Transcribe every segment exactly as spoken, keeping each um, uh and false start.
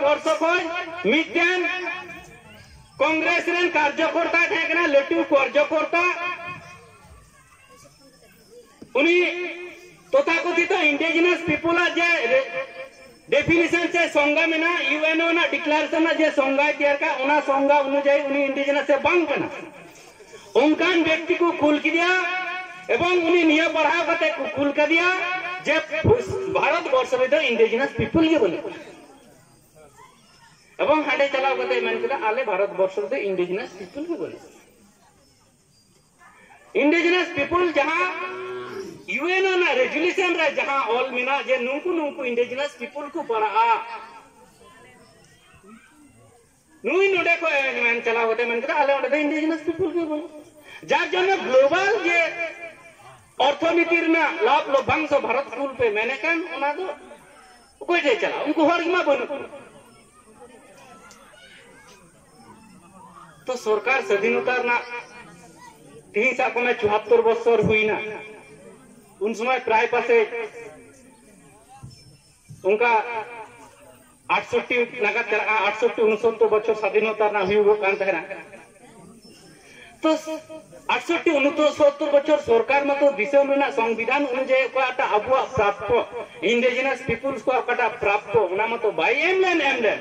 ᱵᱚᱨᱥᱚ ᱠᱷᱚᱱ ᱢᱤᱫᱴᱮᱱ ᱠᱚᱝᱜᱨᱮᱥ ᱨᱮᱱ ᱠᱟᱨᱡᱚᱠᱚᱨᱛᱟ ᱛᱟᱦᱮᱸ ᱠᱟᱱᱟ, ᱞᱟᱹᱴᱩ ᱠᱟᱨᱡᱚᱠᱚᱨᱛᱟ᱾ ᱩᱱᱤ ᱛᱚᱛᱷᱟᱠᱚᱛᱷᱤᱛ ᱤᱱᱰᱤᱡᱤᱱᱟᱥ ᱯᱤᱯᱩᱞ ᱟᱜ ᱡᱮ ᱰᱮᱯᱷᱤᱱᱮᱥᱚᱱ ᱥᱮ ᱥᱚᱝᱜᱟ ᱢᱮᱱᱟᱜᱼᱟ, ᱤᱭᱩᱮᱱᱳ ᱨᱮᱱᱟᱜ ᱰᱤᱠᱞᱟᱨᱮᱥᱚᱱ ᱨᱮᱱᱟᱜ ᱡᱮ ᱥᱚᱝᱜᱟᱭ ᱛᱮᱭᱟᱨ ᱠᱟᱜ, ᱚᱱᱟ ᱥᱚᱝᱜᱟ ᱚᱱᱩᱡᱟᱭᱤ ᱩᱱᱤ ᱤᱱᱰᱤᱡᱤᱱᱟᱥ ᱮ ᱵᱟᱝ ᱠᱟᱱᱟ᱾ ᱚᱱᱠᱟᱱ ᱵᱮᱠᱛᱤ ᱠᱚ ᱠᱩᱞ ᱠᱮᱫᱮᱭᱟ ᱮᱵᱚᱝ ᱩᱱᱤ ᱱᱤᱭᱟᱹ ᱯᱟᱲᱦᱟᱣ ᱠᱟᱛᱮ ᱠᱚ ᱠᱩᱞ ᱠᱟᱫᱮᱭᱟ ᱡᱮ ᱵᱷᱟᱨᱚᱛ ᱵᱚᱨᱥᱚ ᱨᱮᱫᱚ ᱤᱱᱰᱤᱡᱤᱱᱟᱥ ᱯᱤᱯᱩᱞ ᱜᱮ ᱵᱟᱹᱱᱩᱜ ᱠᱚᱣᱟ᱾ ᱮᱵᱚᱝ ᱦᱟᱸᱰᱮ ᱪᱟᱞᱟᱣ ᱠᱟᱛᱮ ᱢᱮᱱ ᱠᱮᱫᱟ, ᱟᱞᱮ ᱵᱷᱟᱨᱚᱛ ᱵᱚᱨᱥᱚ ᱨᱮᱫᱚ ᱤᱱᱰᱤᱡᱤᱱᱟᱥ ᱯᱤᱯᱩᱞ ᱜᱮ ᱵᱟᱹᱱᱩᱜ ᱠᱚᱣᱟ᱾ ᱤᱱᱰᱤᱡᱤᱱᱟᱥ ᱯᱤᱯᱩᱞ ᱡᱟᱦᱟᱸ ᱤᱭᱩᱮᱱ ᱨᱮᱱᱟᱜ ᱨᱮᱡᱩᱞᱮᱥᱚᱱ ᱨᱮ ᱡᱟᱦᱟᱸ ᱚᱞ ᱢᱮᱱᱟᱜ ᱡᱮ ᱱᱩᱠᱩ ᱱᱩᱠᱩ ᱤᱱᱰᱤᱡᱤᱱᱟᱥ ᱯᱤᱯᱩᱞ ᱠᱚ ᱯᱟᱲᱟᱜᱼᱟ, ᱱᱩᱭ ᱱᱚᱰᱮ ᱠᱷᱚᱱ ᱢᱮᱱ ᱪᱟᱞᱟᱣ ᱠᱟᱛᱮ ᱢᱮᱱ ᱠᱮᱫᱟ, ᱟᱞᱮ ᱚᱸᱰᱮ ᱫᱚ ᱤᱱᱰᱤᱡᱤᱱᱟᱥ ᱯᱤᱯᱩᱞ ᱜᱮ ᱵᱟᱹᱱᱩᱜ᱾ ᱡᱟᱨ ᱡᱚᱱᱱᱚ ᱜᱞᱳᱵᱟᱞ ᱡᱮ ᱚᱨᱛᱷᱚᱱᱤᱛᱤ ᱨᱮᱱᱟᱜ ᱞᱟᱵᱷ ᱞᱚᱵᱷᱟᱝᱥᱚ ᱵᱷᱟᱨᱚᱛ ᱠᱩᱞ ᱯᱮ ᱢᱮᱱᱮ ᱠᱟᱱ, ᱚᱱᱟ ᱫᱚ ᱚᱠᱚᱭ ᱴᱷᱮᱱ ᱪᱟᱞᱟᱜᱼᱟ? ᱩᱱᱠᱩ ᱦᱚᱲ ᱜᱮᱢᱟ ᱵᱟᱹᱱᱩᱜ ᱠᱚᱣᱟ᱾ ᱛᱚ ᱥᱚᱨᱠᱟᱨ ᱥᱟᱫᱷᱤᱱᱚᱛᱟ ᱨᱮᱱᱟᱜ ᱛᱤᱦᱤᱧ ᱥᱟᱵ ᱠᱚᱢᱮ ᱪᱩᱣᱟᱛᱛᱚᱨ ᱵᱚᱪᱷᱚᱨ ᱦᱩᱭᱱᱟ, ᱩᱱ ᱥᱚᱢᱚᱭ ᱯᱨᱟᱭ ᱯᱟᱥᱮ ᱚᱱᱠᱟ ᱟᱴᱥᱚᱴᱴᱤ ᱱᱟᱜᱟᱫ ᱪᱟᱞᱟᱜᱼᱟ, ᱟᱴᱥᱚᱴᱴᱤ ᱩᱱᱥᱚᱛᱛᱚᱨ ᱵᱚᱪᱷᱚᱨ ᱥᱟᱫᱷᱤᱱᱚᱛᱟ ᱨᱮᱱᱟᱜ ᱦᱩᱭᱩᱜᱚᱜ ᱠᱟᱱ ᱛᱟᱦᱮᱱᱟ᱾ ᱛᱚ ᱟᱴᱥᱚᱴᱴᱤ ᱩᱱᱥᱚᱛᱛᱚᱨ ᱵᱚᱪᱷᱚᱨ ᱥᱚᱨᱠᱟᱨ ᱢᱟᱛᱚ ᱫᱤᱥᱚᱢ ᱨᱮᱱᱟᱜ ᱥᱚᱝᱵᱤᱫᱷᱟᱱ ᱚᱱᱩᱡᱟᱭᱤ ᱚᱠᱟᱴᱟᱜ ᱟᱵᱚᱣᱟᱜ ᱯᱨᱟᱯᱯᱚ, ᱤᱱᱰᱤᱡᱤᱱᱟᱥ ᱯᱤᱯᱩᱞᱥ ᱠᱚᱣᱟᱜ ᱚᱠᱟᱴᱟᱜ ᱯᱨᱟᱯᱯᱚ, ᱚᱱᱟ ᱢᱟᱛᱚ ᱵᱟᱭ ᱮᱢ ᱞᱮᱱ ᱮᱢ ᱞᱮᱱ,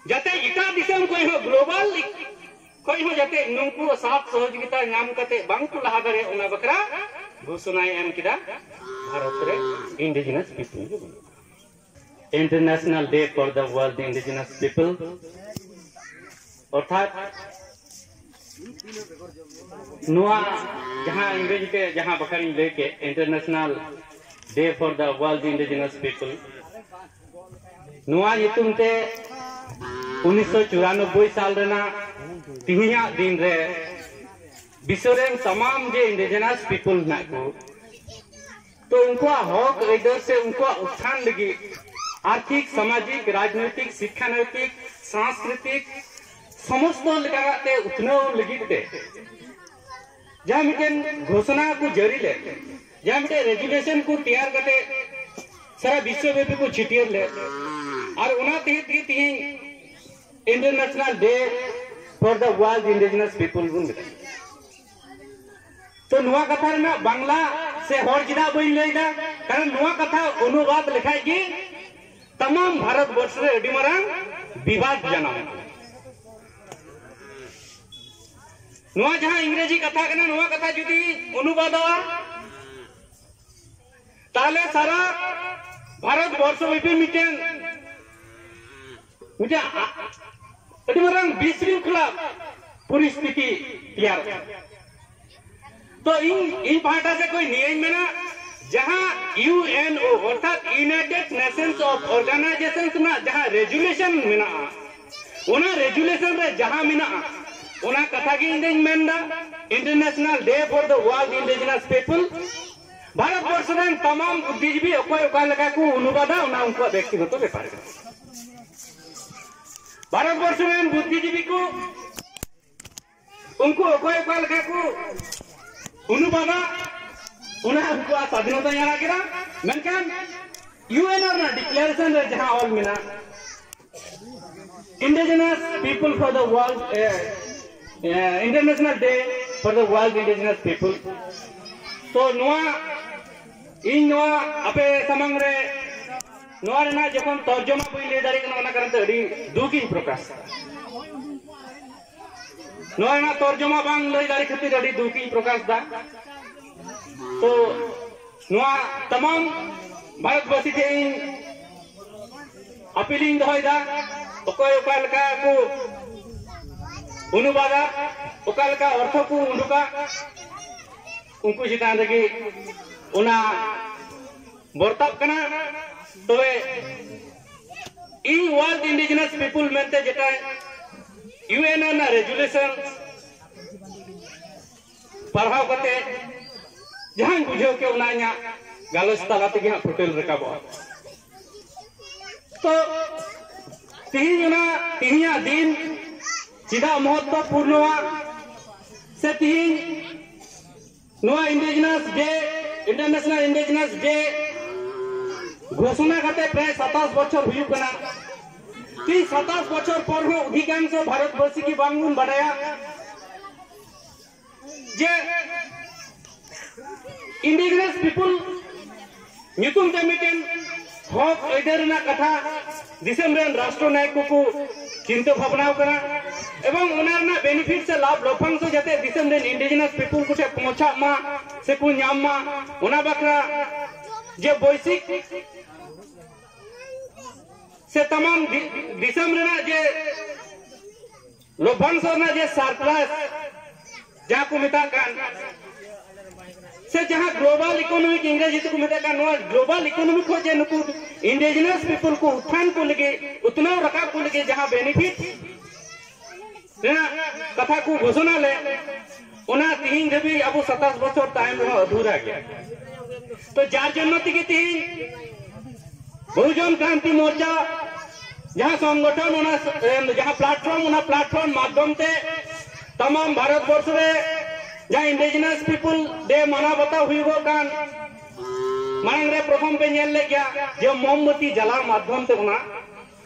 ᱡᱟᱛᱮ ᱮᱴᱟᱜ ᱫᱤᱥᱚᱢ ᱠᱷᱚᱱ ᱦᱚᱸ, ᱜᱞᱳᱵᱟᱞ ᱠᱷᱚᱱ ᱦᱚᱸ ᱡᱟᱛᱮ ᱱᱩᱠᱩ ᱥᱟᱛ ᱥᱚᱦᱚᱡᱳᱜᱤᱛᱟ ᱧᱟᱢ ᱠᱟᱛᱮ ᱵᱟᱝ ᱠᱚ ᱞᱟᱦᱟ ᱫᱟᱲᱮᱭᱟᱜ, ᱚᱱᱟ ᱵᱟᱠᱷᱨᱟ ᱜᱷᱳᱥᱚᱱᱟᱭ ᱮᱢ ᱠᱮᱫᱟ, ᱵᱷᱟᱨᱚᱛ ᱨᱮ ᱤᱱᱰᱤᱡᱤᱱᱟᱥ ᱯᱤᱯᱩᱞ ᱜᱮ ᱵᱟᱹᱱᱩᱜ᱾ International Day for the World Indigenous People, ᱚᱨᱛᱷᱟᱛ ᱱᱚᱣᱟ ᱡᱟᱦᱟᱸ ᱤᱝᱨᱮᱡᱤ ᱛᱮ ᱡᱟᱦᱟᱸ ᱵᱟᱠᱷᱨᱟᱧ ᱞᱟᱹᱭ ᱠᱮᱫ, International Day for the World Indigenous People, ᱱᱚᱣᱟ ᱧᱩᱛᱩᱢ ᱛᱮ ᱩᱱᱤᱥᱥᱚ ᱪᱩᱨᱟᱱᱚᱵᱵᱳᱭ ᱥᱟᱞ ᱨᱮᱱᱟᱜ ᱛᱤᱦᱤᱧᱟᱜ ᱫᱤᱱ ᱨᱮ ᱵᱤᱥᱥᱚ ᱨᱮᱱ ᱥᱟᱱᱟᱢ ᱡᱮ ᱤᱱᱰᱤᱡᱤᱱᱟᱥ ᱯᱤᱯᱩᱞ ᱦᱮᱱᱟᱜ ᱠᱚ, ᱛᱚ ᱩᱱᱠᱩᱣᱟᱜ ᱦᱚᱠ ᱟᱹᱭᱫᱟᱹᱨ ᱥᱮ ᱩᱱᱠᱩᱣᱟᱜ ᱩᱛᱛᱷᱟᱱ ᱞᱟᱹᱜᱤᱫ ᱟᱨᱛᱷᱤᱠ, ᱥᱟᱢᱟᱡᱤᱠ, ᱨᱟᱡᱽᱱᱳᱭᱛᱤᱠ, ᱥᱤᱠᱠᱷᱟᱱᱳᱭᱛᱤᱠ, ᱥᱟᱝᱥᱠᱨᱤᱛᱤᱠ ᱥᱚᱢᱚᱥᱛᱚ ᱞᱮᱠᱟᱱᱟᱜ ᱛᱮ ᱩᱛᱱᱟᱹᱣ ᱞᱟᱹᱜᱤᱫ ᱛᱮ ᱡᱟᱦᱟᱸ ᱢᱤᱫᱴᱮᱱ ᱜᱷᱳᱥᱚᱱᱟ ᱠᱚ ᱡᱟᱹᱨᱤ ᱞᱮᱫ, ᱡᱟᱦᱟᱸ ᱢᱤᱫᱴᱮᱱ ᱨᱮᱡᱩᱞᱮᱥᱚᱱ ᱠᱚ ᱛᱮᱭᱟᱨ ᱠᱟᱛᱮ ᱥᱟᱨᱟ ᱵᱤᱥᱥᱚᱵᱮᱯᱤ ᱠᱚ ᱪᱷᱟᱹᱴᱭᱟᱹᱨ ᱞᱮᱫ, ᱟᱨ ᱚᱱᱟ ᱛᱮᱜᱮ ᱛᱮᱜᱮ ᱛᱤᱦᱤᱧ International Day for the World Indigenous People ᱵᱚᱱ ᱢᱮᱛᱟᱜᱼᱟ᱾ ᱛᱚ ᱱᱚᱣᱟ ᱠᱟᱛᱷᱟ ᱨᱮᱱᱟᱜ ᱵᱟᱝᱞᱟ ᱥᱮ ᱦᱚᱲ ᱪᱮᱫᱟᱜ ᱵᱟᱹᱧ ᱞᱟᱹᱭᱫᱟ? ᱠᱟᱨᱚᱱ ᱱᱚᱣᱟ ᱠᱟᱛᱷᱟ ᱚᱱᱩᱵᱟᱫ ᱞᱮᱠᱷᱟᱡ ᱜᱮ ᱛᱟᱢᱟᱢ ᱵᱷᱟᱨᱚᱛ ᱵᱚᱨᱥᱚ ᱨᱮ ᱟᱹᱰᱤ ᱢᱟᱨᱟᱝ ᱵᱤᱵᱟᱫ ᱡᱟᱱᱟᱢᱚᱜᱼᱟ᱾ ᱱᱚᱣᱟ ᱡᱟᱦᱟᱸ ᱤᱝᱨᱮᱡᱤ ᱠᱟᱛᱷᱟ ᱠᱟᱱᱟ, ᱱᱚᱣᱟ ᱠᱟᱛᱷᱟ ᱡᱩᱫᱤ ᱚᱱᱩᱵᱟᱫᱚᱜᱼᱟ, ᱛᱟᱦᱞᱮ ᱥᱟᱨᱟ ᱵᱷᱟᱨᱚᱛ ᱵᱚᱨᱥᱚ ᱵᱮᱯᱤ ᱢᱤᱫᱴᱮᱱ ᱢᱤᱫᱴᱮᱱ ᱟ- ᱟᱹᱰᱤ ᱢᱟᱨᱟᱝ ᱵᱤᱥᱨᱤᱝᱠᱷᱚᱞᱟ ᱯᱚᱨᱤᱥᱛᱷᱤᱛᱤ ᱛᱮᱭᱟᱨᱚᱜᱼᱟ᱾ ᱛᱚ ᱤᱧ ᱤᱧ ᱯᱟᱦᱴᱟ ᱥᱮᱫ ᱠᱷᱚᱱ ᱱᱤᱭᱟᱹᱧ ᱢᱮᱱᱟ, ᱡᱟᱦᱟᱸ ᱤᱭᱩ ᱮᱱ ᱳ ᱚᱨᱛᱷᱟᱛ United Nations of Organizations ᱨᱮᱱᱟᱜ ᱡᱟᱦᱟᱸ ᱨᱮᱡᱩᱞᱮᱥᱚᱱ ᱢᱮᱱᱟᱜᱼᱟ, ᱚᱱᱟ ᱨᱮᱡᱩᱞᱮᱥᱚᱱ ᱨᱮ ᱡᱟᱦᱟᱸ ᱢᱮᱱᱟᱜᱼᱟ, ᱚᱱᱟ ᱠᱟᱛᱷᱟ ᱜᱮ ᱤᱧ ᱫᱚᱧ ᱢᱮᱱᱫᱟ, International Day for the World Indigenous People᱾ Bharat ᱵᱚᱨᱥᱚ ᱨᱮᱱ ᱛᱟᱢᱟᱢ ᱵᱩᱫᱽᱫᱷᱤᱡᱤᱵᱤ ᱚᱠᱚᱭ ᱚᱠᱟ ᱞᱮᱠᱟ ᱠᱚ ᱚᱱᱩᱵᱟᱫᱟ, ᱚᱱᱟ ᱩᱱᱠᱩᱣᱟᱜ ᱵᱮᱠᱛᱤᱜᱚᱛᱚ ᱵᱮᱯᱟᱨ ᱠᱟᱱᱟ᱾ ᱵᱷᱟᱨᱚᱛ ᱵᱚᱨᱥᱚ ᱨᱮᱱ ᱵᱩᱫᱽᱫᱷᱤᱡᱤᱵᱤ ᱠᱚ ᱩᱱᱠᱩ ᱚᱠᱚᱭ ᱚᱠᱟ ᱞᱮᱠᱟ ᱠᱚ ᱚᱱᱩᱵᱟᱫᱟ, ᱚᱱᱟ ᱩᱱᱠᱩᱣᱟᱜ ᱥᱟᱫᱷᱤᱱᱚᱛᱟ ᱧᱟᱢ ᱠᱮᱫᱟ᱾ ᱢᱮᱱᱠᱷᱟᱱ ᱤᱭᱩ ᱮᱱ ᱨᱮᱱᱟᱜ ᱰᱤᱠᱞᱟᱨᱮᱥᱚᱱ ᱨᱮ ᱡᱟᱦᱟᱸ ᱚᱞ ᱢᱮᱱᱟᱜ, Indigenous People for the World, eh, eh, International Day for the World Indigenous People, ᱛᱚ ᱱᱚᱣᱟ ᱤᱧ ᱱᱚᱣᱟ ᱟᱯᱮ ᱥᱟᱢᱟᱝ ᱨᱮ ᱱᱚᱣᱟ ᱨᱮᱱᱟᱜ ᱡᱚᱠᱷᱚᱱ ᱛᱚᱨᱡᱚᱢᱟ ᱵᱟᱹᱧ ᱞᱟᱹᱭ ᱫᱟᱲᱮᱭᱟᱜ ᱠᱟᱱᱟ, ᱚᱱᱟ ᱠᱟᱨᱚᱱ ᱛᱮ ᱟᱹᱰᱤ ᱫᱩᱠ ᱤᱧ ᱯᱨᱚᱠᱟᱥ ᱫᱟ᱾ ᱱᱚᱣᱟ ᱨᱮᱱᱟᱜ ᱛᱚᱨᱡᱚᱢᱟ ᱵᱟᱝ ᱞᱟᱹᱭ ᱫᱟᱲᱮ ᱠᱷᱟᱹᱛᱤᱨ ᱟᱹᱰᱤ ᱫᱩᱠ ᱤᱧ ᱯᱨᱚᱠᱟᱥ ᱫᱟ᱾ ᱛᱚ ᱱᱚᱣᱟ ᱛᱟᱢᱟᱢ ᱵᱷᱟᱨᱚᱛᱵᱟᱥᱤ ᱴᱷᱮᱱ ᱤᱧ ᱟᱯᱤᱞ ᱤᱧ ᱫᱚᱦᱚᱭᱮᱫᱟ, ᱚᱠᱚᱭ ᱚᱠᱟ ᱞᱮᱠᱟ ᱠᱚ ᱚᱱᱩᱵᱟᱫᱟ, ᱚᱠᱟ ᱞᱮᱠᱟ ᱚᱨᱛᱷᱚ ᱠᱚ ᱩᱰᱩᱠᱟ, ᱩᱱᱠᱩ ᱪᱮᱛᱟᱱ ᱨᱮᱜᱮ ᱚᱱᱟ ᱵᱚᱨᱛᱟᱜ ᱠᱟᱱᱟ᱾ ᱛᱚᱵᱮ ᱤᱧ World Indigenous People ᱢᱮᱱᱛᱮ ᱡᱮᱴᱟ ᱤᱭᱩ ᱮᱱ ᱨᱮᱱᱟᱜ ᱨᱮᱡᱩᱞᱮᱥᱚᱱ ᱯᱟᱲᱦᱟᱣ ᱠᱟᱛᱮ ᱡᱟᱦᱟᱸᱧ ᱵᱩᱡᱷᱟᱹᱣ ᱠᱮᱫ, ᱚᱱᱟ ᱤᱧᱟᱹᱜ ᱜᱟᱞᱚᱪ ᱛᱟᱞᱟ ᱛᱮᱜᱮ ᱦᱟᱸᱜ ᱯᱷᱩᱴᱮᱞ ᱨᱟᱠᱟᱵᱚᱜᱼᱟ᱾ ᱛᱚ ᱛᱤᱦᱤᱧ ᱚᱱᱟ ᱛᱤᱦᱤᱧᱟᱜ ᱫᱤᱱ ᱪᱮᱫᱟᱜ ᱢᱚᱦᱚᱛᱛᱚᱯᱩᱨᱱᱚᱣᱟ, ᱥᱮ ᱛᱤᱦᱤᱧ ᱱᱚᱣᱟ Indigenous Day, International Indigenous Day ᱜᱷᱳᱥᱚᱱᱟ ᱠᱟᱛᱮ ᱯᱨᱟᱭ ᱥᱟᱛᱟᱥ ᱵᱚᱪᱷᱚᱨ ᱦᱩᱭᱩᱜ ᱠᱟᱱᱟ᱾ ᱛᱤᱦᱤᱧ ᱥᱟᱛᱟᱥ ᱵᱚᱪᱷᱚᱨ ᱯᱚᱨ ᱦᱚᱸ ᱚᱫᱷᱤᱠᱟᱝᱥᱚ ᱵᱷᱟᱨᱚᱛᱵᱟᱹᱥᱤ ᱜᱮ ᱵᱟᱝᱵᱚᱱ ᱵᱟᱰᱟᱭᱟ ᱡᱮ indigenous people ᱧᱩᱛᱩᱢ ᱛᱮ ᱢᱤᱫᱴᱮᱱ ᱦᱚᱠ ᱟᱹᱭᱫᱟᱹᱨ ᱨᱮᱱᱟᱜ ᱠᱟᱛᱷᱟ ᱫᱤᱥᱚᱢ ᱨᱮᱱ ᱨᱟᱥᱴᱨᱚ ᱱᱟᱭᱚᱠ ᱠᱚᱠᱚ ᱪᱤᱱᱛᱟᱹ ᱵᱷᱟᱵᱽᱱᱟ ᱠᱟᱱᱟ, ᱮᱵᱚᱝ ᱚᱱᱟ ᱨᱮᱱᱟᱜ ᱵᱮᱱᱤᱯᱷᱤᱴ ᱥᱮ ᱞᱟᱵᱷ ᱞᱚᱯᱷᱟᱝᱥᱚ ᱡᱟᱛᱮ ᱫᱤᱥᱚᱢ ᱨᱮᱱ indigenous people ᱠᱚ ᱴᱷᱮᱱ ᱯᱳᱸᱪᱷᱟᱜ ᱢᱟ ᱥᱮᱠᱚ ᱧᱟᱢ ᱢᱟ, ᱚᱱᱟ ᱵᱟᱠᱷᱨᱟ ᱡᱮ ᱵᱳᱭᱥᱤᱠ ᱥᱮ ᱛᱟᱢᱟᱢ ᱫᱤ-, ᱫᱤᱥᱚᱢ ᱨᱮᱱᱟᱜ ᱡᱮ ᱞᱚᱵᱷᱟᱝᱥᱚ ᱨᱮᱱᱟᱜ ᱡᱮ surplus ᱡᱟᱦᱟᱸ ᱠᱚ ᱢᱮᱛᱟᱜ ᱠᱟᱱ, ᱥᱮ ᱡᱟᱦᱟᱸ global economic ᱤᱝᱨᱮᱡᱤ ᱛᱮᱠᱚ ᱢᱮᱛᱟᱜ ᱠᱟᱱ, ᱱᱚᱣᱟ global economic ᱠᱷᱚᱱ ᱡᱮ ᱱᱩᱠᱩ indigenous people ᱠᱚ ᱩᱛᱛᱷᱟᱱ ᱠᱚ ᱞᱟᱹᱜᱤᱫ, ᱩᱛᱱᱟᱹᱣ ᱨᱟᱠᱟᱵ ᱠᱚ ᱞᱟᱹᱜᱤᱫ ᱡᱟᱦᱟᱸ benefit ᱨᱮᱱᱟᱜ ᱠᱟᱛᱷᱟ ᱠᱚ ᱜᱷᱳᱥᱚᱱᱟ ᱞᱮᱫ, ᱚᱱᱟ ᱛᱤᱦᱤᱧ ᱫᱷᱟᱹᱵᱤᱡ ᱟᱵᱚ ᱥᱟᱛᱟᱥ ᱵᱚᱪᱷᱚᱨ ᱛᱟᱭᱚᱢ ᱨᱮᱦᱚᱸ ᱟᱫᱷᱩᱨᱟ ᱜᱮᱭᱟ᱾ ᱛᱚ ᱡᱟᱨ ᱡᱚᱱᱱᱚ ᱛᱮᱜᱮ ᱛᱤᱦᱤᱧ ᱵᱚᱦᱩᱡᱚᱱ ᱠᱨᱟᱱᱛᱤ ᱢᱳᱨᱪᱟ ᱡᱟᱦᱟᱸ ᱥᱚᱝᱜᱚᱴᱷᱚᱱ, ᱚᱱᱟ ᱮ, ᱡᱟᱦᱟᱸ platform, ᱚᱱᱟ platform ᱢᱟᱫᱽᱫᱷᱚᱢ ᱛᱮ ᱛᱟᱢᱟᱢ ᱵᱷᱟᱨᱚᱛ ᱵᱚᱨᱥᱚ ᱨᱮ ᱡᱟᱦᱟᱸ indigenous people day ᱢᱟᱱᱟᱣ ᱵᱟᱛᱟᱣ ᱦᱩᱭᱩᱜᱚᱜ ᱠᱟᱱ, ᱢᱟᱲᱟᱝ ᱨᱮ ᱯᱨᱚᱛᱷᱚᱢ ᱯᱮ ᱧᱮᱞ ᱞᱮᱫ ᱜᱮᱭᱟ ᱡᱮ ᱢᱳᱢᱵᱟᱛᱤ ᱡᱟᱞᱟᱣ ᱢᱟᱫᱽᱫᱷᱚᱢ ᱛᱮ ᱚᱱᱟ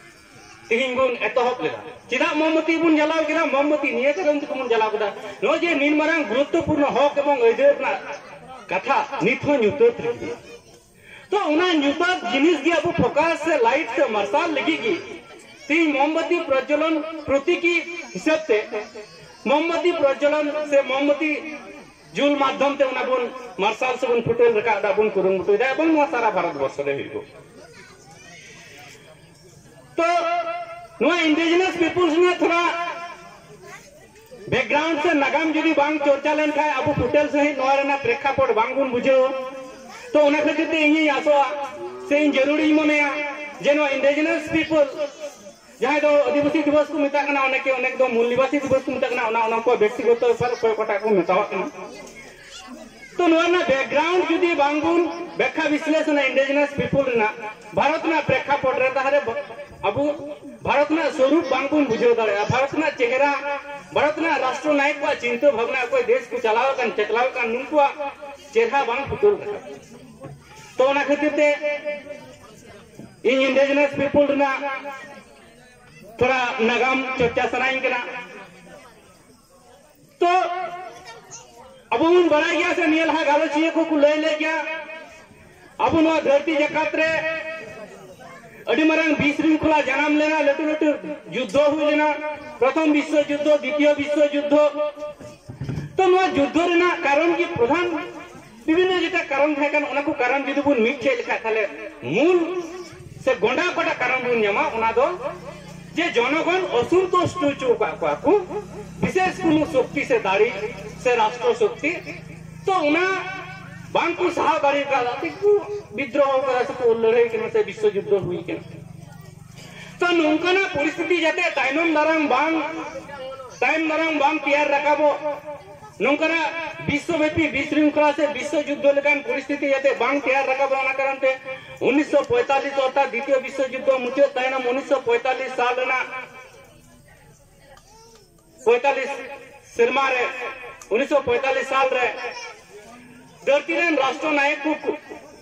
ᱛᱮᱦᱮᱧ ᱵᱚᱱ ᱮᱛᱚᱦᱚᱵ ᱞᱮᱫᱟ᱾ ᱪᱮᱫᱟᱜ ᱢᱳᱢᱵᱟᱛᱤ ᱵᱚᱱ ᱡᱟᱞᱟᱣ ᱠᱮᱫᱟ? ᱢᱳᱢᱵᱟᱛᱤ ᱱᱤᱭᱟᱹ ᱠᱟᱨᱚᱱ ᱛᱮ ᱵᱚᱱ ᱡᱟᱞᱟᱣ ᱠᱮᱫᱟ, ᱱᱚᱜᱼᱚᱭ ᱡᱮ ᱱᱤᱱ ᱢᱟᱨᱟᱝ ᱜᱩᱨᱩᱛᱛᱚᱯᱩᱨᱱᱚ ᱦᱚᱠ ᱮᱵᱚᱝ ᱟᱹᱭᱫᱟᱹᱨ ᱨᱮᱱᱟᱜ ᱠᱟᱛᱷᱟ ᱱᱤᱛ ᱦᱚᱸ ᱧᱩᱛᱟᱹᱛ ᱨᱮ ᱢᱮᱱᱟᱜᱼᱟ᱾ ᱛᱚ ᱚᱱᱟ ᱧᱩᱛᱟᱹᱛ ᱡᱤᱱᱤᱥ ᱜᱮ ᱟᱵᱚ focus ᱥᱮ light ᱥᱮ ᱢᱟᱨᱥᱟᱞ ᱞᱟᱹᱜᱤᱫ ᱜᱮ ᱛᱮᱦᱮᱧ ᱢᱳᱢᱵᱟᱛᱤ ᱯᱨᱚᱡᱽᱡᱚᱞᱚᱱ ᱯᱨᱚᱛᱤᱠᱤ ᱦᱤᱥᱟᱹᱵ ᱛᱮ ᱢᱳᱢᱵᱟᱛᱤ ᱯᱨᱚᱡᱽᱡᱚᱞᱚᱱ ᱥᱮ ᱢᱳᱢᱵᱟᱛᱤ ᱡᱩᱞ ᱢᱟᱫᱽᱫᱷᱚᱢ ᱛᱮ ᱚᱱᱟ ᱵᱚᱱ ᱢᱟᱨᱥᱟᱞ ᱥᱮ ᱵᱚᱱ ᱯᱷᱩᱴᱮᱞ ᱨᱟᱠᱟᱵ ᱫᱟ, ᱵᱚᱱ ᱠᱩᱨᱩᱢᱩᱴᱩᱭᱮᱫᱟ ᱮᱵᱚᱝ ᱱᱚᱣᱟ ᱥᱟᱨᱟ ᱵᱷᱟᱨᱚᱛ ᱵᱚᱨᱥᱚ ᱨᱮ ᱦᱩᱭᱩᱜ᱾ ᱛᱚ ᱱᱚᱣᱟ indigenous peoples ᱨᱮᱱᱟᱜ ᱛᱷᱚᱲᱟ background ᱥᱮ ᱱᱟᱜᱟᱢ ᱡᱩᱫᱤ ᱵᱟᱝ ᱪᱚᱨᱪᱟ ᱞᱮᱱᱠᱷᱟᱱ ᱟᱵᱚ ᱯᱷᱩᱴᱮᱞ ᱥᱟᱺᱦᱤᱡ ᱱᱚᱣᱟ ᱨᱮᱱᱟᱜ ᱯᱨᱮᱠᱷᱟᱯᱚᱴ ᱵᱟᱝ ᱵᱚᱱ ᱵᱩᱡᱷᱟᱹᱣᱟ᱾ ᱛᱚ ᱚᱱᱟ ᱠᱷᱟᱹᱛᱤᱨ ᱛᱮ ᱤᱧᱤᱧ ᱟᱥᱚᱜᱼᱟ ᱥᱮ ᱤᱧ ᱡᱟᱹᱨᱩᱲᱤᱧ ᱢᱚᱱᱮᱭᱟ ᱡᱮ ᱱᱚᱣᱟ indigenous people ᱡᱟᱦᱟᱸᱭ ᱫᱚ ᱟᱹᱫᱤᱵᱟᱹᱥᱤ ᱫᱤᱵᱚᱥ ᱠᱚ ᱢᱮᱛᱟᱜ ᱠᱟᱱᱟ, ᱚᱱᱮᱠᱮ ᱚᱱᱮᱠ ᱫᱚ ᱢᱩᱞ ᱱᱤᱵᱟᱥᱤ ᱫᱤᱵᱚᱥ ᱠᱚ ᱢᱮᱛᱟᱜ ᱠᱟᱱᱟ, ᱚᱱᱟ ᱚᱱᱟ ᱠᱚ ᱵᱮᱠᱛᱤᱜᱚᱛᱚ ᱵᱮᱯᱟᱨ ᱚᱠᱚᱭ ᱚᱠᱟᱴᱟᱜ ᱠᱚ ᱢᱮᱛᱟᱣᱟᱜ ᱠᱟᱱᱟ᱾ ᱛᱚ ᱱᱚᱣᱟ ᱨᱮᱱᱟᱜ background ᱡᱩᱫᱤ ᱵᱟᱝ ᱵᱚᱱ ᱵᱮᱠᱠᱷᱟ ᱵᱤᱥᱞᱮᱥᱚᱱᱟ indigenous people ᱨᱮᱱᱟᱜ ᱵᱷᱟᱨᱚᱛ ᱨᱮᱱᱟᱜ ᱯᱨᱮᱠᱷᱟᱯᱚᱴ ᱨᱮ, ᱛᱟᱦᱞᱮ ᱵ-, ᱟᱵᱚ ᱵᱷᱟᱨᱚᱛ ᱨᱮᱱᱟᱜ ᱥᱚᱨᱩᱯ ᱵᱟᱝ ᱵᱚᱱ ᱵᱩᱡᱷᱟᱹᱣ ᱫᱟᱲᱮᱭᱟᱜᱼᱟ᱾ ᱵᱷᱟᱨᱚᱛ ᱨᱮᱱᱟᱜ ᱪᱮᱦᱨᱟ, ᱵᱷᱟᱨᱚᱛ ᱨᱮᱱᱟᱜ ᱨᱟᱥᱴᱨᱚ ᱱᱟᱭᱚᱠ ᱠᱚᱣᱟᱜ ᱪᱤᱱᱛᱟᱹ ᱵᱷᱟᱵᱽᱱᱟ, ᱚᱠᱚᱭ ᱫᱮᱥ ᱠᱚ ᱪᱟᱞᱟᱣ ᱟᱠᱟᱱ, ᱪᱟᱪᱞᱟᱣ ᱟᱠᱟᱱ, ᱱᱩᱠᱩᱣᱟᱜ ᱪᱮᱦᱨᱟ ᱵᱟᱝ ᱯᱷᱩᱴᱟᱹᱞ ᱨᱟᱠᱟᱵ᱾ ᱛᱚ ᱚᱱᱟ ᱠᱷᱟᱹᱛᱤᱨ ᱛᱮ ᱤᱧ ᱤᱱᱰᱤᱡᱤᱱᱟᱥ ᱯᱤᱯᱚᱞ ᱨᱮᱱᱟᱜ ᱛᱷᱚᱲᱟ ᱱᱟᱜᱟᱢ ᱪᱚᱨᱪᱟ ᱥᱟᱱᱟᱧ ᱠᱟᱱᱟ᱾ ᱛᱚ ᱟᱵᱚ ᱵᱚᱱ ᱵᱟᱲᱟᱭ ᱜᱮᱭᱟ ᱥᱮ, ᱱᱤᱭᱟᱹ ᱞᱟᱦᱟ ᱜᱟᱞᱚᱪᱤᱭᱟᱹ ᱠᱚᱠᱚ ᱞᱟᱹᱭ ᱞᱮᱫ ᱜᱮᱭᱟ, ᱟᱵᱚ ᱱᱚᱣᱟ ᱫᱷᱟᱹᱨᱛᱤ ᱡᱟᱠᱟᱛ ᱨᱮ ᱟᱹᱰᱤ ᱢᱟᱨᱟᱝ ᱵᱤᱥᱨᱤᱝᱠᱷᱚᱞᱟ ᱡᱟᱱᱟᱢ ᱞᱮᱱᱟ, ᱞᱟᱹᱴᱩ ᱞᱟᱹᱴᱩ ᱡᱩᱫᱽᱫᱷᱚ ᱦᱩᱭ ᱞᱮᱱᱟ, ᱯᱨᱚᱛᱷᱚᱢ ᱵᱤᱥᱥᱚ ᱡᱩᱫᱽᱫᱷᱚ, ᱫᱤᱛᱤᱭᱚ ᱵᱤᱥᱥᱚ ᱡᱩᱫᱽᱫᱷᱚ᱾ ᱛᱚ ᱱᱚᱣᱟ ᱡᱩᱫᱽᱫᱷᱚ ᱨᱮᱱᱟᱜ ᱠᱟᱨᱚᱱ ᱜᱮ ᱯᱨᱚᱫᱷᱟᱱ ᱵᱤᱵᱷᱤᱱᱱᱚ ᱡᱮᱴᱟ ᱠᱟᱨᱚᱱ ᱛᱟᱦᱮᱸ ᱠᱟᱱᱟ, ᱚᱱᱟ ᱠᱚ ᱠᱟᱨᱚᱱ ᱡᱩᱫᱤ ᱵᱚᱱ ᱢᱤᱫ ᱴᱷᱮᱡ ᱞᱮᱠᱷᱟᱡ, ᱛᱟᱦᱞᱮ ᱢᱩᱞ ᱥᱮ ᱜᱚᱸᱰᱟ ᱚᱠᱟᱴᱟᱜ ᱠᱟᱨᱚᱱ ᱵᱚᱱ ᱧᱟᱢᱟ, ᱚᱱᱟ ᱫᱚ ᱡᱮ ᱡᱚᱱᱚᱜᱚᱱ ᱚᱥᱚᱱᱛᱩᱥᱴ ᱦᱚᱪᱚ ᱟᱠᱟᱫ ᱠᱚᱣᱟ ᱠᱚ ᱵᱤᱥᱮᱥ ᱠᱳᱱᱳ ᱥᱚᱠᱛᱤ ᱥᱮ ᱫᱟᱲᱮ ᱥᱮ ᱨᱟᱥᱴᱨᱚ ᱥᱚᱠᱛᱤ᱾ ᱛᱚ ᱚᱱᱟ ᱵᱟᱝ ᱠᱚ ᱥᱟᱦᱟᱣ ᱫᱟᱲᱮ ᱟᱠᱟᱫ ᱛᱮ ᱠᱚ ᱵᱤᱫᱽᱨᱳᱦᱚ ᱠᱟᱫᱟ ᱥᱮ ᱠᱚ ᱞᱟᱹᱲᱦᱟᱹᱭ ᱠᱟᱱᱟ ᱥᱮ ᱵᱤᱥᱥᱚ ᱡᱩᱫᱽᱫᱷᱚ ᱦᱩᱭ ᱠᱟᱱᱟ᱾ ᱛᱚ ᱱᱚᱝᱠᱟᱱᱟᱜ ᱯᱚᱨᱤᱥᱛᱷᱤᱛᱤ ᱡᱟᱛᱮ ᱛᱟᱭᱱᱚᱢ ᱫᱟᱨᱟᱢ ᱵᱟᱝ, ᱛᱟᱭᱚᱢ ᱫᱟᱨᱟᱢ ᱵᱟᱝ ᱛᱮᱭᱟᱨ ᱨᱟᱠᱟᱵᱚᱜ, ᱱᱚᱝᱠᱟᱱᱟᱜ ᱵᱤᱥᱥᱚᱵᱮᱯᱤ ᱵᱤᱥᱨᱤᱝᱠᱷᱚᱞᱟ ᱥᱮ ᱵᱤᱥᱥᱚ ᱡᱩᱫᱽᱫᱷᱚ ᱞᱮᱠᱟᱱ ᱯᱚᱨᱤᱥᱛᱷᱤᱛᱤ ᱡᱟᱛᱮ ᱵᱟᱝ ᱛᱮᱭᱟᱨ ᱨᱟᱠᱟᱵᱚᱜ, ᱚᱱᱟ ᱠᱟᱨᱚᱱ ᱛᱮ ᱩᱱᱤᱥᱥᱚ ᱯᱚᱸᱭᱛᱟᱞᱞᱤᱥ ᱚᱨᱛᱷᱟᱛ ᱫᱤᱛᱤᱭᱚ ᱵᱤᱥᱥᱚ ᱡᱩᱫᱽᱫᱷᱚ ᱢᱩᱪᱟᱹᱫ ᱛᱟᱭᱱᱚᱢ ᱩᱱᱤᱥᱥᱚ ᱯᱚᱸᱭᱛᱟᱞᱞᱤᱥ ᱥᱟᱞ ᱨᱮᱱᱟᱜ ᱯᱚᱸᱭᱛᱟᱞᱞᱤᱥ ᱥᱮᱨᱢᱟ ᱨᱮ, ᱩᱱᱤᱥᱥᱚ ᱯᱚᱸᱭᱛᱟᱞᱞᱤᱥ ᱥᱟᱞ ᱨᱮ ᱫᱷᱟᱹᱨᱛᱤ ᱨᱮᱱ ᱨᱟᱥᱴᱨᱚ ᱱᱟᱭᱚᱠ ᱠᱚ,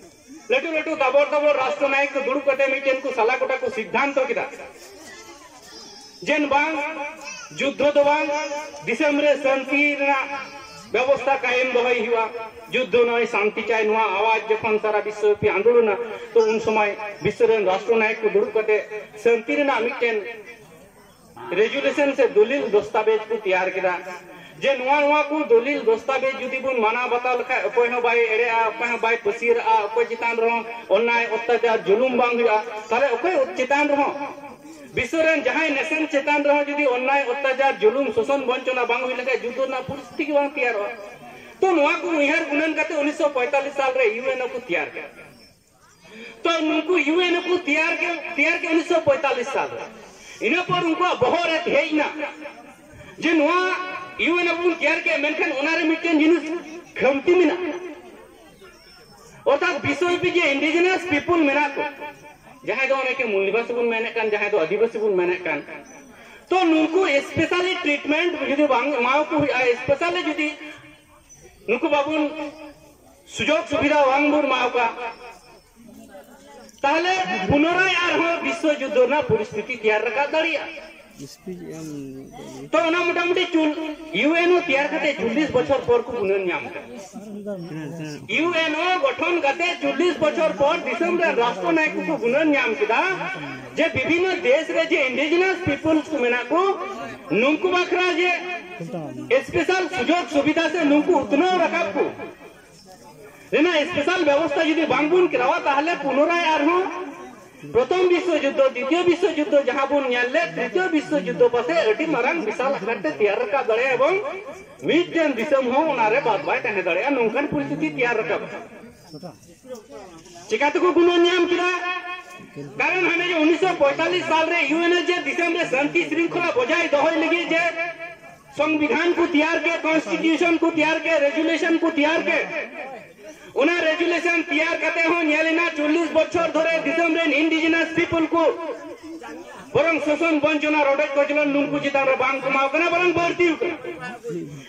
ᱞᱟᱹᱴᱩ ᱞᱟᱹᱴᱩ ᱫᱟᱵᱚᱨ ᱫᱟᱵᱚᱨ ᱨᱟᱥᱴᱨᱚ ᱱᱟᱭᱚᱠ ᱠᱚ ᱫᱩᱲᱩᱵ ᱠᱟᱛᱮ ᱢᱤᱫᱴᱮᱱ ᱠᱚ ᱥᱟᱞᱟ ᱜᱚᱴᱟ ᱠᱚ ᱥᱤᱫᱽᱫᱷᱟᱱᱛᱚ ᱠᱮᱫᱟ, ᱡᱮ ᱵᱟᱝ ᱡᱩᱫᱽᱫᱷᱚ ᱫᱚ ᱵᱟᱝ, ᱫᱤᱥᱚᱢ ᱨᱮ ᱥᱟᱱᱛᱤ ᱨᱮᱱᱟᱜ ᱵᱮᱵᱚᱥᱛᱷᱟ ᱠᱟᱭᱮᱢ ᱫᱚᱦᱚᱭ ᱦᱩᱭᱩᱜᱼᱟ᱾ ᱡᱩᱫᱽᱫᱷᱚ ᱱᱚᱭ ᱥᱟᱱᱛᱤ ᱪᱟᱭ, ᱱᱚᱣᱟ ᱟᱣᱟᱡ ᱡᱚᱠᱷᱚᱱ ᱥᱟᱨᱟ ᱵᱤᱥᱥᱚᱵᱮᱯᱤ ᱟᱱᱫᱳᱞᱚᱱᱟ, ᱛᱚ ᱩᱱ ᱥᱚᱢᱚᱭ ᱵᱤᱥᱥᱚ ᱨᱮᱱ ᱨᱟᱥᱴᱨᱚ ᱱᱟᱭᱚᱠ ᱠᱚ ᱫᱩᱲᱩᱵ ᱠᱟᱛᱮ ᱥᱟᱱᱛᱤ ᱨᱮᱱᱟᱜ ᱢᱤᱫᱴᱮᱱ ᱨᱮᱡᱩᱞᱮᱥᱚᱱ ᱥᱮ ᱫᱚᱞᱤᱞ ᱫᱚᱥᱛᱟᱵᱮᱡ ᱠᱚ ᱛᱮᱭᱟᱨ ᱠᱮᱫᱟ, ᱡᱮ ᱱᱚᱣᱟ, ᱱᱚᱣᱟ ᱠᱚ ᱫᱚᱞᱤᱞ ᱫᱚᱥᱛᱟᱵᱮᱡ ᱡᱩᱫᱤ ᱵᱚᱱ ᱢᱟᱱᱟᱣ ᱵᱟᱛᱟᱣ ᱞᱮᱠᱷᱟᱡ ᱚᱠᱚᱭ ᱦᱚᱸ ᱵᱟᱭ ᱮᱲᱮᱜᱼᱟ, ᱚᱠᱚᱭ ᱦᱚᱸ ᱵᱟᱭ ᱯᱟᱹᱥᱤᱨᱟᱜᱼᱟ, ᱚᱠᱚᱭ ᱪᱮᱛᱟᱱ ᱨᱮᱦᱚᱸ ᱚᱱᱱᱟᱭ ᱚᱛᱛᱟᱪᱟᱨ ᱡᱩᱞᱩᱢ ᱵᱟᱝ ᱦᱩᱭᱩᱜᱼᱟ, ᱛᱟᱦᱞᱮ ᱚᱠᱚᱭ ᱪᱮᱛᱟᱱ ᱨᱮᱦᱚᱸ, ᱵᱤᱥᱥᱚ ᱨᱮᱱ ᱡᱟᱦᱟᱸᱭ ᱱᱮᱥᱚᱱ ᱪᱮᱛᱟᱱ ᱨᱮᱦᱚᱸ ᱡᱩᱫᱤ ᱚᱱᱱᱟᱭ ᱚᱛᱛᱟᱪᱟᱨ ᱡᱩᱞᱩᱢ ᱥᱳᱥᱚᱱ ᱵᱚᱧᱪᱚᱱᱟ ᱵᱟᱝ ᱦᱩᱭ ᱞᱮᱱᱠᱷᱟᱱ ᱡᱩᱫᱽᱫᱷᱚ ᱨᱮᱱᱟᱜ ᱯᱚᱨᱤᱥᱛᱷᱤᱛᱤ ᱜᱮ ᱵᱟᱝ ᱛᱮᱭᱟᱨᱚᱜᱼᱟ᱾ ᱛᱚ ᱱᱚᱣᱟ ᱠᱚ ᱩᱭᱦᱟᱹᱨ ᱜᱩᱱᱟᱹᱱ ᱠᱟᱛᱮ ᱩᱱᱤᱥᱥᱚ ᱯᱚᱸᱭᱛᱟᱞᱞᱤᱥ ᱥᱟᱞ ᱨᱮ ᱤᱭᱩ ᱮᱱ ᱳ ᱠᱚ ᱛᱮᱭᱟᱨ ᱠᱮᱫᱟ᱾ ᱛᱚ ᱱᱩᱠᱩ ᱤᱭᱩ ᱮᱱ ᱳ ᱠᱚ ᱛᱮᱭᱟᱨ ᱠᱮᱫ, ᱛᱮᱭᱟᱨ ᱠᱮᱫ ᱩᱱᱤᱥᱥᱚ ᱯᱚᱸᱭᱛᱟᱞᱞᱤᱥ ᱥᱟᱞ ᱨᱮ᱾ ᱤᱱᱟᱹ ᱯᱚᱨ ᱩᱱᱠᱩᱣᱟᱜ ᱵᱚᱦᱚᱜ ᱨᱮ ᱦᱮᱡ ᱮᱱᱟ ᱡᱮ ᱱᱚᱣᱟ ᱤᱭᱩ ᱮᱱ ᱳ ᱵᱚᱱ ᱛᱮᱭᱟᱨ ᱠᱮᱫ, ᱢᱮᱱᱠᱷᱟᱱ ᱚᱱᱟ ᱨᱮ ᱢᱤᱫᱴᱮᱱ ᱡᱤᱱᱤᱥ ᱠᱷᱟᱢᱛᱤ ᱢᱮᱱᱟᱜᱼᱟ᱾ ᱚᱨᱛᱷᱟᱛ ᱵᱤᱥᱥᱚᱵᱮᱯᱤ ᱡᱮ ᱤᱱᱰᱤᱡᱤᱱᱟᱥ ᱯᱤᱯᱚᱞ ᱢᱮᱱᱟᱜ ᱠᱚ, ᱡᱟᱦᱟᱸᱭ ᱫᱚ ᱚᱱᱮᱠᱮ ᱢᱩᱞ ᱱᱤᱵᱟᱥᱤ ᱵᱚᱱ ᱢᱮᱱᱮᱫ ᱠᱟᱱ, ᱡᱟᱦᱟᱸᱭ ᱫᱚ ᱟᱹᱫᱤᱵᱟᱹᱥᱤ ᱵᱚᱱ ᱢᱮᱱᱮᱫ ᱠᱟᱱ, ᱛᱚ ᱱᱩᱠᱩ ᱥᱯᱮᱥᱟᱞᱤ ᱴᱨᱤᱴᱢᱮᱱᱴ ᱡᱩᱫᱤ ᱵᱟᱝ ᱮᱢᱟᱣᱟᱠᱚ ᱦᱩᱭᱩᱜᱼᱟ, ᱥᱯᱮᱥᱟᱞᱤ ᱡᱩᱫᱤ ᱱᱩᱠᱩ ᱵᱟᱵᱚᱱ ᱥᱩᱡᱳᱜᱽ ᱥᱩᱵᱤᱫᱷᱟ ᱵᱟᱝ ᱵᱚᱱ ᱮᱢᱟᱣᱟᱠᱚᱣᱟ, ᱛᱟᱦᱞᱮ ᱯᱩᱱᱚᱨᱟᱭ ᱟᱨᱦᱚᱸ ᱵᱤᱥᱥᱚ ᱡᱩᱫᱽᱫᱷᱚ ᱨᱮᱱᱟᱜ ᱯᱚᱨᱤᱥᱛᱷᱤᱛᱤ ᱛᱮᱭᱟᱨ ᱨᱟᱠᱟᱵ ᱫᱟᱲᱮᱭᱟᱜᱼᱟ᱾ ᱛᱚ ᱚᱱᱟ ᱢᱚᱴᱟᱢᱩᱴᱤ ᱪᱩᱞ ᱤᱭᱩ ᱮᱱ ᱳ ᱛᱮᱭᱟᱨ ᱠᱟᱛᱮ ᱪᱚᱞᱞᱤᱥ ᱵᱚᱪᱷᱚᱨ ᱯᱚᱨ ᱠᱚ ᱜᱩᱱᱟᱹᱱ ᱧᱟᱢ ᱠᱮᱫᱟ᱾ ᱤᱭᱩ ᱮᱱ ᱳ ᱜᱚᱴᱷᱚᱱ ᱠᱟᱛᱮ ᱪᱚᱞᱞᱤᱥ ᱵᱚᱪᱷᱚᱨ ᱯᱚᱨ ᱫᱤᱥᱚᱢ ᱨᱮᱱ ᱨᱟᱥᱴᱨᱚ ᱱᱟᱭᱚᱠ ᱠᱚ ᱜᱩᱱᱟᱹᱱ ᱧᱟᱢ ᱠᱮᱫᱟ ᱡᱮ ᱵᱤᱵᱷᱤᱱᱱᱚ ᱫᱮᱥ ᱨᱮ ᱡᱮ ᱤᱱᱰᱤᱡᱤᱱᱟᱥ ᱯᱤᱯᱚᱞᱥ ᱠᱚ ᱢᱮᱱᱟᱜ ᱠᱚ, ᱱᱩᱠᱩ ᱵᱟᱠᱷᱨᱟ ᱡᱮ ᱥᱯᱮᱥᱟᱞ ᱥᱩᱡᱳᱜᱽ ᱥᱩᱵᱤᱫᱷᱟ ᱥᱮ ᱱᱩᱠᱩ ᱩᱛᱱᱟᱹᱣ ᱨᱟᱠᱟᱵ ᱠᱚ ᱨᱮᱱᱟᱜ ᱥᱯᱮᱥᱟᱞ ᱵᱮᱵᱚᱥᱛᱷᱟ ᱡᱩᱫᱤ ᱵᱟᱝ ᱵᱚᱱ ᱠᱚᱨᱟᱣᱟ, ᱛᱟᱦᱞᱮ ᱯᱩᱱᱚᱨᱟᱭ ᱟᱨᱦᱚᱸ ᱯᱨᱚᱛᱷᱚᱢ ᱵᱤᱥᱥᱚ ᱡᱩᱫᱽᱫᱷᱚ, ᱫᱤᱛᱤᱭᱚ ᱵᱤᱥᱥᱚ ᱡᱩᱫᱽᱫᱷᱚ ᱡᱟᱦᱟᱸ ᱵᱚᱱ ᱧᱮᱞ ᱞᱮᱫ, ᱛᱨᱤᱛᱤᱭᱚ ᱵᱤᱥᱥᱚ ᱡᱩᱫᱽᱫᱷᱚ ᱯᱟᱥᱮ ᱟᱹᱰᱤ ᱢᱟᱨᱟᱝ ᱵᱤᱥᱟᱞ ᱟᱠᱟᱨ ᱛᱮ ᱛᱮᱭᱟᱨ ᱨᱟᱠᱟᱵ ᱫᱟᱲᱮᱭᱟᱜᱼᱟ ᱮᱵᱚᱝ ᱢᱤᱫᱴᱮᱱ ᱫᱤᱥᱚᱢ ᱦᱚᱸ ᱚᱱᱟᱨᱮ ᱵᱟᱫ ᱵᱟᱭ ᱛᱟᱦᱮᱸ ᱫᱟᱲᱮᱭᱟᱜᱼᱟ, ᱱᱚᱝᱠᱟᱱ ᱯᱚᱨᱤᱥᱛᱷᱤᱛᱤ ᱛᱮᱭᱟᱨ ᱨᱟᱠᱟᱵ᱾ ᱪᱤᱠᱟ ᱛᱮᱠᱚ ᱜᱩᱱᱟᱹᱱ ᱧᱟᱢ ᱠᱮᱫᱟ? ᱠᱟᱨᱚᱱ ᱦᱟᱱᱮ ᱡᱮ ᱩᱱᱤᱥᱥᱚ ᱯᱚᱸᱭᱛᱟᱞᱞᱤᱥ ᱥᱟᱞ ᱨᱮ ᱤᱭᱩ ᱮᱱ ᱳ ᱡᱮ ᱫᱤᱥᱚᱢ ᱨᱮ ᱥᱟᱱᱛᱤ ᱥᱨᱤᱝᱠᱷᱚᱞᱟ ᱵᱚᱡᱟᱭ ᱫᱚᱦᱚᱭ ᱞᱟᱹᱜᱤᱫ ᱡᱮ ᱥᱚᱝᱵᱤᱫᱷᱟᱱ ᱠᱚ ᱛᱮᱭᱟᱨ ᱠᱮᱫ, ᱠᱚᱱᱥᱴᱤᱴᱤᱭᱩᱥᱚᱱ ᱠᱚ ᱛᱮᱭᱟᱨ ᱠᱮᱫ, ᱨᱮᱡᱩᱞᱮᱥᱚᱱ ᱠᱚ ᱛᱮᱭᱟᱨ ᱠᱮᱫ, ᱚᱱᱟ ᱨᱮᱡᱩᱞᱮᱥᱚᱱ ᱛᱮᱭᱟᱨ ᱠᱟᱛᱮ ᱦᱚᱸ ᱧᱮᱞ ᱮᱱᱟ ᱪᱚᱞᱞᱤᱥ ᱵᱚᱪᱷᱚᱨ ᱫᱷᱚᱨᱮ ᱫᱤᱥᱚᱢ ᱨᱮᱱ ᱤᱱᱰᱤᱡᱤᱱᱟᱥ ᱯᱤᱯᱚᱞ ᱠᱚ ᱵᱚᱨᱚᱝ ᱥᱳᱥᱚᱱ ᱵᱚᱧᱪᱚᱱᱟ ᱨᱚᱰᱚᱡ ᱠᱚᱪᱞᱚᱱ ᱱᱩᱠᱩ ᱪᱮᱛᱟᱱ ᱨᱮ ᱵᱟᱝ ᱠᱚᱢᱟᱣ ᱠᱟᱱᱟ, ᱵᱚᱨᱚᱝ ᱵᱟᱹᱲᱛᱤ ᱠᱟᱱᱟ᱾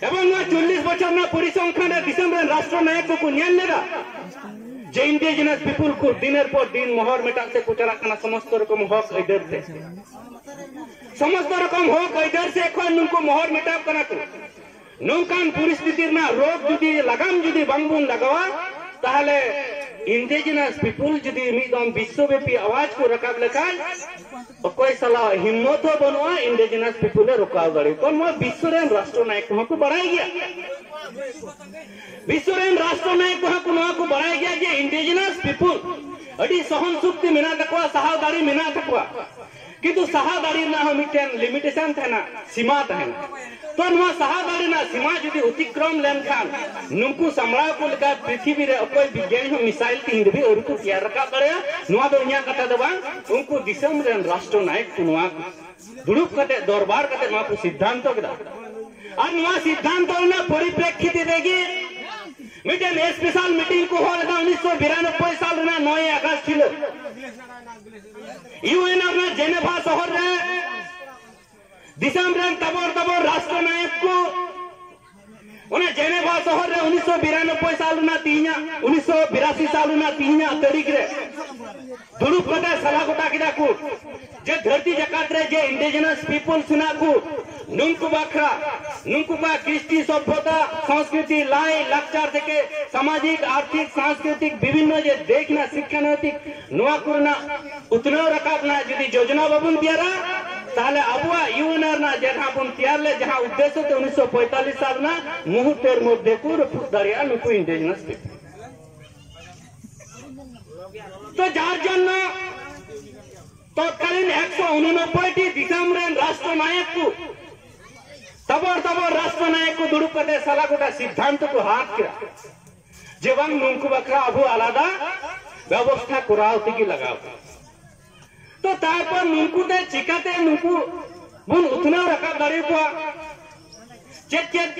ᱮᱵᱚᱝ ᱱᱚᱣᱟ ᱪᱚᱞᱞᱤᱥ ᱵᱚᱪᱷᱚᱨ ᱨᱮᱱᱟᱜ ᱯᱚᱨᱤᱥᱚᱝᱠᱷᱟᱱ ᱨᱮ ᱫᱤᱥᱚᱢ ᱨᱮᱱ ᱨᱟᱥᱴᱨᱚ ᱱᱟᱭᱚᱠ ᱠᱚᱠᱚ ᱧᱮᱞ ᱞᱮᱫᱟ ᱡᱮ ᱤᱱᱰᱤᱡᱤᱱᱟᱥ ᱯᱤᱯᱚᱞ ᱠᱚ ᱫᱤᱱᱮᱨ ᱯᱚᱨ ᱫᱤᱱ ᱢᱚᱦᱚᱨ ᱢᱮᱴᱟᱜ ᱥᱮᱫ ᱠᱚ ᱪᱟᱞᱟᱜ ᱠᱟᱱᱟ ᱥᱚᱢᱚᱥᱛᱚ ᱨᱚᱠᱚᱢ ᱦᱚᱠ ᱟᱹᱭᱫᱟᱹᱨ ᱛᱮ᱾ ᱥᱚᱢᱚᱥᱛᱚ ᱨᱚᱠᱚᱢ ᱦᱚᱠ ᱟᱹᱭᱫᱟᱹᱨ ᱥᱮᱫ ᱠᱷᱚᱱ ᱱᱩᱠᱩ ᱢᱚᱦᱚᱨ ᱢᱮᱴᱟᱣ ᱠᱟᱱᱟ ᱠᱚ᱾ ᱱᱚᱝᱠᱟᱱ ᱯᱚᱨᱤᱥᱛᱷᱤᱛᱤ ᱨᱮᱱᱟᱜ ᱨᱳᱜᱽ ᱡᱩᱫᱤ ᱞᱟᱜᱟᱢ ᱡᱩᱫᱤ ᱵᱟᱝᱵᱚᱱ ᱞᱟᱜᱟᱣᱟ, ᱛᱟᱦᱞᱮ ᱤᱱᱰᱤᱡᱤᱱᱟᱥ ᱯᱤᱯᱚᱞ ᱡᱩᱫᱤ ᱢᱤᱫ ᱫᱚᱢ ᱵᱤᱥᱥᱚᱵᱮᱯᱤ ᱟᱣᱟᱡ ᱠᱚ ᱨᱟᱠᱟᱵ ᱞᱮᱠᱷᱟᱱ ᱚᱠᱚᱭ ᱥᱟᱞᱟᱜ ᱦᱤᱢᱢᱚᱛ ᱦᱚᱸ ᱵᱟᱹᱱᱩᱜᱼᱟ ᱤᱱᱰᱤᱡᱤᱱᱟᱥ ᱯᱤᱯᱚᱞ ᱮ ᱨᱚᱠᱟᱣ ᱫᱟᱲᱮᱭᱟᱠᱚᱣᱟ᱾ ᱱᱚᱣᱟ ᱵᱤᱥᱥᱚ ᱨᱮᱱ ᱨᱟᱥᱴᱨᱚ ᱱᱟᱭᱚᱠ ᱠᱚᱦᱚᱸ ᱠᱚ ᱵᱟᱲᱟᱭ ᱜᱮᱭᱟ᱾ ᱵᱤᱥᱥᱚ ᱨᱮᱱ ᱨᱟᱥᱴᱨᱚ ᱱᱟᱭᱚᱠ ᱠᱚᱦᱚᱸ ᱠᱚ ᱱᱚᱣᱟ ᱠᱚ ᱵᱟᱲᱟᱭ ᱜᱮᱭᱟ ᱡᱮ ᱤᱱᱰᱤᱡᱤᱱᱟᱥ ᱯᱤᱯᱚᱞ ᱟᱹᱰᱤ ᱥᱚᱦᱚᱱ ᱥᱚᱠᱛᱤ ᱢᱮᱱᱟᱜ ᱛᱟᱠᱚᱣᱟ, ᱥᱟᱦᱟᱣ ᱫᱟᱲᱮ ᱢᱮᱱᱟᱜ ᱛᱟᱠᱚᱣᱟ᱾ ᱠᱤᱱᱛᱩ ᱥᱟᱦᱟ ᱫᱟᱲᱮ ᱨᱮᱱᱟᱜ ᱦᱚᱸ ᱢᱤᱫᱴᱮᱱ ᱞᱤᱢᱤᱴᱮᱥᱚᱱ ᱛᱟᱦᱮᱱᱟ, ᱥᱤᱢᱟ ᱛᱟᱦᱮᱱᱟ᱾ ᱛᱚ ᱱᱚᱣᱟ ᱥᱟᱦᱟ ᱫᱟᱲᱮ ᱨᱮᱱᱟᱜ ᱥᱤᱢᱟ ᱡᱩᱫᱤ ᱚᱛᱤᱠᱨᱚᱢ ᱞᱮᱱᱠᱷᱟᱱ ᱱᱩᱠᱩ ᱥᱟᱢᱵᱲᱟᱣ ᱠᱚ ᱞᱮᱠᱟ ᱯᱨᱤᱛᱷᱤᱵᱤ ᱨᱮ ᱚᱠᱚᱭ ᱵᱤᱜᱽᱜᱟᱱᱤ ᱦᱚᱸ ᱢᱤᱥᱟᱭᱤᱞ ᱛᱮᱦᱮᱧ ᱫᱷᱟᱹᱵᱤᱡ ᱟᱹᱣᱨᱤ ᱠᱚ ᱛᱮᱭᱟᱨ ᱨᱟᱠᱟᱵ ᱫᱟᱲᱮᱭᱟᱜᱼᱟ᱾ ᱱᱚᱣᱟ ᱫᱚ ᱤᱧᱟᱹᱜ ᱠᱟᱛᱷᱟ ᱫᱚ ᱵᱟᱝ, ᱩᱱᱠᱩ ᱫᱤᱥᱚᱢ ᱨᱮᱱ ᱨᱟᱥᱴᱨᱚ ᱱᱟᱭᱚᱠ ᱠᱚ ᱱᱚᱣᱟ ᱫᱩᱲᱩᱵ ᱠᱟᱛᱮ ᱫᱚᱨᱵᱟᱨ ᱠᱟᱛᱮ ᱱᱚᱣᱟ ᱠᱚ ᱥᱤᱫᱽᱫᱷᱟᱱᱛᱚ ᱠᱮᱫᱟ᱾ ᱟᱨ ᱱᱚᱣᱟ ᱥᱤᱫᱽᱫᱷᱟᱱᱛᱚ ᱨᱮᱱᱟᱜ ᱯᱚᱨᱤᱯᱨᱮᱠᱠᱷᱤᱛ ᱨᱮᱜᱮ ᱢᱤᱫᱴᱮᱱ ᱥᱯᱮᱥᱟᱞ ᱢᱤᱴᱤᱝ ᱠᱚ ᱦᱚᱦᱚ ᱞᱮᱫᱟ ᱩᱱᱤᱥᱥᱚ ᱵᱤᱨᱟᱱᱚᱵᱵᱳᱭ ᱥᱟᱞ ᱨᱮᱱᱟᱜ ᱱᱚᱭ ᱟᱜᱚᱥᱴ ᱦᱤᱞᱳᱜ ᱤᱭᱩ ᱮᱱ ᱨᱮᱱᱟᱜ ᱡᱮᱱᱮᱵᱷᱟ ᱥᱚᱦᱚᱨ ᱨᱮ᱾ ᱫᱤᱥᱚᱢ ᱨᱮᱱ ᱛᱟᱵᱚᱨ ᱛᱟᱵᱚᱨ ᱨᱟᱥᱴᱨᱚ ᱱᱟᱭᱚᱠ ᱠᱚ ᱚᱱᱟ ᱡᱮᱱᱮᱵᱷᱟ ᱥᱚᱦᱚᱨ ᱨᱮ ᱩᱱᱤᱥᱥᱚ ᱵᱤᱨᱟᱱᱚᱵᱵᱳᱭ ᱥᱟᱞ ᱨᱮᱱᱟᱜ ᱛᱤᱦᱤᱧᱟᱜ, ᱩᱱᱤᱥᱥᱚ ᱵᱤᱨᱟᱥᱤ ᱥᱟᱞ ᱨᱮᱱᱟᱜ ᱛᱤᱦᱤᱧᱟᱜ ᱛᱟᱹᱨᱤᱠᱷ ᱨᱮ ᱫᱩᱲᱩᱵ ᱠᱟᱛᱮ ᱥᱟᱞᱟ ᱜᱚᱴᱟ ᱠᱮᱫᱟ ᱠᱚ ᱡᱮ ᱫᱷᱟᱹᱨᱛᱤ ᱡᱟᱠᱟᱛ ᱨᱮ ᱡᱮ indigenous peoples ᱦᱮᱱᱟᱜ ᱠᱚ, ᱱᱩᱝᱠᱩ ᱵᱟᱠᱷᱨᱟ, ᱱᱩᱝᱠᱩ ᱠᱚᱣᱟᱜ ᱠᱨᱤᱥᱴᱤ ᱥᱚᱵᱷᱚᱛᱟ, ᱥᱚᱝᱥᱠᱨᱤᱛᱤ, ᱞᱟᱭ ᱞᱟᱠᱪᱟᱨ ᱛᱷᱮᱠᱮ ᱥᱟᱢᱟᱡᱤᱠ, ᱟᱨᱛᱷᱤᱠ, ᱥᱟᱝᱥᱠᱨᱤᱛᱤᱠ ᱵᱤᱵᱷᱤᱱᱱᱚ ᱡᱮ ᱫᱤᱠ ᱨᱮᱱᱟᱜ ᱥᱤᱠᱠᱷᱟ ᱱᱳᱭᱛᱤᱠ, ᱱᱚᱣᱟ ᱠᱚᱨᱮᱱᱟᱜ ᱩᱛᱱᱟᱹᱣ ᱨᱟᱠᱟᱵ ᱨᱮᱱᱟᱜ ᱡᱩᱫᱤ ᱡᱳᱡᱚᱱᱟ ᱵᱟᱵᱚᱱ ᱛᱮᱭᱟᱨᱟ, ᱛᱟᱦᱞᱮ ᱟᱵᱚᱣᱟᱜ ᱤᱭᱩ ᱮᱱ ᱟᱨ ᱨᱮᱱᱟᱜ ᱡᱟᱦᱟᱸ ᱵᱚᱱ ᱛᱮᱭᱟᱨ ᱞᱮᱫ, ᱡᱟᱦᱟᱸ ᱩᱫᱽᱫᱮᱥᱥᱚ ᱛᱮ ᱩᱱᱤᱥᱥᱚ ᱯᱚᱸᱭᱛᱟᱞᱞᱤᱥ ᱥᱟᱞ ᱨᱮᱱᱟᱜ ᱢᱩᱦᱩᱨᱛᱮᱨ ᱢᱚᱫᱽᱫᱷᱮ ᱠᱚ ᱨᱟᱹᱯᱩᱫ ᱫᱟᱲᱮᱭᱟᱜᱼᱟ ᱱᱩᱠᱩ indigenous people᱾ ᱛᱚ ᱡᱟᱨ ᱡᱚᱱᱱᱚ ᱛᱚᱛᱠᱟᱞᱤᱱ ᱮᱠᱥᱚ ᱩᱱᱩᱱᱚᱵᱵᱳᱭ ᱴᱤ ᱫᱤᱥᱚᱢ ᱨᱮᱱ ᱨᱟᱥᱴᱨᱚ ᱱᱟᱭᱚᱠ ᱠᱚ, ᱛᱟᱵᱚᱨ ᱛᱟᱵᱚᱨ ᱨᱟᱥᱴᱨᱚ ᱱᱟᱭᱚᱠ ᱠᱚ ᱫᱩᱲᱩᱵ ᱠᱟᱛᱮ ᱥᱟᱞᱟ ᱜᱚᱴᱟ ᱥᱤᱫᱽᱫᱷᱟᱱᱛᱚ ᱠᱚ ᱦᱟᱛ ᱠᱮᱫᱟ ᱡᱮ ᱵᱟᱝ ᱱᱩᱝᱠᱩ ᱵᱟᱠᱷᱨᱟ ᱟᱵᱚ ᱟᱞᱟᱫᱟ ᱵᱮᱵᱚᱥᱛᱷᱟ ᱠᱚᱨᱟᱣ ᱛᱮᱜᱮ ᱞᱟᱜᱟᱣ᱾ ᱛᱚ ᱛᱟᱨᱯᱚᱨ ᱱᱩᱝᱠᱩ ᱛᱮ ᱪᱤᱠᱟᱛᱮ ᱱᱩᱠᱩ ᱵᱚᱱ ᱩᱛᱱᱟᱹᱣ ᱨᱟᱠᱟᱵ ᱫᱟᱲᱮ ᱠᱚᱣᱟ? ᱪᱮᱫ ᱪᱮᱫ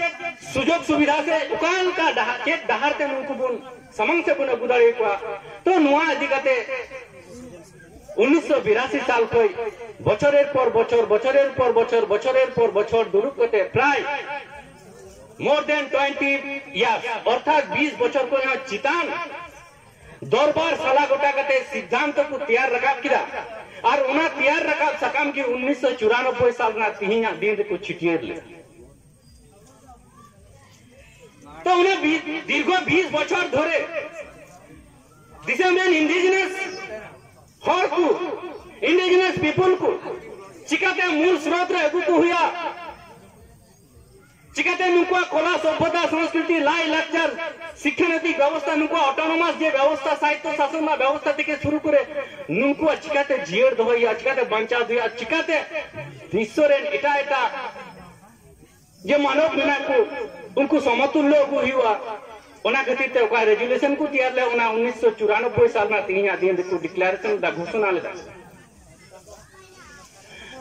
ᱥᱩᱡᱳᱜᱽ ᱥᱩᱵᱤᱫᱷᱟ ᱥᱮ ᱚᱠᱟ ᱞᱮᱠᱟ ᱰᱟᱦᱟᱨ, ᱪᱮᱫ ᱰᱟᱦᱟᱨ ᱛᱮ ᱱᱩᱠᱩ ᱵᱚᱱ ᱥᱟᱢᱟᱝ ᱥᱮᱫ ᱵᱚᱱ ᱟᱹᱜᱩ ᱫᱟᱲᱮ ᱠᱚᱣᱟ? ᱛᱚ ᱱᱚᱣᱟ ᱤᱫᱤ ᱠᱟᱛᱮ ᱩᱱᱤᱥᱥᱚ ᱵᱤᱨᱟᱥᱤ ᱥᱟᱞ ᱠᱷᱚᱱ ᱵᱚᱪᱷᱚᱨᱮᱨ ᱯᱚᱨ ᱵᱚᱪᱷᱚᱨ, ᱵᱚᱪᱷᱚᱨᱮᱨ ᱯᱚᱨ ᱵᱚᱪᱷᱚᱨ, ᱵᱚᱪᱷᱚᱨᱮᱨ ᱯᱚᱨ ᱵᱚᱪᱷᱚᱨ ᱫᱩᱲᱩᱵ ᱠᱟᱛᱮ ᱯᱨᱟᱭ more than twenty years, ᱚᱨᱛᱷᱟᱛ ᱵᱤᱥ ᱵᱚᱪᱷᱚᱨ ᱠᱷᱚᱱ ᱦᱚᱸ ᱪᱮᱛᱟᱱ ᱫᱚᱨᱵᱟᱨ ᱥᱟᱞᱟ ᱜᱚᱴᱟ ᱠᱟᱛᱮ ᱥᱤᱫᱽᱫᱷᱟᱱᱛᱚ ᱠᱚ ᱛᱮᱭᱟᱨ ᱨᱟᱠᱟᱵ ᱠᱮᱫᱟ᱾ ᱟᱨ ᱚᱱᱟ ᱛᱮᱭᱟᱨ ᱨᱟᱠᱟᱵ ᱥᱟᱠᱟᱢ ᱜᱮ ᱩᱱᱤᱥᱥᱚ ᱪᱩᱨᱟᱱᱚᱵᱵᱳᱭ ᱥᱟᱞ ᱨᱮᱱᱟᱜ ᱛᱮᱦᱮᱧᱟᱜ ᱫᱤᱱ ᱨᱮᱠᱚ ᱪᱷᱟᱹᱴᱭᱟᱹᱨ ᱞᱮᱫᱟ᱾ ᱛᱚ ᱚᱱᱟ ᱵᱤ-, ᱫᱤᱨᱜᱷᱚ ᱵᱤᱥ ᱵᱚᱪᱷᱚᱨ ᱫᱷᱚᱨᱮ ᱫᱤᱥᱚᱢ ᱨᱮᱱ indigenous ᱦᱚᱲ ᱠᱚ, indigenous people ᱠᱚ ᱪᱤᱠᱟᱛᱮ ᱢᱩᱞ ᱥᱨᱳᱛ ᱨᱮ ᱟᱹᱜᱩ ᱠᱚ ᱦᱩᱭᱩᱜᱼᱟ? ᱪᱤᱠᱟᱛᱮ ᱱᱩᱠᱩᱣᱟᱜ ᱠᱚᱞᱟ, ᱥᱚᱵᱷᱚᱛᱟ, ᱥᱚᱝᱥᱠᱨᱤᱛᱤ, ᱞᱟᱭ ᱞᱟᱠᱪᱟᱨ, ᱥᱤᱠᱠᱷᱟᱱᱤᱛᱤᱠ ᱵᱮᱵᱚᱥᱛᱷᱟ, ᱱᱩᱠᱩᱣᱟᱜ autonomous ᱡᱮ ᱵᱮᱵᱚᱥᱛᱷᱟ, ᱥᱟᱦᱤᱛᱛᱚ ᱥᱟᱥᱚᱱ ᱨᱮᱱᱟᱜ ᱵᱮᱵᱚᱥᱛᱷᱟ ᱛᱷᱮᱠᱮ ᱥᱩᱨᱩ ᱠᱚᱨᱮ ᱱᱩᱠᱩᱣᱟᱜ ᱪᱤᱠᱟᱛᱮ ᱡᱤᱭᱟᱹᱲ ᱫᱚᱦᱚᱭ ᱦᱩᱭᱩᱜᱼᱟ, ᱪᱤᱠᱟᱛᱮ ᱵᱟᱧᱪᱟᱣ ᱫᱚᱦᱚᱭ ᱦᱩᱭᱩᱜᱼᱟ, ᱪᱤᱠᱟᱛᱮ ᱵᱤᱥᱥᱚ ᱨᱮᱱ ᱮᱴᱟᱜ ᱮᱴᱟᱜ ᱡᱮ ᱢᱟᱱᱚᱵ ᱢᱮᱱᱟᱜ ᱠᱚ ᱩᱱᱠᱩ ᱥᱚᱢᱚᱛᱩᱞᱞᱚ ᱟᱹᱜᱩ ᱦᱩᱭᱩᱜᱼᱟ᱾ ᱚᱱᱟ ᱠᱷᱟᱹᱛᱤᱨ ᱛᱮ ᱚᱠᱟ ᱨᱮᱡᱩᱞᱮᱥᱚᱱ ᱠᱚ ᱛᱮᱭᱟᱨ ᱞᱮᱫ, ᱚᱱᱟ ᱩᱱᱤᱥᱥᱚ ᱪᱩᱨᱟᱱᱚᱵᱵᱳᱭ ᱥᱟᱞ ᱨᱮᱱᱟᱜ ᱛᱮᱦᱮᱧᱟᱜ ᱫᱤᱱ ᱨᱮᱠᱚ ᱰᱤᱠᱞᱟᱨᱮᱥᱚᱱ ᱞᱮᱫᱟ, ᱜᱷᱳᱥᱚᱱᱟ ᱞᱮᱫᱟ᱾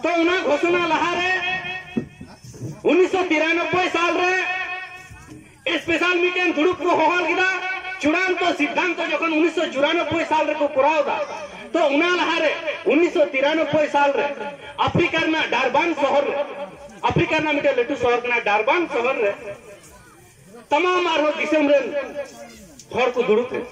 ᱛᱚ ᱚᱱᱟ ᱜᱷᱳᱥᱚᱱᱟ ᱞᱟᱦᱟᱨᱮ ᱩᱱᱤᱥᱥᱚ ᱛᱤᱨᱟᱱᱚᱵᱵᱳᱭ ᱥᱟᱞ ᱨᱮ ᱥᱯᱮᱥᱟᱞ ᱢᱤᱫᱴᱮᱱ ᱫᱩᱲᱩᱵ ᱠᱚ ᱦᱚᱦᱚ ᱞᱮᱫᱟ᱾ ᱪᱩᱲᱟᱱᱛᱚ ᱥᱤᱫᱽᱫᱷᱟᱱᱛᱚ ᱡᱚᱠᱷᱚᱱ ᱩᱱᱤᱥᱥᱚ ᱪᱩᱨᱟᱱᱚᱵᱵᱳᱭ ᱥᱟᱞ ᱨᱮᱠᱚ ᱠᱚᱨᱟᱣ ᱮᱫᱟ, ᱛᱚ ᱚᱱᱟ ᱞᱟᱦᱟᱨᱮ ᱩᱱᱤᱥᱥᱚ ᱛᱤᱨᱟᱱᱚᱵᱵᱳᱭ ᱥᱟᱞ ᱨᱮ ᱟᱯᱷᱨᱤᱠᱟ ᱨᱮᱱᱟᱜ ᱰᱟᱨᱵᱟᱱ ᱥᱚᱦᱚᱨ ᱨᱮ, ᱟᱯᱷᱨᱤᱠᱟ ᱨᱮᱱᱟᱜ ᱢᱤᱫᱴᱮᱱ ᱞᱟᱹᱴᱩ ᱥᱚᱦᱚᱨ ᱠᱟᱱᱟ ᱰᱟᱨᱵᱟᱱ ᱥᱚᱦᱚᱨ ᱨᱮ, ᱛᱟᱢᱟᱢ ᱟᱨᱦᱚᱸ ᱫᱤᱥᱚᱢ ᱨᱮᱱ ᱦᱚᱲ ᱠᱚ ᱫᱩᱲᱩᱵ ᱮᱱᱟ᱾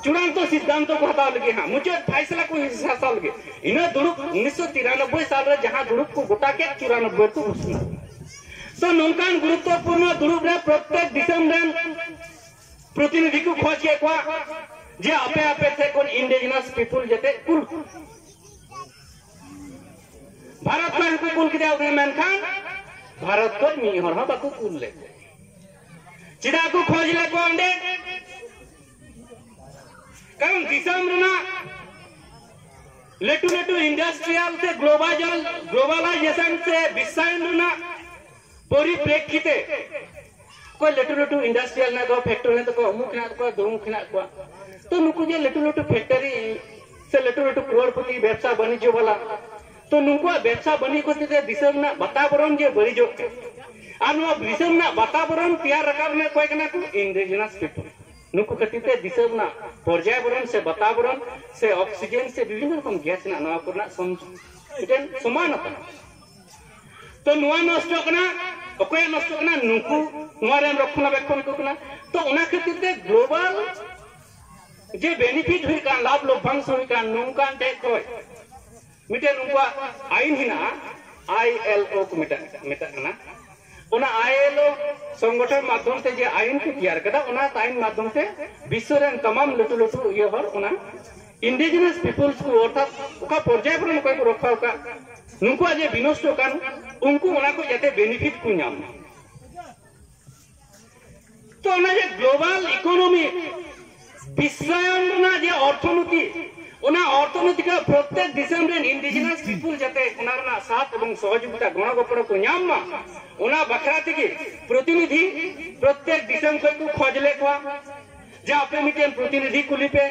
ᱪᱩᱲᱟᱱᱛᱚ ᱥᱤᱫᱽᱫᱷᱟᱱᱛᱚ ᱠᱚ ᱦᱟᱛᱟᱣ ᱞᱟᱹᱜᱤᱫ, ᱦᱟᱸᱜ ᱢᱩᱪᱟᱹᱫ ᱯᱷᱟᱭᱥᱟᱞᱟ ᱠᱚ ᱦᱟᱛᱟᱣ ᱞᱟᱹᱜᱤᱫ᱾ ᱤᱱᱟᱹ ᱫᱩᱲᱩᱵ ᱩᱱᱤᱥᱥᱚ ᱛᱤᱨᱟᱱᱚᱵᱵᱳᱭ ᱥᱟᱞ ᱨᱮ ᱡᱟᱦᱟᱸ ᱫᱩᱲᱩᱵ ᱠᱚ ᱜᱚᱴᱟ ᱠᱮᱫ, ᱪᱩᱨᱟᱱᱚᱵᱵᱳᱭ ᱨᱮᱠᱚ ᱜᱷᱳᱥᱚᱱᱟ᱾ ᱛᱚ ᱱᱚᱝᱠᱟᱱ ᱜᱩᱨᱩᱛᱛᱚᱯᱩᱨᱱᱚ ᱫᱩᱲᱩᱵ ᱨᱮ ᱯᱨᱚᱛᱮᱠ ᱫᱤᱥᱚᱢ ᱨᱮᱱ ᱯᱨᱚᱛᱤᱱᱤᱫᱷᱤ ᱠᱚ ᱠᱷᱚᱡ ᱠᱮᱫ ᱠᱚᱣᱟ ᱡᱮ ᱟᱯᱮ ᱟᱯᱮ ᱴᱷᱮᱱ ᱠᱷᱚᱱ indigenous people ᱡᱟᱛᱮ ᱠᱩᱞ ᱠᱚ᱾ ᱵᱷᱟᱨᱚᱛ ᱠᱷᱚᱱ ᱦᱚᱸᱠᱚ ᱠᱩᱞ ᱠᱮᱫᱮᱭᱟ ᱩᱱᱤ, ᱢᱮᱱᱠᱷᱟᱱ ᱵᱷᱟᱨᱚᱛ ᱠᱷᱚᱱ ᱢᱤᱫ ᱦᱚᱲ ᱦᱚᱸ ᱵᱟᱠᱚ ᱠᱩᱞ ᱞᱮᱫ ᱠᱚᱣᱟ᱾ ᱪᱮᱫᱟᱜ ᱠᱚ ᱠᱷᱚᱡ ᱞᱮᱫ ᱠᱚᱣᱟ ᱚᱸᱰᱮ? ᱠᱟᱨᱚᱱ ᱫᱤᱥᱚᱢ ᱨᱮᱱᱟᱜ ᱞᱟᱹᱴᱩ ᱞᱟᱹᱴᱩ industrial ᱥᱮ global, globalization ᱥᱮ ᱵᱤᱥᱥᱟᱭᱚᱱ ᱨᱮᱱᱟᱜ ᱯᱚᱨᱤᱯᱨᱮᱠᱠᱷᱤ ᱛᱮ ᱚᱠᱚᱭ ᱞᱟᱹᱴᱩ ᱞᱟᱹᱴᱩ industrial ᱦᱮᱱᱟᱜ ᱛᱟᱠᱚᱣᱟ, factory ᱦᱮᱱᱟᱜ ᱛᱟᱠᱚᱣᱟ, ᱩᱢᱩᱠ ᱦᱮᱱᱟᱜ ᱛᱟᱠᱚᱣᱟ, ᱫᱩᱢᱩᱠ ᱦᱮᱱᱟᱜ ᱛᱟᱠᱚᱣᱟ, ᱛᱚ ᱱᱩᱠᱩ ᱡᱮ ᱞᱟᱹᱴᱩ ᱞᱟᱹᱴᱩ factory ᱥᱮ ᱞᱟᱹᱴᱩ ᱞᱟᱹᱴᱩ ᱠᱨᱳᱲᱯᱚᱛᱤ ᱵᱮᱵᱽᱥᱟ ᱵᱟᱱᱤᱡᱽᱡᱚ ᱵᱟᱞᱟ, ᱛᱚ ᱱᱩᱠᱩᱣᱟᱜ ᱵᱮᱵᱽᱥᱟ ᱵᱟᱹᱱᱤᱡᱽ ᱠᱷᱟᱹᱛᱤᱨ ᱛᱮ ᱫᱤᱥᱚᱢ ᱨᱮᱱᱟᱜ ᱵᱟᱛᱟᱵᱚᱨᱚᱱ ᱡᱮ ᱵᱟᱹᱲᱤᱡᱚᱜ ᱠᱟᱱᱟ, ᱟᱨ ᱱᱚᱣᱟ ᱫᱤᱥᱚᱢ ᱨᱮᱱᱟᱜ ᱵᱟᱛᱟᱵᱚᱨᱚᱱ ᱛᱮᱭᱟᱨ ᱨᱟᱠᱟᱵ ᱨᱮᱱᱟᱜ ᱚᱠᱚᱭ ᱠᱟᱱᱟ ᱠᱚ? Indigenous people᱾ ᱱᱩᱠᱩ ᱠᱷᱟᱹᱛᱤᱨ ᱛᱮ ᱫᱤᱥᱚᱢ ᱨᱮᱱᱟᱜ ᱯᱚᱨᱡᱟᱵᱚᱨᱚᱱ ᱥᱮ ᱵᱟᱛᱟᱵᱚᱨᱚᱱ ᱥᱮ oxygen ᱥᱮ ᱵᱤᱵᱷᱤᱱᱱᱚ ᱨᱚᱠᱚᱢ gas ᱨᱮᱱᱟᱜ ᱱᱚᱣᱟ ᱠᱚᱨᱮᱱᱟᱜ ᱥᱚᱢ-, ᱢᱤᱫᱴᱮᱱ ᱥᱚᱢᱟᱱ ᱟᱠᱟᱱᱟ᱾ ᱛᱚ ᱱᱚᱣᱟ ᱱᱚᱥᱴᱚᱜ ᱠᱟᱱᱟ, ᱚᱠᱚᱭᱟᱜ ᱱᱚᱥᱴᱚᱜ ᱠᱟᱱᱟ? ᱱᱩᱠᱩ ᱱᱚᱣᱟ ᱨᱮᱱ ᱨᱚᱠᱷᱚᱱᱟᱵᱮᱠᱷᱚᱱ ᱠᱚ ᱠᱟᱱᱟ᱾ ᱛᱚ ᱚᱱᱟ ᱠᱷᱟᱹᱛᱤᱨ ᱛᱮ global ᱡᱮ benefit ᱦᱩᱭᱩᱜ ᱠᱟᱱ, ᱞᱟᱵᱷ ᱞᱚᱵᱷᱟᱝᱥᱚ ᱦᱩᱭᱩᱜ ᱠᱟᱱ, ᱱᱚᱝᱠᱟᱱ ᱴᱷᱮᱡ ᱠᱷᱚᱡ ᱢᱤᱫᱴᱮᱱ ᱩᱱᱠᱩᱣᱟᱜ ᱟᱭᱤᱱ ᱦᱮᱱᱟᱜᱼᱟ, I L O ᱠᱚ ᱢᱮᱛᱟᱜ, ᱢᱮᱛᱟᱜ ᱠᱟᱱᱟ᱾ ᱚᱱᱟ I L O ᱥᱚᱝᱜᱚᱴᱷᱚᱱ ᱢᱟᱫᱽᱫᱷᱚᱢ ᱛᱮ ᱡᱮ ᱟᱭᱤᱱ ᱠᱚ ᱛᱮᱭᱟᱨ ᱠᱟᱫᱟ, ᱚᱱᱟ ᱟᱭᱤᱱ ᱢᱟᱫᱽᱫᱷᱚᱢ ᱛᱮ ᱵᱤᱥᱥᱚ ᱨᱮᱱ ᱛᱟᱢᱟᱢ ᱞᱟᱹᱴᱩ ᱞᱟᱹᱴᱩ ᱤᱭᱟᱹ ᱦᱚᱲ ᱚᱱᱟ indigenous peoples ᱠᱚ, ᱚᱨᱛᱷᱟᱛ ᱚᱠᱟ ᱯᱚᱨᱡᱟᱭ ᱵᱚᱨᱚᱱ ᱚᱠᱚᱭ ᱠᱚ ᱨᱚᱠᱷᱟ ᱟᱠᱟᱫ, ᱱᱩᱠᱩᱣᱟᱜ ᱡᱮ ᱵᱤᱱᱚᱥᱴᱚ ᱠᱟᱱ, ᱩᱱᱠᱩ ᱚᱱᱟ ᱠᱚ ᱡᱟᱛᱮ benefit ᱠᱚ ᱧᱟᱢ ᱢᱟ᱾ ᱛᱚ ᱚᱱᱟ ᱡᱮ global economy, ᱵᱤᱥᱥᱟᱭᱚᱱ ᱨᱮᱱᱟᱜ ᱡᱮ ᱚᱨᱛᱷᱚᱱᱤᱛᱤ, ᱚᱱᱟ ᱚᱨᱛᱷᱚᱱᱤᱛᱤ ᱠᱚ ᱯᱨᱚᱛᱮᱠ ᱫᱤᱥᱚᱢ ᱨᱮᱱ indigenous people ᱡᱟᱛᱮ ᱚᱱᱟ ᱨᱮᱱᱟᱜ ᱥᱟᱛ ᱮᱵᱚᱝ ᱥᱚᱦᱚᱡᱳᱜᱤᱛᱟ, ᱜᱚᱲᱚ ᱜᱚᱯᱚᱲᱚ ᱠᱚ ᱧᱟᱢ ᱢᱟ, ᱚᱱᱟ ᱵᱟᱠᱷᱨᱟ ᱛᱮᱜᱮ ᱯᱨᱚᱛᱤᱱᱤᱫᱷᱤ ᱯᱨᱚᱛᱮᱠ ᱫᱤᱥᱚᱢ ᱠᱷᱚᱱ ᱠᱚ ᱠᱷᱚᱡ ᱞᱮᱫ ᱠᱚᱣᱟ ᱡᱮ ᱟᱯᱮ ᱢᱤᱫᱴᱮᱱ ᱯᱨᱚᱛᱤᱱᱤᱫᱷᱤ ᱠᱩᱞᱤ ᱯᱮ,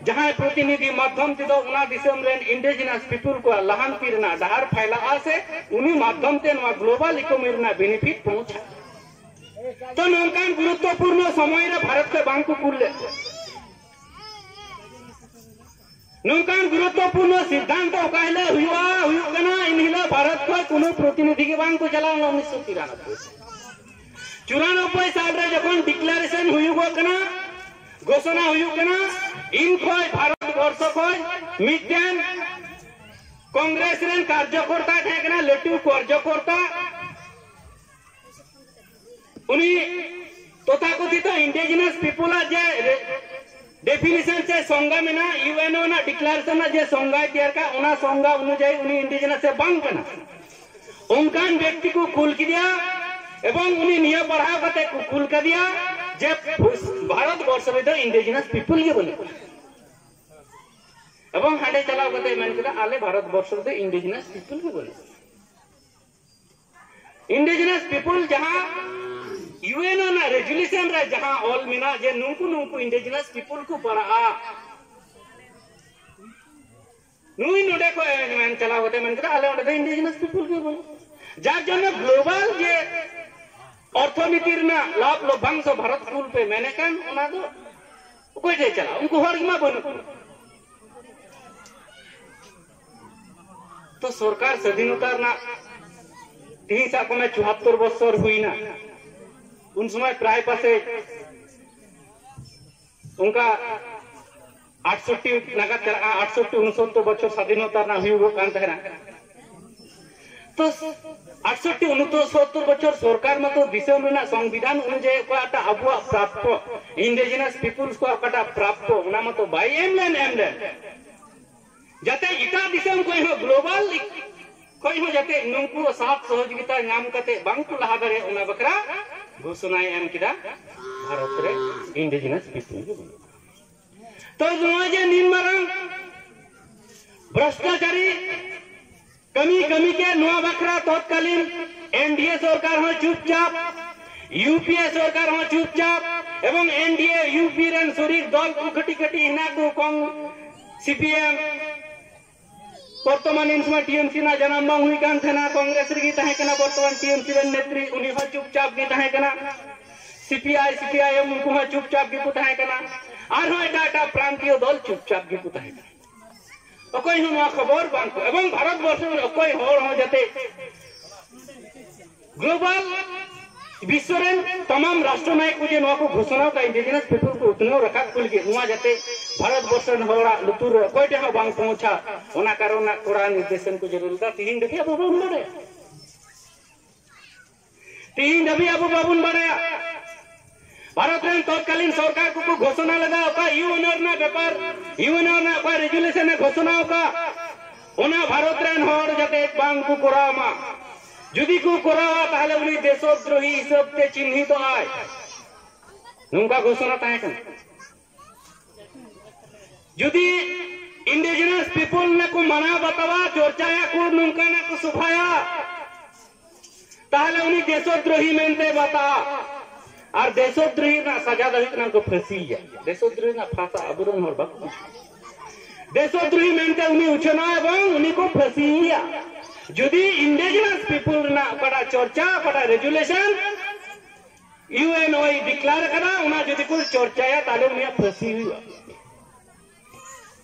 ᱡᱟᱦᱟᱸᱭ ᱯᱨᱚᱛᱤᱱᱤᱫᱷᱤ ᱢᱟᱫᱽᱫᱷᱚᱢ ᱛᱮᱫᱚ ᱚᱱᱟ ᱫᱤᱥᱚᱢ ᱨᱮᱱ indigenous people ᱠᱚᱣᱟᱜ ᱞᱟᱦᱟᱱᱛᱤ ᱨᱮᱱᱟᱜ ᱰᱟᱦᱟᱨ ᱯᱷᱟᱭᱞᱟᱜᱼᱟ ᱥᱮ ᱩᱱᱤ ᱢᱟᱫᱽᱫᱷᱚᱢ ᱛᱮ ᱱᱚᱣᱟ global economy ᱨᱮᱱᱟᱜ benefit ᱯᱚᱦᱩᱸᱪᱟ᱾ ᱛᱚ ᱱᱚᱝᱠᱟᱱ ᱜᱩᱨᱩᱛᱛᱚᱯᱩᱨᱱᱚ ᱥᱚᱢᱚᱭ ᱨᱮ ᱵᱷᱟᱨᱚᱛ ᱠᱷᱚᱱ ᱵᱟᱝ ᱠᱚ ᱠᱩᱞ ᱞᱮᱫ ᱠᱚᱣᱟ᱾ ᱱᱚᱝᱠᱟᱱ ᱜᱩᱨᱩᱛᱛᱚᱯᱩᱨᱱᱚ ᱥᱤᱫᱽᱫᱷᱟᱱᱛᱚ ᱚᱠᱟ ᱦᱤᱞᱳᱜ ᱦᱩᱭᱩᱜᱼᱟ, ᱦᱩᱭᱩᱜ ᱠᱟᱱᱟ, ᱮᱱ ᱦᱤᱞᱳᱜ ᱵᱷᱟᱨᱚᱛ ᱠᱷᱚᱱ ᱠᱳᱱᱳ ᱯᱨᱚᱛᱤᱱᱤᱫᱷᱤ ᱜᱮ ᱵᱟᱝ ᱠᱚ ᱪᱟᱞᱟᱣ ᱞᱮᱱᱟ ᱩᱱᱤᱥᱥᱚ ᱛᱤᱨᱟᱱᱚᱵᱵᱳᱭ᱾ ᱪᱩᱨᱟᱱᱚᱵᱵᱳᱭ ᱥᱟᱞ ᱨᱮ ᱡᱚᱠᱷᱚᱱ declaration ᱦᱩᱭᱩᱜᱚᱜ ᱠᱟᱱᱟ, ᱜᱷᱳᱥᱚᱱᱟ ᱦᱩᱭᱩᱜ ᱠᱟᱱᱟ᱾ ᱤᱱ ᱠᱷᱚᱡ ᱵᱷᱟᱨᱚᱛ ᱵᱚᱨᱥᱚ ᱠᱷᱚᱡ ᱢᱤᱫᱴᱮᱱ ᱠᱚᱝᱜᱨᱮᱥ ᱨᱮᱱ ᱠᱟᱨᱡᱚᱠᱚᱨᱛᱟ ᱛᱟᱦᱮᱸ ᱠᱟᱱᱟ, ᱞᱟᱹᱴᱩ ᱠᱟᱨᱡᱚᱠᱚᱨᱛᱟ᱾ ᱩᱱᱤ ᱛᱚᱛᱷᱟᱠᱚᱛᱷᱤᱛ ᱤᱱᱰᱤᱡᱤᱱᱟᱥ ᱯᱤᱯᱩᱞ ᱟᱜ ᱡᱮ ᱰᱮᱯᱷᱤᱱᱤᱥᱚᱱ ᱥᱮ ᱥᱚᱝᱜᱟ ᱢᱮᱱᱟᱜᱼᱟ, ᱤᱭᱩᱮᱱᱳ ᱨᱮᱱᱟᱜ ᱰᱤᱠᱞᱟᱨᱮᱥᱚᱱ ᱨᱮᱱᱟᱜ ᱡᱮ ᱥᱚᱝᱜᱟᱭ ᱛᱮᱭᱟᱨ ᱠᱟᱜ, ᱚᱱᱟ ᱥᱚᱝᱜᱟ ᱚᱱᱩᱡᱟᱭᱤ ᱩᱱᱤ ᱤᱱᱰᱤᱡᱤᱱᱟᱥ ᱮ ᱵᱟᱝ ᱠᱟᱱᱟ᱾ ᱚᱱᱠᱟᱱ ᱵᱮᱠᱛᱤ ᱠᱚ ᱠᱩᱞ ᱠᱮᱫᱮᱭᱟ ᱮᱵᱚᱝ ᱩᱱᱤ ᱱᱤᱭᱟᱹ ᱯᱟᱲᱦᱟᱣ ᱠᱟᱛᱮ ᱠᱚ ᱠᱩᱞ ᱠᱟᱫᱮᱭᱟ ᱡᱮ ᱵᱷᱟᱨᱚᱛ ᱵᱚᱨᱥᱚ ᱨᱮᱫᱚ ᱤᱱᱰᱤᱡᱤᱱᱟᱥ ᱯᱤᱯᱩᱞ ᱜᱮ ᱵᱟᱹᱱᱩᱜ ᱠᱚᱣᱟ᱾ ᱮᱵᱚᱝ ᱦᱟᱸᱰᱮ ᱪᱟᱞᱟᱣ ᱠᱟᱛᱮ ᱢᱮᱱ ᱠᱮᱫᱟ, ᱟᱞᱮ ᱵᱷᱟᱨᱚᱛ ᱵᱚᱨᱥᱚ ᱨᱮᱫᱚ ᱤᱱᱰᱤᱡᱤᱱᱟᱥ ᱯᱤᱯᱩᱞ ᱜᱮ ᱵᱟᱹᱱᱩᱜ ᱠᱚᱣᱟ᱾ ᱤᱱᱰᱤᱡᱤᱱᱟᱥ ᱯᱤᱯᱩᱞ ᱡᱟᱦᱟᱸ ᱤᱭᱩᱮᱱ ᱨᱮᱱᱟᱜ ᱨᱮᱡᱩᱞᱮᱥᱚᱱ ᱨᱮ ᱡᱟᱦᱟᱸ ᱚᱞ ᱢᱮᱱᱟᱜᱼᱟ ᱡᱮ ᱱᱩᱠᱩ ᱱᱩᱠᱩ ᱤᱱᱰᱤᱡᱤᱱᱟᱥ ᱯᱤᱯᱩᱞ ᱠᱚ ᱯᱟᱲᱟᱜᱼᱟ, ᱱᱩᱭ ᱱᱚᱰᱮ ᱠᱷᱚᱡ ᱢᱮᱱ ᱪᱟᱞᱟᱣ ᱠᱟᱛᱮ ᱢᱮᱱ ᱠᱮᱫᱟ, ᱟᱞᱮ ᱚᱸᱰᱮ ᱫᱚ ᱤᱱᱰᱤᱡᱤᱱᱟᱥ ᱯᱤᱯᱩᱞ ᱜᱮ ᱵᱟᱹᱱᱩᱜ᱾ ᱡᱟᱨ ᱡᱚᱱᱱᱚ ᱜᱞᱳᱵᱟᱞ ᱡᱮ ᱚᱨᱛᱷᱚᱱᱤᱛᱤ ᱨᱮᱱᱟᱜ ᱞᱟᱵᱷ ᱞᱚᱵᱷᱟᱝᱥᱚ ᱵᱷᱟᱨᱚᱛ ᱠᱩᱞ ᱯᱮ ᱢᱮᱱᱮ ᱠᱟᱱ, ᱚᱱᱟ ᱫᱚ ᱚᱠᱚᱭ ᱴᱷᱮᱡ ᱪᱟᱞᱟᱜᱼᱟ? ᱩᱱᱠᱩ ᱦᱚᱲ ᱜᱮᱢᱟ ᱵᱟᱹᱱᱩᱜ ᱠᱚ᱾ ᱛᱚ ᱥᱚᱨᱠᱟᱨ ᱥᱟᱹᱫᱷᱤᱱᱚᱛᱟ ᱨᱮᱱᱟᱜ ᱛᱤᱦᱤᱧ ᱥᱟᱵ ᱠᱚᱜ ᱢᱮ ᱪᱩᱦᱟᱛᱛᱚᱨ ᱵᱚᱪᱷᱚᱨ ᱦᱩᱭᱱᱟ, ᱩᱱ ᱥᱚᱢᱚᱭ ᱯᱨᱟᱭ ᱯᱟᱥᱮ ᱚᱱᱠᱟ ᱟᱴᱥᱚᱴᱴᱤ ᱱᱟᱜᱟᱫ ᱪᱟᱞᱟᱜᱼᱟ, ᱟᱴᱥᱚᱴᱴᱤ ᱩᱱᱥᱚᱛᱛᱚᱨ ᱵᱚᱪᱷᱚᱨ ᱥᱟᱫᱷᱤᱱᱚᱛᱟ ᱨᱮᱱᱟᱜ ᱦᱩᱭᱩᱜᱚᱜ ᱠᱟᱱ ᱛᱟᱦᱮᱱᱟ᱾ ᱛᱚ ᱟᱴᱥᱚᱴᱴᱤ ᱩᱱᱥᱚᱛᱛᱚᱨ ᱵᱚᱪᱷᱚᱨ ᱥᱚᱨᱠᱟᱨ ᱢᱟᱛᱚ ᱫᱤᱥᱚᱢ ᱨᱮᱱᱟᱜ ᱥᱚᱝᱵᱤᱫᱷᱟᱱ ᱚᱱᱩᱡᱟᱭᱤ ᱚᱠᱟᱴᱟᱜ ᱟᱵᱚᱣᱟᱜ ᱯᱨᱟᱯᱯᱚ, ᱤᱱᱰᱤᱡᱤᱱᱟᱥ ᱯᱤᱯᱩᱞᱥ ᱠᱚ ᱚᱠᱟᱴᱟᱜ ᱯᱨᱟᱯᱯᱚ, ᱚᱱᱟ ᱢᱟᱛᱚ ᱵᱟᱭ ᱮᱢ ᱞᱮᱱ, ᱮᱢ ᱞᱮᱱ᱾ ᱡᱟᱛᱮ ᱮᱴᱟᱜ ᱫᱤᱥᱚᱢ ᱠᱷᱚᱱ ᱦᱚᱸ, ᱜᱞᱳᱵᱟᱞ ᱠᱷᱚᱱ ᱦᱚᱸ ᱡᱟᱛᱮ ᱱᱩᱠᱩ ᱥᱟᱛ ᱥᱚᱦᱚᱡᱳᱜᱤᱛᱟ ᱧᱟᱢ ᱠᱟᱛᱮ ᱵᱟᱝ ᱠᱚ ᱞᱟᱦᱟ ᱫᱟᱲᱮᱭᱟᱜ, ᱚᱱᱟ ᱵᱟᱠᱷᱨᱟ ᱜᱷᱳᱥᱚᱱᱟᱭ ᱮᱢ ᱠᱮᱫᱟ ᱵᱷᱟᱨᱚᱛ ᱨᱮ ᱤᱱᱰᱤᱡᱤᱱᱟᱥ ᱯᱤᱯᱩᱞ᱾ ᱛᱚ ᱱᱚᱣᱟ ᱡᱮ ᱱᱤᱱ ᱢᱟᱨᱟᱝ ᱵᱷᱨᱚᱥᱴᱟᱪᱟᱨᱤ ᱠᱟᱹᱢᱤ ᱠᱟᱹᱢᱤ ᱛᱮ ᱱᱚᱣᱟ ᱵᱟᱠᱷᱨᱟ ᱛᱚᱛᱠᱟᱞᱤᱱ ᱮᱱᱰᱤᱮ ᱥᱚᱨᱠᱟᱨ ᱦᱚᱸ ᱪᱩᱯᱪᱟᱯ, ᱤᱭᱩᱯᱤᱮ ᱥᱚᱨᱠᱟᱨ ᱦᱚᱸ ᱪᱩᱯᱪᱟᱯ, ᱮᱵᱚᱝ ᱮᱱᱰᱤᱮ ᱤᱭᱩᱯᱤ ᱨᱮᱱ ᱥᱚᱨᱤᱠ ᱫᱚᱞ ᱠᱚ ᱠᱟᱹᱴᱤᱡ ᱠᱟᱹᱴᱤᱡ ᱦᱮᱱᱟᱜ ᱠᱚ, ᱠᱚᱝ ᱥᱤᱯᱤᱮᱢ, ᱵᱚᱨᱛᱚᱢᱟᱱ ᱤᱱ ᱥᱚᱢᱚᱭ ᱴᱤᱮᱢᱥᱤ ᱨᱮᱱᱟᱜ ᱡᱟᱱᱟᱢ ᱵᱟᱝ ᱦᱩᱭ ᱠᱟᱱ ᱛᱟᱦᱮᱱᱟ, ᱠᱚᱝᱜᱨᱮᱥ ᱨᱮᱜᱮ ᱛᱟᱦᱮᱸ ᱠᱟᱱᱟ᱾ ᱵᱚᱨᱛᱚᱢᱟᱱ ᱴᱤᱮᱢᱥᱤ ᱨᱮᱱ ᱱᱮᱛᱨᱤ ᱩᱱᱤ ᱦᱚᱸ ᱪᱩᱯᱪᱟᱯ ᱜᱮ ᱛᱟᱦᱮᱸ ᱠᱟᱱᱟ᱾ ᱥᱤᱯᱤᱟᱭ, ᱥᱤᱯᱤᱟᱭᱮᱢ ᱩᱱᱠᱩ ᱦᱚᱸ ᱪᱩᱯᱪᱟᱯ ᱜᱮᱠᱚ ᱛᱟᱦᱮᱸ ᱠᱟᱱᱟ᱾ ᱟᱨᱦᱚᱸ ᱮᱴᱟᱜ ᱮᱴᱟᱜ ᱯᱨᱟᱱᱛᱤᱭᱚ ᱫᱚᱞ ᱪᱩᱯᱪᱟᱯ ᱜᱮᱠᱚ ᱛᱟᱦᱮᱸ ᱠᱟᱱᱟ᱾ ᱚᱠᱚᱭ ᱦᱚᱸ ᱱᱚᱣᱟ ᱠᱷᱚᱵᱚᱨ ᱵᱟᱝ ᱠᱚ, ᱮᱵᱚᱝ ᱵᱷᱟᱨᱚᱛ ᱵᱚᱨᱥᱚ ᱨᱮ ᱚᱠᱚᱭ ᱦᱚᱲ ᱦᱚᱸ ᱡᱟᱛᱮ ᱜᱞᱳᱵᱟᱞ ᱵᱤᱥᱥᱚ ᱨᱮᱱ ᱛᱟᱢᱟᱢ ᱨᱟᱥᱴᱨᱚ ᱱᱟᱭᱚᱠ ᱠᱚ ᱡᱮ ᱱᱚᱣᱟ ᱠᱚ ᱜᱷᱳᱥᱚᱱᱟ ᱠᱟᱜᱼᱟ, indigenous people ᱠᱚ ᱩᱛᱱᱟᱹᱣ ᱨᱟᱠᱟᱵ ᱠᱚ ᱞᱟᱹᱜᱤᱫ, ᱱᱚᱣᱟ ᱡᱟᱛᱮ ᱵᱷᱟᱨᱚᱛ ᱵᱚᱨᱥᱚ ᱨᱮᱱ ᱦᱚᱲᱟᱜ ᱞᱩᱛᱩᱨ ᱨᱮ ᱚᱠᱚᱭ ᱴᱷᱮᱱ ᱦᱚᱸ ᱵᱟᱝ ᱯᱳᱸᱣᱪᱷᱟ, ᱚᱱᱟ ᱠᱟᱨᱚᱱ ᱨᱮᱱᱟᱜ ᱠᱚᱲᱟ ᱱᱤᱨᱫᱮᱥᱚᱱ ᱠᱚ ᱡᱟᱹᱨᱩᱲ ᱞᱮᱫᱟ᱾ ᱛᱤᱦᱤᱧ ᱫᱷᱟᱹᱵᱤᱡ ᱟᱵᱚ ᱵᱟᱵᱚᱱ ᱵᱟᱲᱟᱭᱟ᱾ ᱛᱤᱦᱤᱧ ᱫᱷᱟᱹᱵᱤᱡ ᱟᱵᱚ ᱵᱟᱵᱚᱱ ᱵᱟᱲᱟᱭᱟ᱾ ᱵᱷᱟᱨᱚᱛ ᱨᱮᱱ ᱛᱚᱛᱠᱟᱞᱤᱱ ᱥᱚᱨᱠᱟᱨ ᱠᱚᱠᱚ ᱜᱷᱳᱥᱚᱱᱟ ᱞᱮᱫᱟ, ᱚᱠᱟ ᱤᱭᱩ ᱮᱱ ᱳ ᱨᱮᱱᱟᱜ ᱵᱮᱯᱟᱨ, ᱤᱭᱩ ᱮᱱ ᱳ ᱨᱮᱱᱟᱜ ᱚᱠᱟ ᱨᱮᱡᱩᱞᱮᱥᱚᱱ ᱮ ᱜᱷᱳᱥᱚᱱᱟ ᱟᱠᱟᱫ, ᱚᱱᱟ ᱵᱷᱟᱨᱚᱛ ᱨᱮᱱ ᱦᱚᱲ ᱡᱟᱛᱮ ᱵᱟᱝ ᱠᱚ ᱠᱚᱨᱟᱣ ᱢᱟ᱾ ᱡᱩᱫᱤ ᱠᱚ ᱠᱚᱨᱟᱣᱟ, ᱛᱟᱦᱞᱮ ᱩᱱᱤ ᱫᱮᱥᱚᱫᱨᱳᱦᱤ ᱦᱤᱥᱟᱹᱵ ᱛᱮ ᱪᱤᱱᱦᱤᱛᱚᱜ ᱟᱭ᱾ ᱱᱚᱝᱠᱟ ᱜᱷᱳᱥᱚᱱᱟ ᱛᱟᱦᱮᱸ ᱠᱟᱱᱟ᱾ ᱡᱩᱫᱤ indigenous people ᱱᱟᱠᱚ ᱢᱟᱱᱟᱣ ᱵᱟᱛᱟᱣᱟ, ᱪᱚᱨᱪᱟᱭᱟᱠᱚ, ᱱᱚᱝᱠᱟᱱᱟᱜ ᱠᱚ ᱥᱚᱵᱷᱟᱭᱟ, ᱛᱟᱦᱞᱮ ᱩᱱᱤ ᱫᱮᱥᱚᱫᱨᱳᱦᱤ ᱢᱮᱱᱛᱮ ᱵᱟᱛᱟᱜᱼᱟ᱾ ᱟᱨ ᱫᱮᱥᱚᱫᱨᱳᱦᱤ ᱨᱮᱱᱟᱜ ᱥᱟᱡᱟ ᱫᱚ ᱦᱩᱭᱩᱜ ᱠᱟᱱᱟ ᱠᱚ ᱯᱷᱟᱹᱥᱤᱭᱮᱭᱟ᱾ ᱫᱮᱥᱚᱫᱨᱳᱦᱤ ᱨᱮᱱᱟᱜ ᱯᱷᱟᱸᱥᱟ ᱟᱵᱚᱨᱮᱱ ᱦᱚᱲ ᱵᱟᱠᱚ ᱵᱩᱡᱷᱟᱹᱣᱟ᱾ ᱫᱮᱥᱚᱫᱨᱳᱦᱤ ᱢᱮᱱᱛᱮ ᱩᱱᱤ ᱩᱪᱷᱟᱹᱱᱚᱜᱼᱟ ᱮᱵᱚᱝ ᱩᱱᱤ ᱠᱚ ᱯᱷᱟᱹᱥᱤᱭᱮᱭᱟ᱾ ᱡᱩᱫᱤ indigenous people ᱨᱮᱱᱟᱜ ᱚᱠᱟᱴᱟᱜ ᱪᱚᱨᱪᱟ, ᱚᱠᱟᱴᱟᱜ ᱨᱮᱡᱩᱞᱮᱥᱚᱱ ᱤᱭᱩ ᱮᱱ ᱳ declare ᱟᱠᱟᱫᱟ, ᱚᱱᱟ ᱡᱩᱫᱤ ᱠᱚ ᱪᱚᱨᱪᱟᱭᱟ, ᱛᱟᱦᱞᱮ ᱩᱱᱤᱭᱟᱜ ᱯᱷᱟᱹᱥᱤ ᱦᱩᱭᱩᱜᱼᱟ᱾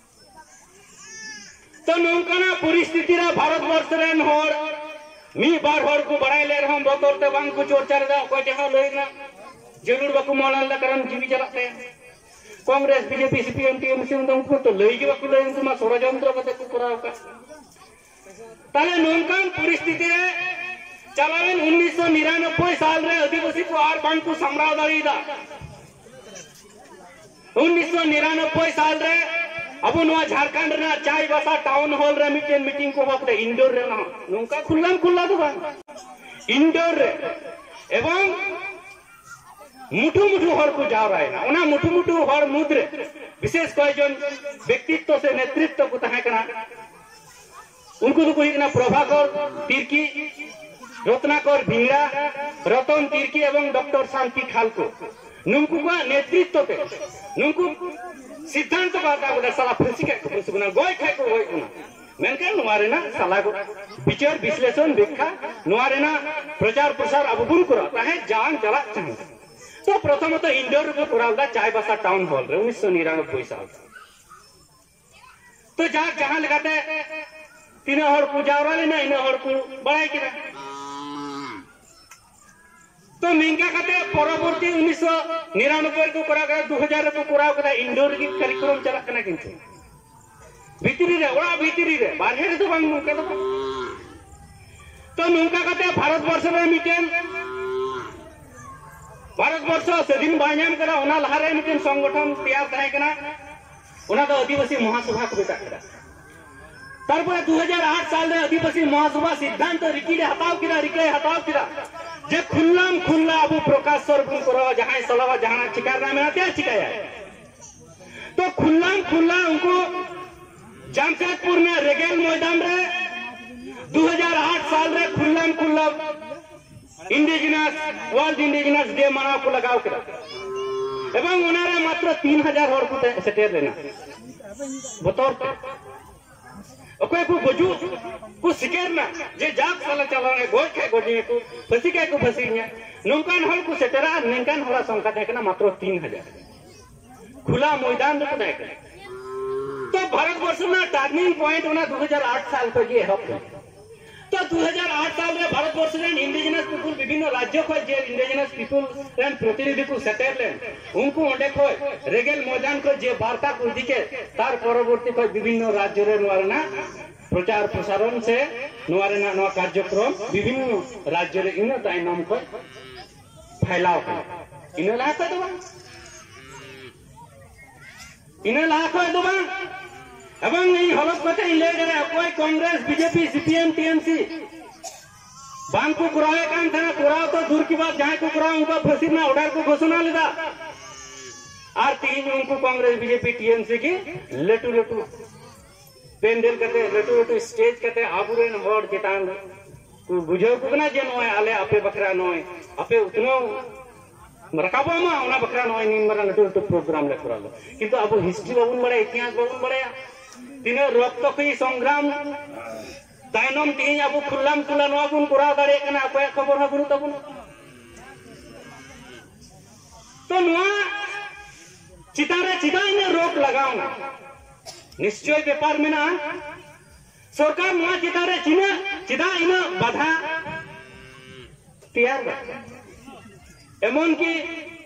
ᱛᱚ ᱱᱚᱝᱠᱟᱱᱟᱜ ᱯᱚᱨᱤᱥᱛᱷᱤᱛᱤ ᱨᱮ ᱵᱷᱟᱨᱚᱛ ᱵᱚᱨᱥᱚ ᱨᱮᱱ ᱦᱚᱲ ᱢᱤᱫ ᱵᱟᱨ ᱦᱚᱲ ᱠᱚ ᱵᱟᱲᱟᱭ ᱞᱮ ᱨᱮᱦᱚᱸ ᱵᱚᱛᱚᱨ ᱛᱮ ᱵᱟᱝ ᱠᱚ ᱪᱚᱨᱪᱟ ᱞᱮᱫᱟ, ᱚᱠᱚᱭ ᱴᱷᱮᱱ ᱦᱚᱸ ᱞᱟᱹᱭ ᱨᱮᱱᱟᱜ ᱡᱟᱹᱨᱩᱲ ᱵᱟᱠᱚ ᱢᱚᱱᱮ ᱞᱮᱫᱟ, ᱠᱟᱨᱚᱱ ᱡᱤᱣᱤ ᱪᱟᱞᱟᱜ ᱛᱟᱭᱟ᱾ ᱠᱚᱝᱜᱨᱮᱥ, ᱵᱤᱡᱮᱯᱤ, ᱥᱤᱯᱤᱮᱢ, ᱴᱤᱮᱢᱥᱤ ᱩᱱᱠᱩ ᱛᱚ ᱞᱟᱹᱭ ᱜᱮ ᱵᱟᱠᱚ ᱞᱟᱹᱭ, ᱩᱱᱠᱩ ᱢᱟ ᱥᱚᱲᱚᱡᱚᱱᱛᱨᱚ ᱠᱟᱛᱮ ᱠᱚ ᱠᱚᱨᱟᱣ ᱟᱠᱟᱫ᱾ ᱛᱟᱦᱞᱮ ᱱᱚᱝᱠᱟᱱ ᱯᱚᱨᱤᱥᱛᱷᱤᱛᱤ ᱨᱮ ᱪᱟᱞᱟᱣᱮᱱ ᱩᱱᱤᱥᱥᱚ ᱱᱤᱨᱟᱱᱚᱵᱵᱳᱭ ᱥᱟᱞ ᱨᱮ ᱟᱹᱫᱤᱵᱟᱹᱥᱤ ᱠᱚ ᱟᱨ ᱵᱟᱝ ᱠᱚ ᱥᱟᱢᱵᱲᱟᱣ ᱫᱟᱲᱮᱭᱟᱫᱟ᱾ ᱩᱱᱤᱥᱥᱚ ᱱᱤᱨᱟᱱᱚᱵᱵᱳᱭ ᱥᱟᱞ ᱨᱮ ᱟᱵᱚ ᱱᱚᱣᱟ ᱡᱷᱟᱲᱠᱷᱚᱸᱰ ᱨᱮᱱᱟᱜ ᱪᱟᱭᱵᱟᱥᱟ ᱴᱟᱣᱩᱱ ᱦᱚᱞ ᱨᱮ ᱢᱤᱫᱴᱮᱱ ᱢᱤᱴᱤᱝ ᱠᱚ ᱦᱚᱦᱚ ᱠᱮᱫᱟ, ᱤᱱᱰᱳᱨ ᱨᱮ, ᱚᱱᱟ ᱦᱚᱸ ᱱᱚᱝᱠᱟ ᱠᱷᱩᱞᱞᱟᱢ ᱠᱷᱩᱞᱞᱟ ᱫᱚ ᱵᱟᱝ, ᱤᱱᱰᱳᱨ ᱨᱮ᱾ ᱮᱵᱚᱝ ᱢᱩᱴᱷᱩ ᱢᱩᱴᱷᱩ ᱦᱚᱲ ᱠᱚ ᱡᱟᱣᱨᱟᱭᱮᱱᱟ᱾ ᱚᱱᱟ ᱢᱩᱴᱷᱩ ᱢᱩᱴᱷᱩ ᱦᱚᱲ ᱢᱩᱫᱽᱨᱮ ᱵᱤᱥᱮᱥ ᱠᱚᱭᱮᱠᱡᱚᱱ ᱵᱮᱠᱛᱤᱛᱛᱚ ᱥᱮ ᱱᱮᱛᱨᱤᱛᱛᱚ ᱠᱚ ᱛᱟᱦᱮᱸ ᱠᱟᱱᱟ᱾ ᱩᱱᱠᱩ ᱫᱚᱠᱚ ᱦᱩᱭᱩᱜ ᱠᱟᱱᱟ ᱯᱨᱚᱵᱷᱟᱠᱚᱨ ᱛᱤᱨᱠᱤ, ᱨᱚᱛᱱᱟᱠᱚᱨ ᱵᱷᱤᱝᱲᱟ, ᱨᱚᱛᱚᱱ ᱛᱤᱨᱠᱤ ᱮᱵᱚᱝ ᱰᱚᱠᱴᱚᱨ ᱥᱟᱱᱛᱤ ᱠᱷᱟᱞᱠᱚ᱾ ᱱᱩᱠᱩ ᱠᱚᱣᱟᱜ ᱱᱮᱛᱨᱤᱛᱛᱚ ᱛᱮ ᱱᱩᱠᱩ ᱥᱤᱫᱽᱫᱷᱟᱱᱛᱚ ᱠᱚ ᱦᱟᱛᱟᱣ ᱠᱮᱫᱟ, ᱥᱟᱞᱟ ᱯᱷᱟᱹᱥᱤ ᱠᱷᱟᱡ ᱠᱚ ᱯᱷᱟᱹᱥᱤ ᱵᱚᱱᱟ, ᱜᱚᱡ ᱠᱷᱟᱡ ᱠᱚ ᱜᱚᱡ ᱵᱚᱱᱟ᱾ ᱢᱮᱱᱠᱷᱟᱱ ᱱᱚᱣᱟ ᱨᱮᱱᱟᱜ ᱥᱟᱞᱟ ᱠᱚ ᱵᱤᱪᱟᱹᱨ ᱵᱤᱥᱞᱮᱥᱚᱱ ᱵᱮᱠᱠᱷᱟ, ᱱᱚᱣᱟ ᱨᱮᱱᱟᱜ ᱯᱨᱚᱪᱟᱨ ᱯᱨᱚᱥᱟᱨ ᱟᱵᱚ ᱵᱚᱱ ᱠᱚᱨᱟᱣ ᱛᱟᱦᱮᱸᱫ, ᱡᱟᱝ ᱪᱟᱞᱟᱜ ᱛᱟᱦᱮᱸᱫ᱾ ᱛᱚ ᱯᱨᱚᱛᱷᱚᱢᱚᱛᱚ ᱤᱱᱰᱳᱨ ᱨᱮᱠᱚ ᱠᱚᱨᱟᱣ ᱞᱮᱫᱟ, ᱪᱟᱭᱵᱟᱥᱟ ᱴᱟᱣᱩᱱ ᱦᱚᱞ ᱨᱮ, ᱩᱱᱤᱥᱥᱚ ᱱᱤᱨᱟᱱᱚᱵᱵᱳᱭ ᱥᱟᱞ᱾ ᱛᱚ ᱡᱟᱠ, ᱡᱟᱦᱟᱸ ᱞᱮᱠᱟᱛᱮ ᱛᱤᱱᱟᱹᱜ ᱦᱚᱲ ᱠᱚ ᱡᱟᱣᱨᱟ ᱞᱮᱱᱟ, ᱤᱱᱟᱹᱜ ᱦᱚᱲ ᱠᱚ ᱵᱟᱲᱟᱭ ᱠᱮᱫᱟ᱾ ᱛᱚ ᱱᱤᱝᱠᱟ ᱠᱟᱛᱮ ᱯᱚᱨᱚᱵᱚᱨᱛᱤ ᱩᱱᱤᱥᱥᱚ ᱱᱤᱨᱟᱱᱚᱵᱵᱳᱭ ᱨᱮᱠᱚ ᱠᱚᱨᱟᱣ ᱠᱮᱫᱟ, ᱫᱩ ᱦᱟᱡᱟᱨ ᱨᱮᱠᱚ ᱠᱚᱨᱟᱣ ᱠᱮᱫᱟ, ᱤᱱᱰᱳᱨ ᱨᱮᱜᱮ ᱠᱟᱨᱭᱚᱠᱨᱚᱢ ᱪᱟᱞᱟᱜ ᱠᱟᱱᱟ᱾ ᱠᱤᱱᱛᱩ ᱵᱷᱤᱛᱨᱤ ᱨᱮ, ᱚᱲᱟᱜ ᱵᱷᱤᱛᱨᱤ ᱨᱮ, ᱵᱟᱨᱦᱮ ᱨᱮᱫᱚ ᱵᱟᱝ, ᱱᱚᱝᱠᱟ ᱫᱚ ᱵᱟᱝ᱾ ᱛᱚ ᱱᱚᱝᱠᱟ ᱠᱟᱛᱮ ᱵᱷᱟᱨᱚᱛ ᱵᱚᱨᱥᱚ ᱨᱮ ᱢᱤᱫᱴᱮᱱ, ᱵᱷᱟᱨᱚᱛ ᱵᱚᱨᱥᱚ ᱥᱟᱹᱫᱷᱤᱱ ᱵᱟᱭ ᱧᱟᱢ ᱠᱟᱱᱟ, ᱚᱱᱟ ᱞᱟᱦᱟᱨᱮ ᱢᱤᱫᱴᱮᱱ ᱥᱚᱝᱜᱚᱴᱷᱚᱱ ᱛᱮᱭᱟᱨ ᱛᱟᱦᱮᱸ ᱠᱟᱱᱟ, ᱚᱱᱟ ᱫᱚ ᱟᱹᱫᱤᱵᱟᱹᱥᱤ ᱢᱚᱦᱟᱥᱚᱵᱷᱟ ᱠᱚ ᱢᱮᱛᱟᱜ ᱠᱟᱱᱟ᱾ ᱛᱟᱨᱯᱚᱨᱮ ᱫᱩ ᱦᱟᱡᱟᱨ ᱟᱴ ᱥᱟᱞ ᱨᱮ ᱟᱹᱫᱤᱵᱟᱹᱥᱤ ᱢᱚᱦᱟᱥᱚᱵᱷᱟ ᱥᱤᱫᱽᱫᱷᱟᱱᱛᱚ ᱨᱤᱠᱤ ᱨᱮ ᱦᱟᱛᱟᱣ ᱠᱮᱫᱟ, ᱨᱤᱠᱟᱹᱭ ᱦᱟᱛᱟᱣ ᱠᱮᱫᱟ ᱡᱮ ᱠᱷᱩᱞᱞᱟᱢ ᱠᱷᱩᱞᱞᱟ ᱟᱵᱚ ᱯᱨᱚᱠᱟᱥ ᱥᱚᱨ ᱵᱚᱱ ᱠᱚᱨᱟᱣᱟ, ᱡᱟᱦᱟᱸᱭ ᱥᱟᱞᱟᱣᱟ ᱡᱟᱦᱟᱱᱟᱜ ᱪᱤᱠᱟᱹ ᱨᱮᱱᱟᱜ ᱢᱮᱱᱟᱜ ᱛᱟᱭᱟ ᱪᱤᱠᱟᱹᱭᱟ᱾ ᱛᱚ ᱠᱷᱩᱞᱞᱟᱢ ᱠᱷᱩᱞᱞᱟ ᱩᱱᱠᱩ ᱡᱟᱢᱥᱮᱫᱽᱯᱩᱨ ᱨᱮᱱᱟᱜ ᱨᱮᱜᱮᱞ ᱢᱚᱭᱫᱟᱱ ᱨᱮ ᱫᱩ ᱦᱟᱡᱟᱨ ᱟᱴ ᱥᱟᱞ ᱨᱮ ᱠᱷᱩᱞᱞᱟᱢ ᱠᱷᱩᱞᱞᱟ ᱤᱱᱰᱤᱡᱤᱱᱟᱥ, ᱣᱟᱨᱞᱰ ᱤᱱᱰᱤᱡᱤᱱᱟᱥ ᱰᱮ ᱢᱟᱱᱟᱣ ᱠᱚ ᱞᱟᱜᱟᱣ ᱠᱮᱫᱟ᱾ ᱮᱵᱚᱝ ᱚᱱᱟᱨᱮ ᱢᱟᱛᱨᱚ ᱛᱤᱱ ᱦᱟᱡᱟᱨ ᱦᱚᱲ ᱠᱚ ᱛᱮ-, ᱥᱮᱴᱮᱨ ᱞᱮᱱᱟ ᱵᱚᱛᱚᱨ ᱛᱮ᱾ ᱚᱠᱚᱭ ᱠᱚ ᱜᱩᱡᱩᱜ ᱠᱚ ᱥᱤᱠᱟᱹᱨ ᱮᱱᱟ ᱡᱮ ᱡᱟᱠ ᱥᱟᱞᱟ ᱪᱟᱞᱟᱣ ᱮᱱᱟ, ᱜᱚᱡ ᱠᱷᱟᱡ ᱜᱚᱡᱮᱧᱟ ᱠᱚ, ᱯᱷᱟᱹᱥᱤ ᱠᱷᱟᱡ ᱠᱚ ᱯᱷᱟᱹᱥᱤᱧᱟ, ᱱᱚᱝᱠᱟᱱ ᱦᱚᱲ ᱠᱚ ᱥᱮᱴᱮᱨᱟ᱾ ᱟᱨ ᱱᱤᱝᱠᱟᱱ ᱦᱚᱲᱟᱜ ᱥᱚᱝᱠᱷᱟ ᱛᱟᱦᱮᱸ ᱠᱟᱱᱟ ᱢᱟᱛᱨᱚ ᱛᱤᱱ ᱦᱟᱡᱟᱨ᱾ ᱠᱷᱩᱞᱟ ᱢᱚᱭᱫᱟᱱ ᱨᱮᱠᱚ ᱛᱟᱦᱮᱸ ᱠᱟᱱᱟ᱾ ᱛᱚ ᱵᱷᱟᱨᱚᱛ ᱵᱚᱨᱥᱚ ᱨᱮᱱᱟᱜ ᱴᱟᱨᱱᱤᱝ ᱯᱚᱭᱮᱱᱴ ᱚᱱᱟ ᱫᱩ ᱦᱟᱡᱟᱨ ᱟᱴ ᱥᱟᱞ ᱠᱷᱚᱱ ᱜᱮ ᱮᱦᱚᱵ ᱠᱟᱱᱟ᱾ ᱛᱚ ᱫᱩ ᱦᱟᱡᱟᱨ ᱟᱴ ᱥᱟᱞ ᱨᱮ ᱵᱷᱟᱨᱚᱛ ᱵᱚᱨᱥᱚ ᱨᱮᱱ ᱤᱱᱰᱤᱡᱤᱱᱟᱥ ᱯᱤᱯᱩᱞ, ᱵᱤᱵᱷᱤᱱᱱᱚ ᱨᱟᱡᱽᱡᱚ ᱠᱷᱚᱱ ᱡᱮ ᱤᱱᱰᱤᱡᱤᱱᱟᱥ ᱯᱤᱯᱩᱞ ᱨᱮᱱ ᱯᱨᱚᱛᱤᱱᱤᱫᱷᱤ ᱠᱚ ᱥᱮᱴᱮᱨ ᱞᱮᱱ, ᱩᱱᱠᱩ ᱚᱸᱰᱮ ᱠᱷᱚᱱ ᱨᱮᱜᱮᱞ ᱢᱚᱭᱫᱟᱱ ᱠᱷᱚᱱ ᱡᱮ ᱵᱟᱨᱛᱟ ᱠᱚ ᱤᱫᱤ ᱠᱮᱫ, ᱛᱟᱨ ᱯᱚᱨᱚᱵᱚᱨᱛᱤ ᱠᱷᱚᱱ ᱵᱤᱵᱷᱤᱱᱱᱚ ᱨᱟᱡᱽᱡᱚ ᱨᱮ ᱱᱚᱣᱟ ᱨᱮᱱᱟᱜ ᱯᱨᱚᱪᱟᱨ ᱯᱨᱚᱥᱟᱨᱚᱱ ᱥᱮ ᱱᱚᱣᱟ ᱨᱮᱱᱟᱜ ᱱᱚᱣᱟ ᱠᱟᱨᱡᱚᱠᱨᱚᱢ ᱵᱤᱵᱷᱤᱱᱱᱚ ᱨᱟᱡᱽᱡᱚ ᱨᱮ ᱤᱱᱟᱹ ᱛᱟᱭᱱᱚᱢ ᱠᱷᱚᱱ ᱯᱷᱟᱭᱞᱟᱣ ᱠᱟᱱᱟ᱾ ᱤᱱᱟᱹ ᱞᱟᱦᱟ ᱠᱷᱚᱱ ᱫᱚ ᱵᱟᱝ, ᱤᱱᱟᱹ ᱞᱟᱦᱟ ᱠᱷᱚᱱ ᱫᱚ ᱵᱟᱝ᱾ ᱮᱵᱚᱝ ᱤᱧ ᱦᱚᱞᱚᱯ ᱠᱟᱛᱮ ᱤᱧ ᱞᱟᱹᱭ ᱫᱟᱲᱮᱭᱟᱜᱼᱟ, ᱚᱠᱚᱭ ᱠᱚᱝᱜᱨᱮᱥ, ᱵᱤᱡᱮᱯᱤ, ᱥᱤᱯᱤᱮᱢ, ᱴᱤᱮᱢᱥᱤ ᱵᱟᱝ ᱠᱚ ᱠᱚᱨᱟᱣᱮᱫ ᱠᱟᱱ ᱛᱟᱦᱮᱱᱟ, ᱠᱚᱨᱟᱣ ᱛᱚ ᱫᱩᱨ ᱠᱤ ᱵᱟᱛ, ᱡᱟᱦᱟᱸᱭ ᱠᱚ ᱠᱚᱨᱟᱣ ᱩᱱᱠᱩᱣᱟᱜ ᱯᱷᱟᱹᱥᱤ ᱨᱮᱱᱟᱜ ᱚᱰᱟᱨ ᱠᱚ ᱜᱷᱳᱥᱚᱱᱟ ᱞᱮᱫᱟ᱾ ᱟᱨ ᱛᱤᱦᱤᱧ ᱩᱱᱠᱩ ᱠᱚᱝᱜᱨᱮᱥ, ᱵᱤᱡᱮᱯᱤ, ᱴᱤᱮᱢᱥᱤ ᱜᱮ ᱞᱟᱹᱴᱩ ᱞᱟᱹᱴᱩ ᱯᱮᱱᱰᱮᱞ ᱠᱟᱛᱮ, ᱞᱟᱹᱴᱩ ᱞᱟᱹᱴᱩ ᱥᱴᱮᱡᱽ ᱠᱟᱛᱮ ᱟᱵᱚᱨᱮᱱ ᱦᱚᱲ ᱪᱮᱛᱟᱱ ᱠᱚ ᱵᱩᱡᱷᱟᱹᱣ ᱠᱚ ᱠᱟᱱᱟ ᱡᱮ ᱱᱚᱜᱼᱚᱭ ᱟᱞᱮ ᱟᱯᱮ ᱵᱟᱠᱷᱨᱟ, ᱱᱚᱜᱼᱚᱭ ᱟᱯᱮ ᱩᱛᱱᱟᱹᱣ ᱨᱟᱠᱟᱵᱚᱜ ᱢᱟ, ᱚᱱᱟ ᱵᱟᱠᱷᱨᱟ ᱱᱚᱜᱼᱚᱭ ᱱᱤᱱ ᱢᱟᱨᱟᱝ ᱞᱟᱹᱴᱩ ᱞᱟᱹᱴᱩ ᱯᱨᱳᱜᱨᱟᱢ ᱞᱮ ᱠᱚᱨᱟᱣ ᱮᱫᱟ᱾ ᱠᱤᱱᱛᱩ ᱟᱵᱚ ᱦᱤᱥᱴᱨᱤ ᱵᱟᱵᱚᱱ ᱵᱟᱲᱟᱭᱟ, ᱤᱛᱤᱦᱟᱥ ᱵᱟᱵᱚᱱ ᱵᱟᱲᱟᱭᱟ᱾ ᱛᱤᱱᱟᱹᱜ ᱨᱚᱠᱛᱚ ᱠᱷᱚᱭᱤ ᱥᱚᱝᱜᱨᱟᱢ ᱛᱟᱭᱱᱚᱢ ᱛᱮᱦᱮᱧ ᱟᱵᱚ ᱠᱷᱩᱞᱞᱟᱢ ᱠᱷᱩᱞᱞᱟ ᱱᱚᱣᱟ ᱵᱚᱱ ᱠᱚᱨᱟᱣ ᱫᱟᱲᱮᱭᱟᱜ ᱠᱟᱱᱟ, ᱚᱠᱚᱭᱟᱜ ᱠᱷᱚᱵᱚᱨ ᱦᱚᱸ ᱵᱟᱹᱱᱩᱜ ᱛᱟᱵᱚᱱᱟ᱾ ᱛᱚ ᱱᱚᱣᱟ ᱪᱮᱛᱟᱱ ᱨᱮ ᱪᱮᱫᱟᱜ ᱤᱱᱟᱹᱜ ᱨᱳᱠ ᱞᱟᱜᱟᱣᱱᱟ? ᱱᱤᱥᱪᱚᱭ ᱵᱮᱯᱟᱨ ᱢᱮᱱᱟᱜᱼᱟ᱾ ᱥᱚᱨᱠᱟᱨ ᱱᱚᱣᱟ ᱪᱮᱛᱟᱱ ᱨᱮ ᱪᱤᱱᱟᱹᱜ, ᱪᱮᱫᱟᱜ ᱤᱱᱟᱹᱜ ᱵᱟᱫᱷᱟ ᱛᱮᱭᱟᱨ ᱫᱟ? ᱮᱢᱚᱱ ᱠᱤ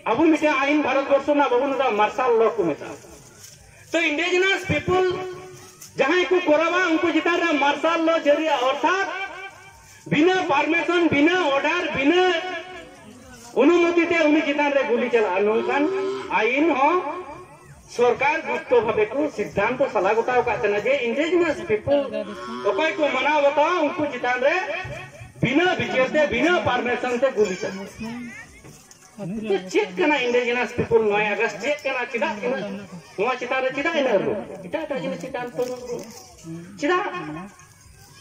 ᱟᱵᱚ ᱢᱤᱫᱴᱮᱱ ᱟᱭᱤᱱ ᱵᱷᱟᱨᱚᱛ ᱵᱚᱨᱥᱚ ᱨᱮᱱᱟᱜ ᱵᱟᱵᱚᱱ ᱢᱮᱛᱟᱜᱼᱟ, ᱢᱟᱨᱥᱟᱞ ᱞᱚ ᱠᱚ ᱢᱮᱛᱟᱜᱼᱟ᱾ ᱛᱚ ᱤᱱᱰᱤᱡᱤᱱᱟᱥ ᱯᱤᱯᱩᱞ ᱡᱟᱦᱟᱸᱭ ᱠᱚ ᱠᱚᱨᱟᱣᱟ, ᱩᱱᱠᱩ ᱪᱮᱛᱟᱱ ᱨᱮ ᱢᱟᱨᱥᱟᱞ ᱞᱚ ᱡᱟᱹᱨᱤᱜᱼᱟ, ᱚᱨᱛᱷᱟᱛ ᱵᱤᱱᱟᱹ ᱯᱟᱨᱢᱤᱥᱚᱱ, ᱵᱤᱱᱟᱹ ᱚᱨᱰᱟᱨ, ᱵᱤᱱᱟᱹ ᱚᱱᱩᱢᱚᱛᱤ ᱛᱮ ᱩᱱᱤ ᱪᱮᱛᱟᱱ ᱨᱮ ᱜᱩᱞᱤ ᱪᱟᱞᱟᱜᱼᱟ, ᱱᱚᱝᱠᱟᱱ ᱟᱭᱤᱱ ᱦᱚᱸ ᱥᱚᱨᱠᱟᱨ ᱜᱩᱯᱛᱚ ᱵᱷᱟᱵᱮ ᱠᱚ ᱥᱤᱫᱽᱫᱷᱟᱱᱛᱚ ᱥᱟᱞᱟ ᱜᱚᱴᱟᱣ ᱟᱠᱟᱫ ᱛᱟᱦᱮᱱᱟ ᱡᱮ ᱤᱱᱰᱤᱡᱤᱱᱟᱥ ᱯᱤᱯᱩᱞ ᱚᱠᱚᱭ ᱠᱚ ᱢᱟᱱᱟᱣ ᱵᱟᱛᱟᱣᱟ, ᱩᱱᱠᱩ ᱪᱮᱛᱟᱱ ᱨᱮ ᱵᱤᱱᱟᱹ ᱵᱤᱪᱟᱹᱨ ᱛᱮ, ᱵᱤᱱᱟᱹ ᱯᱟᱨᱢᱤᱥᱚᱱ ᱛᱮ ᱜᱩᱞᱤ ᱪᱟᱞᱟᱜᱼᱟ᱾ ᱛᱚ ᱪᱮᱫ ᱠᱟᱱᱟ ᱤᱱᱰᱤᱡᱤᱱᱟᱥ ᱯᱤᱯᱩᱞ ᱱᱚᱭ ᱟᱜᱚᱥᱴ? ᱪᱮᱫ ᱠᱟᱱᱟ? ᱪᱮᱫᱟᱜ ᱤᱱᱟᱹᱜ, ᱱᱚᱣᱟ ᱪᱮᱛᱟᱱ ᱨᱮ ᱪᱮᱫᱟᱜ ᱤᱱᱟᱹᱜ ᱨᱳᱜᱽ? ᱮᱴᱟᱜ ᱮᱴᱟᱜ ᱡᱤᱱᱤᱥ ᱪᱮᱛᱟᱱ ᱛᱚ ᱨᱳᱜᱽ ᱵᱟᱹᱱᱩᱜ᱾ ᱪᱮᱫᱟᱜ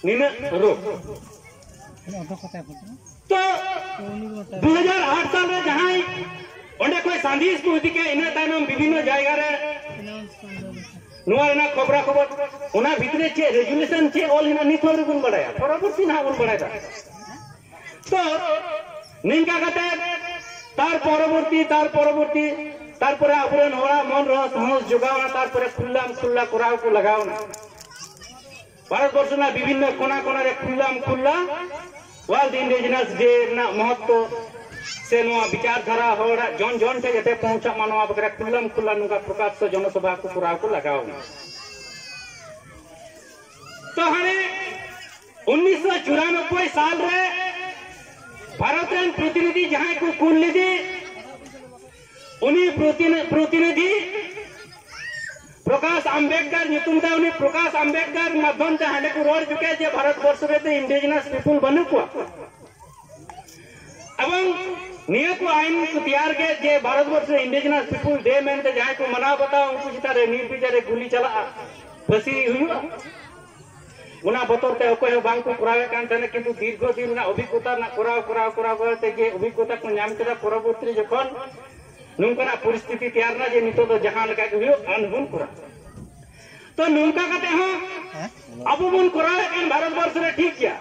ᱱᱤᱱᱟᱹᱜ ᱨᱳᱜᱽ? ᱛᱚ ᱫᱩ ᱦᱟᱡᱟᱨ ᱟᱴ ᱥᱟᱞ ᱨᱮ ᱡᱟᱦᱟᱸᱭ ᱚᱸᱰᱮ ᱠᱷᱚᱱ ᱥᱟᱸᱫᱮᱥ ᱠᱚ ᱤᱫᱤ ᱠᱮᱫ, ᱤᱱᱟᱹ ᱛᱟᱭᱱᱚᱢ ᱵᱤᱵᱷᱤᱱᱱᱚ ᱡᱟᱭᱜᱟ ᱨᱮ ᱱᱚᱣᱟ ᱨᱮᱱᱟᱜ ᱠᱷᱚᱵᱽᱨᱟ ᱠᱷᱚᱵᱚᱨ, ᱚᱱᱟ ᱵᱷᱤᱛᱨᱤ ᱪᱮᱫ ᱨᱮᱡᱩᱞᱮᱥᱚᱱ, ᱪᱮᱫ ᱚᱞ ᱦᱮᱱᱟᱜ, ᱱᱤᱛ ᱦᱚᱸ ᱟᱹᱣᱨᱤ ᱵᱚᱱ ᱵᱟᱲᱟᱭᱟ, ᱯᱚᱨᱚᱵᱚᱨᱛᱤ ᱱᱟᱦᱟᱜ ᱵᱚᱱ ᱵᱟᱲᱟᱭ ᱫᱟ᱾ ᱛᱚ ᱱᱤᱝᱠᱟ ᱠᱟᱛᱮ ᱛᱟᱨ ᱯᱚᱨᱚᱵᱚᱨᱛᱤ, ᱛᱟᱨ ᱯᱚᱨᱚᱵᱚᱨᱛᱤ, ᱛᱟᱨᱯᱚᱨᱮ ᱟᱵᱚᱨᱮᱱ ᱦᱚᱲᱟᱜ ᱢᱚᱱ ᱨᱮᱦᱚᱸ ᱥᱟᱦᱚᱥ ᱡᱚᱜᱟᱣᱱᱟ, ᱛᱟᱨᱯᱚᱨᱮ ᱠᱷᱩᱞᱞᱟᱢ ᱠᱷᱩᱞᱞᱟ ᱠᱚᱨᱟᱣ ᱠᱚ ᱞᱟᱜᱟᱣᱱᱟ᱾ ᱵᱷᱟᱨᱚᱛ ᱵᱚᱨᱥᱚ ᱨᱮᱱᱟᱜ ᱵᱤᱵᱷᱤᱱᱱᱚ ᱠᱚᱱᱟ ᱠᱚᱱᱟ ᱨᱮ ᱠᱷᱩᱞᱞᱟᱢ ᱠᱷᱩᱞᱞᱟ ᱣᱟᱨᱞᱰ ᱤᱱᱰᱤᱡᱤᱱᱟᱥ ᱰᱮ ᱨᱮᱱᱟᱜ ᱢᱚᱦᱚᱛᱛᱚ ᱥᱮ ᱱᱚᱣᱟ ᱵᱤᱪᱟᱨ ᱫᱷᱟᱨᱟ ᱦᱚᱲᱟᱜ ᱡᱚᱱ ᱡᱚᱱ ᱴᱷᱮᱱ ᱡᱟᱛᱮ ᱯᱳᱣᱪᱷᱟᱜ ᱢᱟ, ᱱᱚᱣᱟ ᱵᱟᱠᱷᱨᱟ ᱠᱷᱩᱞᱞᱟᱢ ᱠᱷᱩᱞᱞᱟ ᱱᱚᱝᱠᱟ ᱯᱨᱚᱠᱟᱥ ᱥᱮ ᱡᱚᱱᱚᱥᱚᱵᱷᱟ ᱠᱚ ᱠᱚᱨᱟᱣ ᱠᱚ ᱞᱟᱜᱟᱣ ᱮᱱᱟ᱾ ᱛᱚ ᱦᱟᱱᱮ ᱩᱱᱤᱥᱥᱚ ᱪᱩᱨᱟᱱᱚᱵᱵᱳᱭ ᱥᱟᱞ ᱨᱮ ᱵᱷᱟᱨᱚᱛ ᱨᱮᱱ ᱯᱨᱚᱛᱤᱱᱤᱫᱷᱤ ᱡᱟᱦᱟᱸᱭ ᱠᱚ ᱠᱩᱞ ᱞᱮᱫᱮ, ᱩᱱᱤ ᱯᱨᱚᱛᱤᱱ-, ᱯᱨᱚᱛᱤᱱᱤᱫᱷᱤ ᱯᱨᱚᱠᱟᱥ ᱟᱢᱵᱮᱫᱠᱟᱨ ᱧᱩᱛᱩᱢ ᱛᱮ, ᱩᱱᱤ ᱯᱨᱚᱠᱟᱥ ᱟᱢᱵᱮᱫᱠᱟᱨ ᱢᱟᱫᱽᱫᱷᱚᱢ ᱛᱮ ᱦᱟᱸᱰᱮ ᱠᱚ ᱨᱚᱲ ᱦᱚᱪᱚ ᱠᱮᱫ ᱡᱮ ᱵᱷᱟᱨᱚᱛ ᱵᱚᱨᱥᱚ ᱨᱮᱫᱚ ᱤᱱᱰᱤᱡᱤᱱᱟᱥ ᱯᱤᱯᱩᱞ ᱵᱟᱹᱱᱩᱜ ᱠᱚᱣᱟ᱾ ᱮᱵᱚᱝ ᱱᱤᱭᱟᱹ ᱠᱚ ᱟᱭᱤᱱ ᱠᱚ ᱛᱮᱭᱟᱨ ᱠᱮᱫ ᱡᱮ ᱵᱷᱟᱨᱚᱛ ᱵᱚᱨᱥᱚ ᱨᱮ ᱤᱱᱰᱤᱡᱤᱱᱟᱥ ᱯᱤᱯᱩᱞ ᱰᱮ ᱢᱮᱱᱛᱮ ᱡᱟᱦᱟᱸᱭ ᱠᱚ ᱢᱟᱱᱟᱣ ᱵᱟᱛᱟᱣᱟ, ᱩᱱᱠᱩ ᱪᱮᱛᱟᱱ ᱨᱮ ᱱᱤᱨᱵᱤᱪᱟᱨᱮ ᱜᱩᱞᱤ ᱪᱟᱞᱟᱜᱼᱟ, ᱯᱷᱟᱹᱥᱤ ᱦᱩᱭᱩᱜᱼᱟ᱾ ᱚᱱᱟ ᱵᱚᱛᱚᱨ ᱛᱮ ᱚᱠᱚᱭ ᱦᱚᱸ ᱵᱟᱝ ᱠᱚ ᱠᱚᱨᱟᱣᱮᱫ ᱠᱟᱱ ᱛᱟᱦᱮᱱᱟ, ᱠᱤᱱᱛᱩ ᱫᱤᱨᱜᱷᱚ ᱫᱤᱱ ᱨᱮᱱᱟᱜ ᱚᱵᱷᱤᱜᱽᱜᱚᱛᱟ ᱨᱮᱱᱟᱜ ᱠᱚᱨᱟᱣ, ᱠᱚᱨᱟᱣ, ᱠᱚᱨᱟᱣ, ᱠᱚᱨᱟᱣ ᱛᱮ ᱡᱮ ᱚᱵᱷᱤᱜᱽᱜᱚᱛᱟ ᱠᱚ ᱧᱟᱢ ᱠᱮᱫᱟ, ᱯᱚᱨᱚᱵᱚᱨᱛᱤ ᱨᱮ ᱡᱚᱠᱷᱚᱱ ᱱᱚᱝᱠᱟᱱᱟᱜ ᱯᱚᱨᱤᱥᱛᱷᱤᱛᱤ ᱛᱮᱭᱟᱨ ᱮᱱᱟ ᱡᱮ ᱱᱤᱛᱚᱜ ᱫᱚ ᱡᱟᱦᱟᱸ ᱞᱮᱠᱟ ᱜᱮ ᱦᱩᱭᱩᱜ, ᱟᱱ ᱵᱚᱱ ᱠᱚᱨᱟᱣ᱾ ᱛᱚ ᱱᱚᱝᱠᱟ ᱠᱟᱛᱮ ᱦᱚᱸ ᱟᱵᱚ ᱵᱚᱱ ᱠᱚᱨᱟᱣᱮᱫ ᱠᱟᱱ ᱵᱷᱟᱨᱚᱛ ᱵᱚᱨᱥᱚ ᱨᱮ ᱴᱷᱤᱠ ᱜᱮᱭᱟ,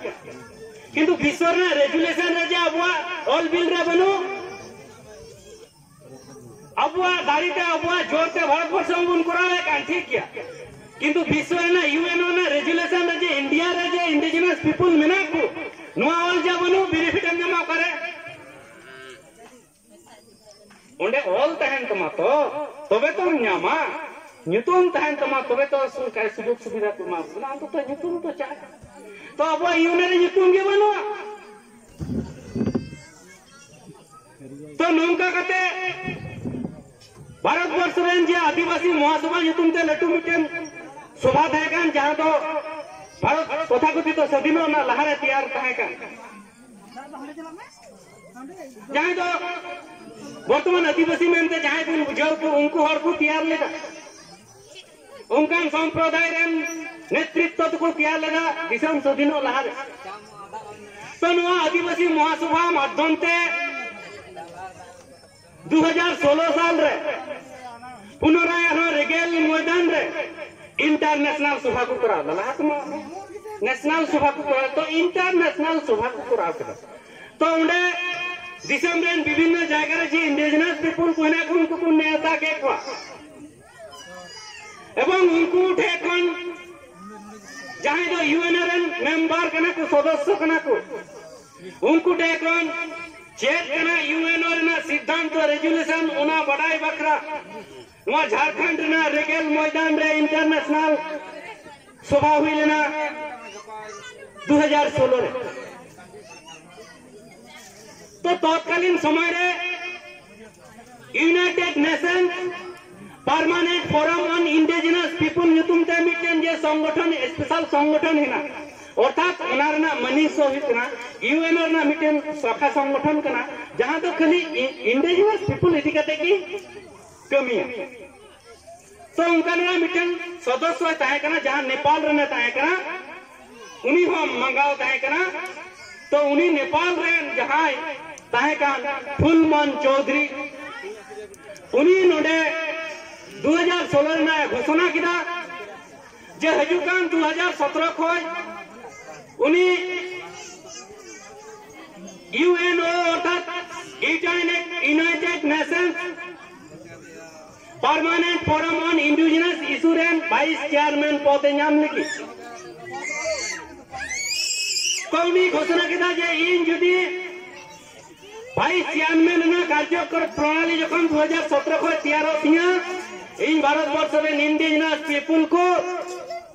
ᱠᱤᱱᱛᱩ ᱵᱤᱥᱥᱚ ᱨᱮᱱᱟᱜ ᱨᱮᱡᱩᱞᱮᱥᱚᱱ ᱨᱮ ᱡᱮ ᱟᱵᱚᱣᱟᱜ ᱚᱞ ᱵᱤᱞ ᱨᱮ ᱵᱟᱹᱱᱩᱜ, ᱟᱵᱚᱣᱟᱜ ᱫᱟᱲᱮ ᱛᱮ, ᱟᱵᱚᱣᱟᱜ ᱡᱳᱨ ᱛᱮ ᱵᱷᱟᱨᱚᱛ ᱵᱚᱨᱥᱚ ᱵᱚᱱ ᱠᱚᱨᱟᱣᱮᱫ ᱠᱟᱱ ᱴᱷᱤᱠ ᱜᱮᱭᱟ, ᱠᱤᱱᱛᱩ ᱵᱤᱥᱥᱚ ᱨᱮᱱᱟᱜ ᱤᱭᱩ ᱮᱱ ᱳ ᱨᱮᱱᱟᱜ ᱨᱮᱡᱩᱞᱮᱥᱚᱱ ᱨᱮ ᱡᱮ ᱤᱱᱰᱤᱭᱟ ᱨᱮ ᱡᱮ ᱤᱱᱰᱤᱡᱤᱱᱟᱥ ᱯᱤᱯᱩᱞ ᱢᱮᱱᱟᱜ ᱠᱚ, ᱱᱚᱣᱟ ᱚᱞ ᱡᱟ ᱵᱟᱹᱱᱩᱜ, ᱵᱮᱱᱤᱯᱷᱤᱴ ᱮᱢ ᱧᱟᱢᱟ ᱚᱠᱟᱨᱮ? ᱚᱸᱰᱮ ᱚᱞ ᱛᱟᱦᱮᱱ ᱛᱟᱢᱟ ᱛᱚ, ᱛᱚᱵᱮ ᱛᱚᱢ ᱧᱟᱢᱟ᱾ ᱧᱩᱛᱩᱢ ᱛᱟᱦᱮᱱ ᱛᱟᱢᱟ, ᱛᱚᱵᱮ ᱛᱚ ᱥᱩ-, ᱠᱟ-, ᱥᱩᱡᱳᱜᱽ ᱥᱩᱵᱤᱫᱷᱟ ᱠᱚ ᱮᱢᱟ ᱵᱚᱱᱟ᱾ ᱚᱱᱛᱚᱛᱚ ᱧᱩᱛᱩᱢ ᱛᱚ ᱪᱟᱜ᱾ ᱛᱚ ᱟᱵᱚᱣᱟᱜ ᱤᱭᱩᱱᱤᱭᱚᱱ ᱨᱮ ᱧᱩᱛᱩᱢ ᱜᱮ ᱵᱟᱹᱱᱩᱜᱼᱟ᱾ ᱛᱚ ᱱᱚᱝᱠᱟ ᱠᱟᱛᱮ ᱵᱷᱟᱨᱚᱛ ᱵᱚᱨᱥᱚ ᱨᱮᱱ ᱡᱮ ᱟᱹᱫᱤᱵᱟᱹᱥᱤ ᱢᱚᱦᱟᱥᱚᱵᱷᱟ ᱧᱩᱛᱩᱢ ᱛᱮ ᱞᱟᱹᱴᱩ ᱢᱤᱫᱴᱮᱱ ᱥᱚᱵᱷᱟ ᱛᱟᱦᱮᱸ ᱠᱟᱱ, ᱡᱟᱦᱟᱸ ᱫᱚ ᱵᱷᱟᱨᱚᱛ ᱛᱚᱛᱷᱟᱠᱚᱛᱷᱤᱛ ᱥᱟᱹᱫᱷᱤᱱᱚᱜ ᱨᱮᱱᱟᱜ ᱞᱟᱦᱟᱨᱮ ᱛᱮᱭᱟᱨ ᱛᱟᱦᱮᱸ ᱠᱟᱱ, ᱡᱟᱦᱟᱸᱭ ᱫᱚ ᱵᱚᱨᱛᱚᱢᱟᱱ ᱟᱹᱫᱤᱵᱟᱹᱥᱤ ᱢᱮᱱᱛᱮ ᱡᱟᱦᱟᱸᱭ ᱵᱚᱱ ᱵᱩᱡᱷᱟᱹᱣ ᱠᱚ, ᱩᱱᱠᱩ ᱦᱚᱲ ᱠᱚ ᱛᱮᱭᱟᱨ ᱞᱮᱫᱟ᱾ ᱚᱱᱠᱟᱱ ᱥᱚᱢᱯᱨᱚᱫᱟᱭ ᱨᱮᱱ ᱱᱮᱛᱨᱤᱛᱛᱚ ᱛᱮᱠᱚ ᱛᱮᱭᱟᱨ ᱞᱮᱫᱟ ᱫᱤᱥᱚᱢ ᱥᱟᱹᱫᱷᱤᱱᱚᱜ ᱞᱟᱦᱟᱨᱮ᱾ ᱛᱚ ᱱᱚᱣᱟ ᱟᱹᱫᱤᱵᱟᱹᱥᱤ ᱢᱚᱦᱟᱥᱚᱵᱷᱟ ᱢᱟᱫᱽᱫᱷᱚᱢ ᱛᱮ ᱫᱩ ᱦᱟᱡᱟᱨ ᱥᱳᱞᱳ ᱥᱟᱞ ᱨᱮ ᱯᱩᱱᱚᱨᱟᱭ ᱟᱨᱦᱚᱸ ᱨᱮᱜᱮᱞ ᱢᱚᱭᱫᱟᱱ ᱨᱮ ᱤᱱᱴᱟᱨᱱᱮᱥᱱᱟᱞ ᱥᱚᱵᱷᱟ ᱠᱚ ᱠᱚᱨᱟᱣ ᱞᱮᱫᱟ᱾ ᱞᱟᱦᱟ ᱛᱮᱢᱟ ᱱᱮᱥᱱᱟᱞ ᱥᱚᱵᱷᱟ ᱠᱚ ᱠᱚᱨᱟᱣ, ᱛᱚ ᱤᱱᱴᱟᱨᱱᱮᱥᱱᱟᱞ ᱥᱚᱵᱷᱟ ᱠᱚ ᱠᱚᱨᱟᱣ ᱠᱮᱫᱟ᱾ ᱛᱚ ᱚᱸᱰᱮ ᱫᱤᱥᱚᱢ ᱨᱮᱱ ᱵᱤᱵᱷᱤᱱᱱᱚ ᱡᱟᱭᱜᱟ ᱨᱮ ᱡᱮ ᱤᱱᱰᱤᱡᱤᱱᱟᱥ ᱯᱤᱯᱩᱞ ᱠᱚ ᱦᱮᱱᱟᱜ ᱠᱚ, ᱩᱱᱠᱩ ᱠᱚ ᱱᱮᱣᱛᱟ ᱠᱮᱫ ᱠᱚᱣᱟ᱾ ᱮᱵᱚᱝ ᱩᱱᱠᱩ ᱴᱷᱮᱱ ᱠᱷᱚᱱ ᱡᱟᱦᱟᱸᱭ ᱫᱚ ᱤᱭᱩ ᱮᱱ ᱨᱮᱱ ᱢᱮᱢᱵᱟᱨ ᱠᱟᱱᱟ ᱠᱚ, ᱥᱚᱫᱚᱥᱥᱚ ᱠᱟᱱᱟ ᱠᱚ, ᱩᱱᱠᱩ ᱴᱷᱮᱱ ᱠᱷᱚᱱ ᱪᱮᱫ ᱠᱟᱱᱟ ᱤᱭᱩ ᱮᱱ ᱨᱮᱱᱟᱜ ᱥᱤᱫᱽᱫᱷᱟᱱᱛᱚ, ᱨᱮᱡᱩᱞᱮᱥᱚᱱ, ᱚᱱᱟ ᱵᱟᱰᱟᱭ ᱵᱟᱠᱷᱨᱟ ᱱᱚᱣᱟ ᱡᱷᱟᱲᱠᱷᱚᱸᱰ ᱨᱮᱱᱟᱜ ᱨᱮᱜᱮᱞ ᱢᱚᱭᱫᱟᱱ ᱨᱮ ᱤᱱᱴᱟᱨᱱᱮᱥᱱᱟᱞ ᱥᱚᱵᱷᱟ ᱦᱩᱭ ᱞᱮᱱᱟ ᱫᱩ ᱦᱟᱡᱟᱨ ᱥᱳᱞᱳ ᱨᱮ᱾ ᱛᱚ ᱛᱚᱛᱠᱟᱞᱤᱱ ᱥᱚᱢᱚᱭ ᱨᱮ ᱤᱭᱩᱱᱟᱭᱴᱮᱰ ᱱᱮᱥᱚᱱ ᱯᱟᱨᱢᱟᱱᱮᱱᱴ ᱯᱷᱳᱨᱟᱢ ᱚᱱ ᱤᱱᱰᱤᱡᱤᱱᱟᱥ ᱯᱤᱯᱩᱞ ᱧᱩᱛᱩᱢ ᱛᱮ ᱢᱤᱫᱴᱮᱱ ᱡᱮ ᱥᱚᱝᱜᱚᱴᱷᱚᱱ, ᱥᱯᱮᱥᱟᱞ ᱥᱚᱝᱜᱚᱴᱷᱚᱱ ᱦᱮᱱᱟᱜ, ᱚᱨᱛᱷᱟᱛ ᱚᱱᱟ ᱨᱮᱱᱟᱜ ᱢᱟᱹᱱᱤᱥ ᱫᱚ ᱦᱩᱭᱩᱜ ᱠᱟᱱᱟ ᱤᱭᱩ ᱮᱱ ᱨᱮᱱᱟᱜ ᱢᱤᱫᱴᱮᱱ ᱥᱟᱠᱷᱟ ᱥᱚᱝᱜᱚᱴᱷᱚᱱ ᱠᱟᱱᱟ, ᱡᱟᱦᱟᱸ ᱫᱚ ᱠᱷᱟᱹᱞᱤ ᱤ-, ᱤᱱᱰᱤᱡᱤᱱᱟᱥ ᱯᱤᱯᱩᱞ ᱤᱫᱤ ᱠᱟᱛᱮ ᱜᱮ ᱠᱟᱹᱢᱤᱭᱟ᱾ ᱛᱚ ᱚᱱᱠᱟᱱᱟᱜ ᱢᱤᱫᱴᱮᱱ ᱥᱚᱫᱚᱥᱥᱚᱭ ᱛᱟᱦᱮᱸ ᱠᱟᱱᱟ, ᱡᱟᱦᱟᱸ ᱱᱮᱯᱟᱞ ᱨᱮᱱᱮ ᱛᱟᱦᱮᱸ ᱠᱟᱱᱟ, ᱩᱱᱤ ᱦᱚᱸ ᱢᱟᱸᱜᱟᱣ ᱛᱟᱦᱮᱸ ᱠᱟᱱᱟ᱾ ᱛᱚ ᱩᱱᱤ ᱱᱮᱯᱟᱞ ᱨᱮᱱ ᱡᱟᱦᱟᱸᱭ ᱛᱟᱦᱮᱸ ᱠᱟᱱ ᱯᱷᱩᱞᱢᱚᱱ ᱪᱳᱣᱫᱷᱩᱨᱤ, ᱩᱱᱤ ᱱᱚᱰᱮ ᱫᱩ ᱦᱟᱡᱟᱨ ᱥᱳᱞᱳ ᱨᱮᱱᱟᱜ ᱮ ᱜᱷᱳᱥᱚᱱᱟ ᱠᱮᱫᱟ ᱡᱮ ᱦᱤᱡᱩᱜ ᱠᱟᱱ ᱫᱩ ᱦᱟᱡᱟᱨ ᱥᱚᱛᱨᱚ ᱠᱷᱚᱱ ᱩᱱᱤ ᱤᱭᱩ ᱮᱱ ᱳ ᱚᱨᱛᱷᱟᱛ ᱤᱭᱩᱱᱟᱭᱴᱮᱰ ᱱᱮᱥᱚᱱᱥ ᱯᱟᱨᱢᱟᱱᱮᱱᱴ ᱯᱷᱳᱨᱟᱢ ᱚᱱ ᱤᱱᱰᱤᱡᱤᱱᱟᱥ ᱤᱥᱩ ᱨᱮᱱ ᱵᱷᱟᱭᱤᱥ ᱪᱮᱭᱟᱨᱢᱮᱱ ᱯᱚᱫ ᱮ ᱧᱟᱢ ᱞᱟᱹᱜᱤᱫ᱾ ᱛᱚ ᱩᱱᱤ ᱜᱷᱳᱥᱚᱱᱟ ᱠᱮᱫᱟ ᱡᱮ ᱤᱧ ᱡᱩᱫᱤ ᱵᱷᱟᱭᱤᱥ ᱪᱮᱭᱟᱨᱢᱮᱱ ᱨᱮᱱᱟᱜ ᱠᱟᱨᱡᱚᱠᱚᱨ ᱯᱨᱚᱱᱟᱞᱤ ᱡᱚᱠᱷᱚᱱ ᱫᱩ ᱦᱟᱡᱟᱨ ᱥᱚᱛᱨᱚ ᱠᱷᱚᱱ ᱛᱮᱭᱟᱨᱚᱜ ᱛᱤᱧᱟᱹ, ᱤᱧ ᱵᱷᱟᱨᱚᱛ ᱵᱚᱨᱥᱚ ᱨᱮᱱ ᱤᱱᱰᱤᱡᱤᱱᱟᱥ ᱯᱤᱯᱩᱞ ᱠᱚ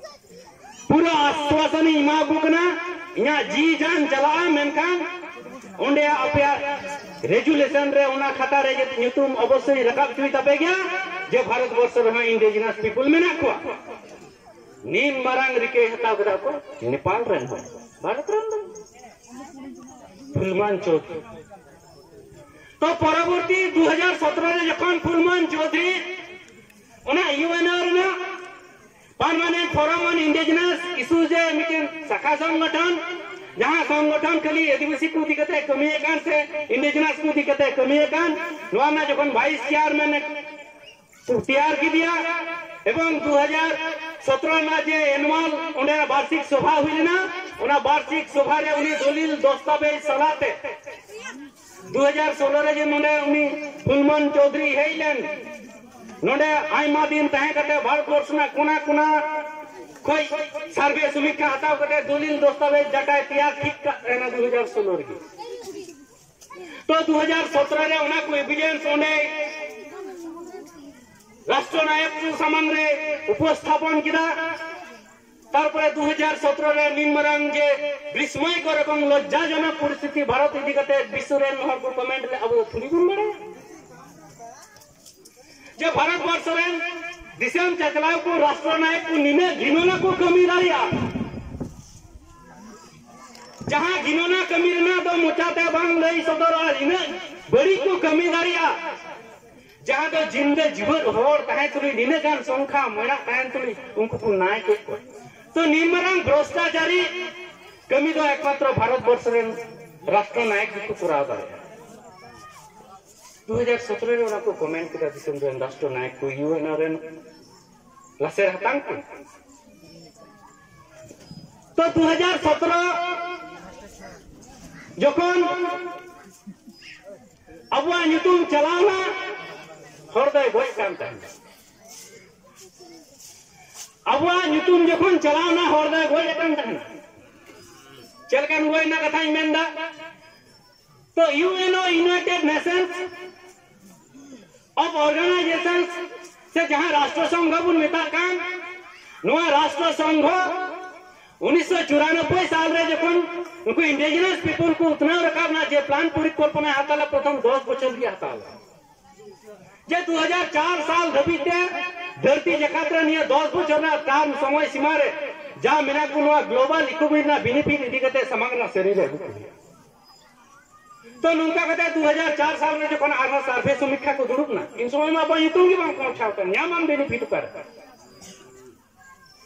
ᱯᱩᱨᱟᱹ ᱟᱥᱣᱟᱥᱚᱱᱤᱧ ᱮᱢᱟ ᱠᱚ ᱠᱟᱱᱟ, ᱤᱧᱟᱹᱜ ᱡᱤᱣᱤ ᱡᱟᱱ ᱪᱟᱞᱟᱜᱼᱟ, ᱢᱮᱱᱠᱷᱟᱱ ᱚᱸᱰᱮ ᱟᱯᱮᱭᱟᱜ ᱨᱮᱡᱩᱞᱮᱥᱚᱱ ᱨᱮ ᱚᱱᱟ ᱠᱷᱟᱛᱟ ᱨᱮ ᱧᱩᱛᱩᱢ ᱚᱵᱚᱥᱥᱳᱭ ᱨᱟᱠᱟᱵ ᱦᱚᱪᱚᱭ ᱛᱟᱯᱮ ᱜᱮᱭᱟ ᱡᱮ ᱵᱷᱟᱨᱚᱛ ᱵᱚᱨᱥᱚ ᱨᱮᱦᱚᱸ ᱤᱱᱰᱤᱡᱤᱱᱟᱥ ᱯᱤᱯᱩᱞ ᱢᱮᱱᱟᱜ ᱠᱚᱣᱟ᱾ ᱱᱤᱱ ᱢᱟᱨᱟᱝ ᱨᱤᱠᱟᱹᱭ ᱦᱟᱛᱟᱣ ᱠᱮᱫᱟ ᱠᱚ ᱱᱮᱯᱟᱞ ᱨᱮᱱ ᱦᱚᱲ, ᱵᱷᱟᱨᱚᱛ ᱨᱮᱱ ᱫᱚ ᱯᱷᱩᱞᱢᱟᱱ ᱪᱳᱫᱷᱩᱨᱤ᱾ ᱛᱚ ᱯᱚᱨᱚᱵᱚᱨᱛᱤ ᱫᱩ ᱦᱟᱡᱟᱨ ᱥᱚᱛᱨᱚ ᱨᱮ ᱡᱚᱠᱷᱚᱱ ᱯᱷᱩᱞᱢᱟᱱ ᱪᱳᱫᱷᱩᱨᱤ ᱚᱱᱟ ᱤᱭᱩ ᱮᱱ ᱳ ᱨᱮᱱᱟᱜ Permanent Forum on Indigenous Issues ᱨᱮ ᱢᱤᱫᱴᱮᱱ ᱥᱟᱠᱷᱟ ᱥᱚᱝᱜᱚᱴᱷᱚᱱ, ᱡᱟᱦᱟᱸ ᱥᱚᱝᱜᱚᱴᱷᱚᱱ ᱠᱷᱟᱹᱞᱤ ᱟᱹᱫᱤᱵᱟᱹᱥᱤ ᱠᱚ ᱤᱫᱤ ᱠᱟᱛᱮ ᱠᱟᱹᱢᱤᱭᱮᱫ ᱠᱟᱱ ᱥᱮ ᱤᱱᱰᱤᱡᱤᱱᱟᱥ ᱠᱚ ᱤᱫᱤ ᱠᱟᱛᱮ ᱠᱟᱹᱢᱤᱭᱮᱫ ᱠᱟᱱ, ᱱᱚᱣᱟ ᱨᱮᱱᱟᱜ ᱡᱚᱠᱷᱚᱱ ᱵᱷᱟᱭᱤᱥ ᱪᱮᱭᱟᱨᱢᱮᱱ ᱛᱮᱭᱟᱨ ᱠᱮᱫᱮᱭᱟ ᱮᱵᱚᱝ ᱫᱩ ᱦᱟᱡᱟᱨ ᱥᱚᱛᱨᱚ ᱨᱮᱱᱟᱜ ᱡᱮ ᱮᱱᱩᱣᱟᱞ ᱚᱸᱰᱮ ᱵᱟᱨᱥᱤᱠ ᱥᱚᱵᱷᱟ ᱦᱩᱭ ᱞᱮᱱᱟ, ᱚᱱᱟ ᱵᱟᱨᱥᱤᱠ ᱥᱚᱵᱷᱟ ᱨᱮ ᱩᱱᱤ ᱫᱚᱞᱤᱞ ᱫᱚᱥᱛᱟᱵᱮᱡ ᱥᱟᱞᱟᱜ ᱛᱮ ᱫᱩ ᱦᱟᱡᱟᱨ ᱥᱳᱞᱳ ᱨᱮ ᱡᱮ ᱱᱚᱰᱮ ᱩᱱᱤ ᱯᱷᱩᱞᱢᱚᱱ ᱪᱳᱫᱷᱩᱨᱤ ᱦᱮᱡ ᱞᱮᱱ, ᱱᱚᱰᱮ ᱟᱭᱢᱟ ᱫᱤᱱ ᱛᱟᱦᱮᱸ ᱠᱟᱛᱮ ᱵᱷᱟᱨᱚᱛ ᱵᱚᱨᱥ ᱨᱮᱱᱟᱜ ᱠᱳᱱᱟ ᱠᱳᱱᱟ ᱠᱷᱚᱡ ᱥᱟᱨᱵᱷᱮ ᱥᱚᱢᱤᱠᱠᱷᱟ ᱦᱟᱛᱟᱣ ᱠᱟᱛᱮ ᱫᱚᱞᱤᱞ ᱫᱚᱥᱛᱟᱵᱮᱡ ᱰᱟᱴᱟᱭ ᱛᱮᱭᱟᱨ ᱴᱷᱤᱠ ᱠᱟᱜ ᱛᱟᱦᱮᱱᱟ ᱫᱩ ᱦᱟᱡᱟᱨ ᱥᱳᱞᱳ ᱨᱮᱜᱮ᱾ ᱛᱚ ᱫᱩ ᱦᱟᱡᱟᱨ ᱥᱚᱛᱨᱚ ᱨᱮ ᱚᱱᱟ ᱠᱚ ᱮᱵᱷᱤᱰᱮᱱᱥ ᱚᱸᱰᱮ ᱨᱟᱥᱴᱨᱚ ᱱᱟᱭᱚᱠ ᱠᱚ ᱥᱟᱢᱟᱝ ᱨᱮ ᱩᱯᱚᱥᱛᱷᱟᱯᱚᱱ ᱠᱮᱫᱟ᱾ ᱛᱟᱨᱯᱚᱨᱮ ᱫᱩ ᱦᱟᱡᱟᱨ ᱥᱚᱛᱨᱚ ᱨᱮ ᱱᱤᱱ ᱢᱟᱨᱟᱝ ᱡᱮ ᱵᱤᱥᱢᱚᱭᱠᱚᱨ ᱮᱵᱚᱝ ᱞᱚᱡᱡᱟᱡᱚᱱᱚᱠ ᱯᱚᱨᱤᱥᱛᱷᱤᱛᱤ ᱵᱷᱟᱨᱚᱛ ᱤᱫᱤ ᱠᱟᱛᱮ ᱵᱤᱥᱥᱚ ᱨᱮᱱ ᱦᱚᱲ ᱠᱚ ᱠᱚᱢᱮᱱᱴ ᱞᱮ, ᱟᱵᱚ ᱫᱚ ᱛᱷᱚᱲᱤ ᱵᱚᱱ ᱵᱟᱲᱟᱭᱟ ᱡᱮ ᱵᱷᱟᱨᱚᱛ ᱵᱚᱨᱥᱚ ᱨᱮᱱ ᱫᱤᱥᱚᱢ ᱪᱟᱪᱞᱟᱣ ᱠᱚ, ᱨᱟᱥᱴᱨᱚ ᱱᱟᱭᱚᱠ ᱠᱚ ᱱᱤᱱᱟᱹᱜ ᱜᱷᱤᱱᱚᱱᱟ ᱠᱚ ᱠᱟᱹᱢᱤ ᱫᱟᱲᱮᱭᱟᱜᱼᱟ, ᱡᱟᱦᱟᱸ ᱜᱷᱤᱱᱚᱱᱟ ᱠᱟᱹᱢᱤ ᱨᱮᱱᱟᱜ ᱫᱚ ᱢᱚᱪᱟᱛᱮ ᱵᱟᱝ ᱞᱟᱹᱭ ᱥᱚᱫᱚᱨᱚᱜᱼᱟ, ᱤᱱᱟᱹᱜ ᱵᱟᱹᱲᱤᱡ ᱠᱚ ᱠᱟᱹᱢᱤ ᱫᱟᱲᱮᱭᱟᱜᱼᱟ, ᱡᱟᱦᱟᱸ ᱫᱚ ᱡᱤᱱᱫᱟᱹ ᱡᱤᱣᱮᱫ ᱦᱚᱲ ᱛᱟᱦᱮᱸ ᱛᱩᱞᱩᱡ, ᱱᱤᱱᱟᱹᱜ ᱜᱟᱱ ᱥᱚᱝᱠᱷᱟ ᱢᱮᱱᱟᱜ ᱛᱟᱦᱮᱸ ᱛᱩᱞᱩᱡ ᱩᱱᱠᱩ ᱠᱚ ᱱᱟᱭ ᱠᱮᱫ ᱠᱚᱣᱟ᱾ ᱛᱚ ᱱᱤᱱ ᱢᱟᱨᱟᱝ ᱵᱷᱨᱚᱥᱴᱟᱪᱟᱨᱤ ᱠᱟᱹᱢᱤ ᱫᱚ ᱮᱠᱢᱟᱛᱨᱚ ᱵᱷᱟᱨᱚᱛ ᱵᱚᱨᱥᱚ ᱨᱮᱱ ᱨᱟᱥᱴᱨᱚ ᱱᱟᱭᱚᱠ ᱜᱮᱠᱚ ᱠᱚᱨᱟᱣ ᱫᱟᱲᱮᱭᱟᱜᱼᱟ᱾ ᱫᱩ ᱦᱟᱡᱟᱨ ᱥᱚᱛᱨᱚ ᱨᱮ ᱚᱱᱟ ᱠᱚ ᱠᱚᱢᱮᱱᱴ ᱠᱮᱫᱟ ᱫᱤᱥᱚᱢ ᱨᱮᱱ ᱨᱟᱥᱴᱨᱚ ᱱᱟᱭᱚᱠ ᱠᱚ, ᱤᱭᱩ ᱮᱱ ᱳ ᱨᱮᱱ ᱞᱟᱥᱮᱨ ᱦᱟᱛᱟᱝ ᱠᱚ᱾ ᱛᱚ ᱫᱩ ᱦᱟᱡᱟᱨ ᱥᱚᱛᱨᱚ ᱡᱚᱠᱷᱚᱱ ᱟᱵᱚᱣᱟᱜ ᱧᱩᱛᱩᱢ ᱪᱟᱞᱟᱣᱱᱟ, ᱦᱚᱲ ᱫᱚᱭ ᱜᱚᱡ ᱠᱟᱱ ᱛᱟᱦᱮᱱᱟ᱾ ᱟᱵᱚᱣᱟᱜ ᱧᱩᱛᱩᱢ ᱡᱚᱠᱷᱚᱱ ᱪᱟᱞᱟᱣᱱᱟ, ᱦᱚᱲ ᱫᱚᱭ ᱜᱚᱡ ᱟᱠᱟᱱ ᱛᱟᱦᱮᱱᱟ᱾ ᱪᱮᱫ ᱞᱮᱠᱟᱱ ᱜᱚᱡ ᱨᱮᱱᱟᱜ ᱠᱟᱛᱷᱟᱧ ᱢᱮᱱᱫᱟ? ᱛᱚ U N O, United Nations of Organizations, ᱥᱮ ᱡᱟᱦᱟᱸ ᱨᱟᱥᱴᱨᱚ ᱥᱚᱝᱜᱷᱚ ᱵᱚᱱ ᱢᱮᱛᱟᱜ ᱠᱟᱱ, ᱱᱚᱣᱟ ᱨᱟᱥᱴᱨᱚ ᱥᱚᱝᱜᱷᱚ ᱩᱱᱤᱥᱥᱚ ᱪᱩᱨᱟᱱᱚᱵᱵᱳᱭ ᱥᱟᱞ ᱨᱮ ᱡᱚᱠᱷᱚᱱ ᱩᱱᱠᱩ indigenous people ᱠᱚ ᱩᱛᱱᱟᱹᱣ ᱨᱟᱠᱟᱵ ᱮᱱᱟ, ᱡᱮ plan ᱯᱚᱨᱤᱠᱚᱞᱯᱚᱱᱟ ᱦᱟᱛᱟᱣ ᱞᱮᱫᱟ, ᱯᱨᱚᱛᱷᱚᱢ ᱫᱚᱥ ᱵᱚᱪᱷᱚᱨ ᱜᱮ ᱦᱟᱛᱟᱣ ᱞᱮᱫᱟ᱾ ᱡᱮ ᱫᱩ ᱦᱟᱡᱟᱨ ᱪᱟᱨ ᱥᱟᱞ ᱫᱷᱟᱹᱵᱤᱡ ᱛᱮ ᱫᱷᱟᱹᱨᱛᱤ ᱡᱟᱠᱟᱛ ᱨᱮ ᱱᱤᱭᱟᱹ ᱫᱚᱥ ᱵᱚᱪᱷᱚᱨ ᱨᱮᱱᱟᱜ term ᱥᱚᱢᱚᱭ ᱥᱤᱢᱟ ᱨᱮ ᱡᱟ ᱢᱮᱱᱟᱜ ᱠᱚ, ᱱᱚᱣᱟ global economy ᱨᱮᱱᱟᱜ benefit ᱤᱫᱤ ᱠᱟᱛᱮ ᱥᱟᱢᱟᱝ ᱨᱮᱱᱟᱜ ᱥᱟᱹᱨᱤ ᱨᱮ ᱟᱹᱜᱩ ᱠᱚ ᱦᱩᱭᱩᱜᱼᱟ᱾ ᱛᱚ ᱱᱚᱝᱠᱟ ᱠᱟᱛᱮ ᱫᱩ ᱦᱟᱡᱟᱨ ᱪᱟᱨ ᱥᱟᱞ ᱨᱮ ᱡᱚᱠᱷᱚᱱ ᱟᱨᱦᱚᱸ survey ᱥᱚᱢᱤᱠᱠᱷᱟ ᱠᱚ ᱫᱩᱲᱩᱵ ᱮᱱᱟ, ᱤᱱ ᱥᱚᱢᱚᱭ ᱢᱟ ᱟᱵᱚᱣᱟᱜ ᱧᱩᱛᱩᱢ ᱜᱮ ᱵᱟᱝ ᱯᱳᱸᱣᱪᱷᱟᱣ ᱠᱟᱱ, ᱧᱟᱢᱟᱢ benefit ᱚᱠᱟᱨᱮ?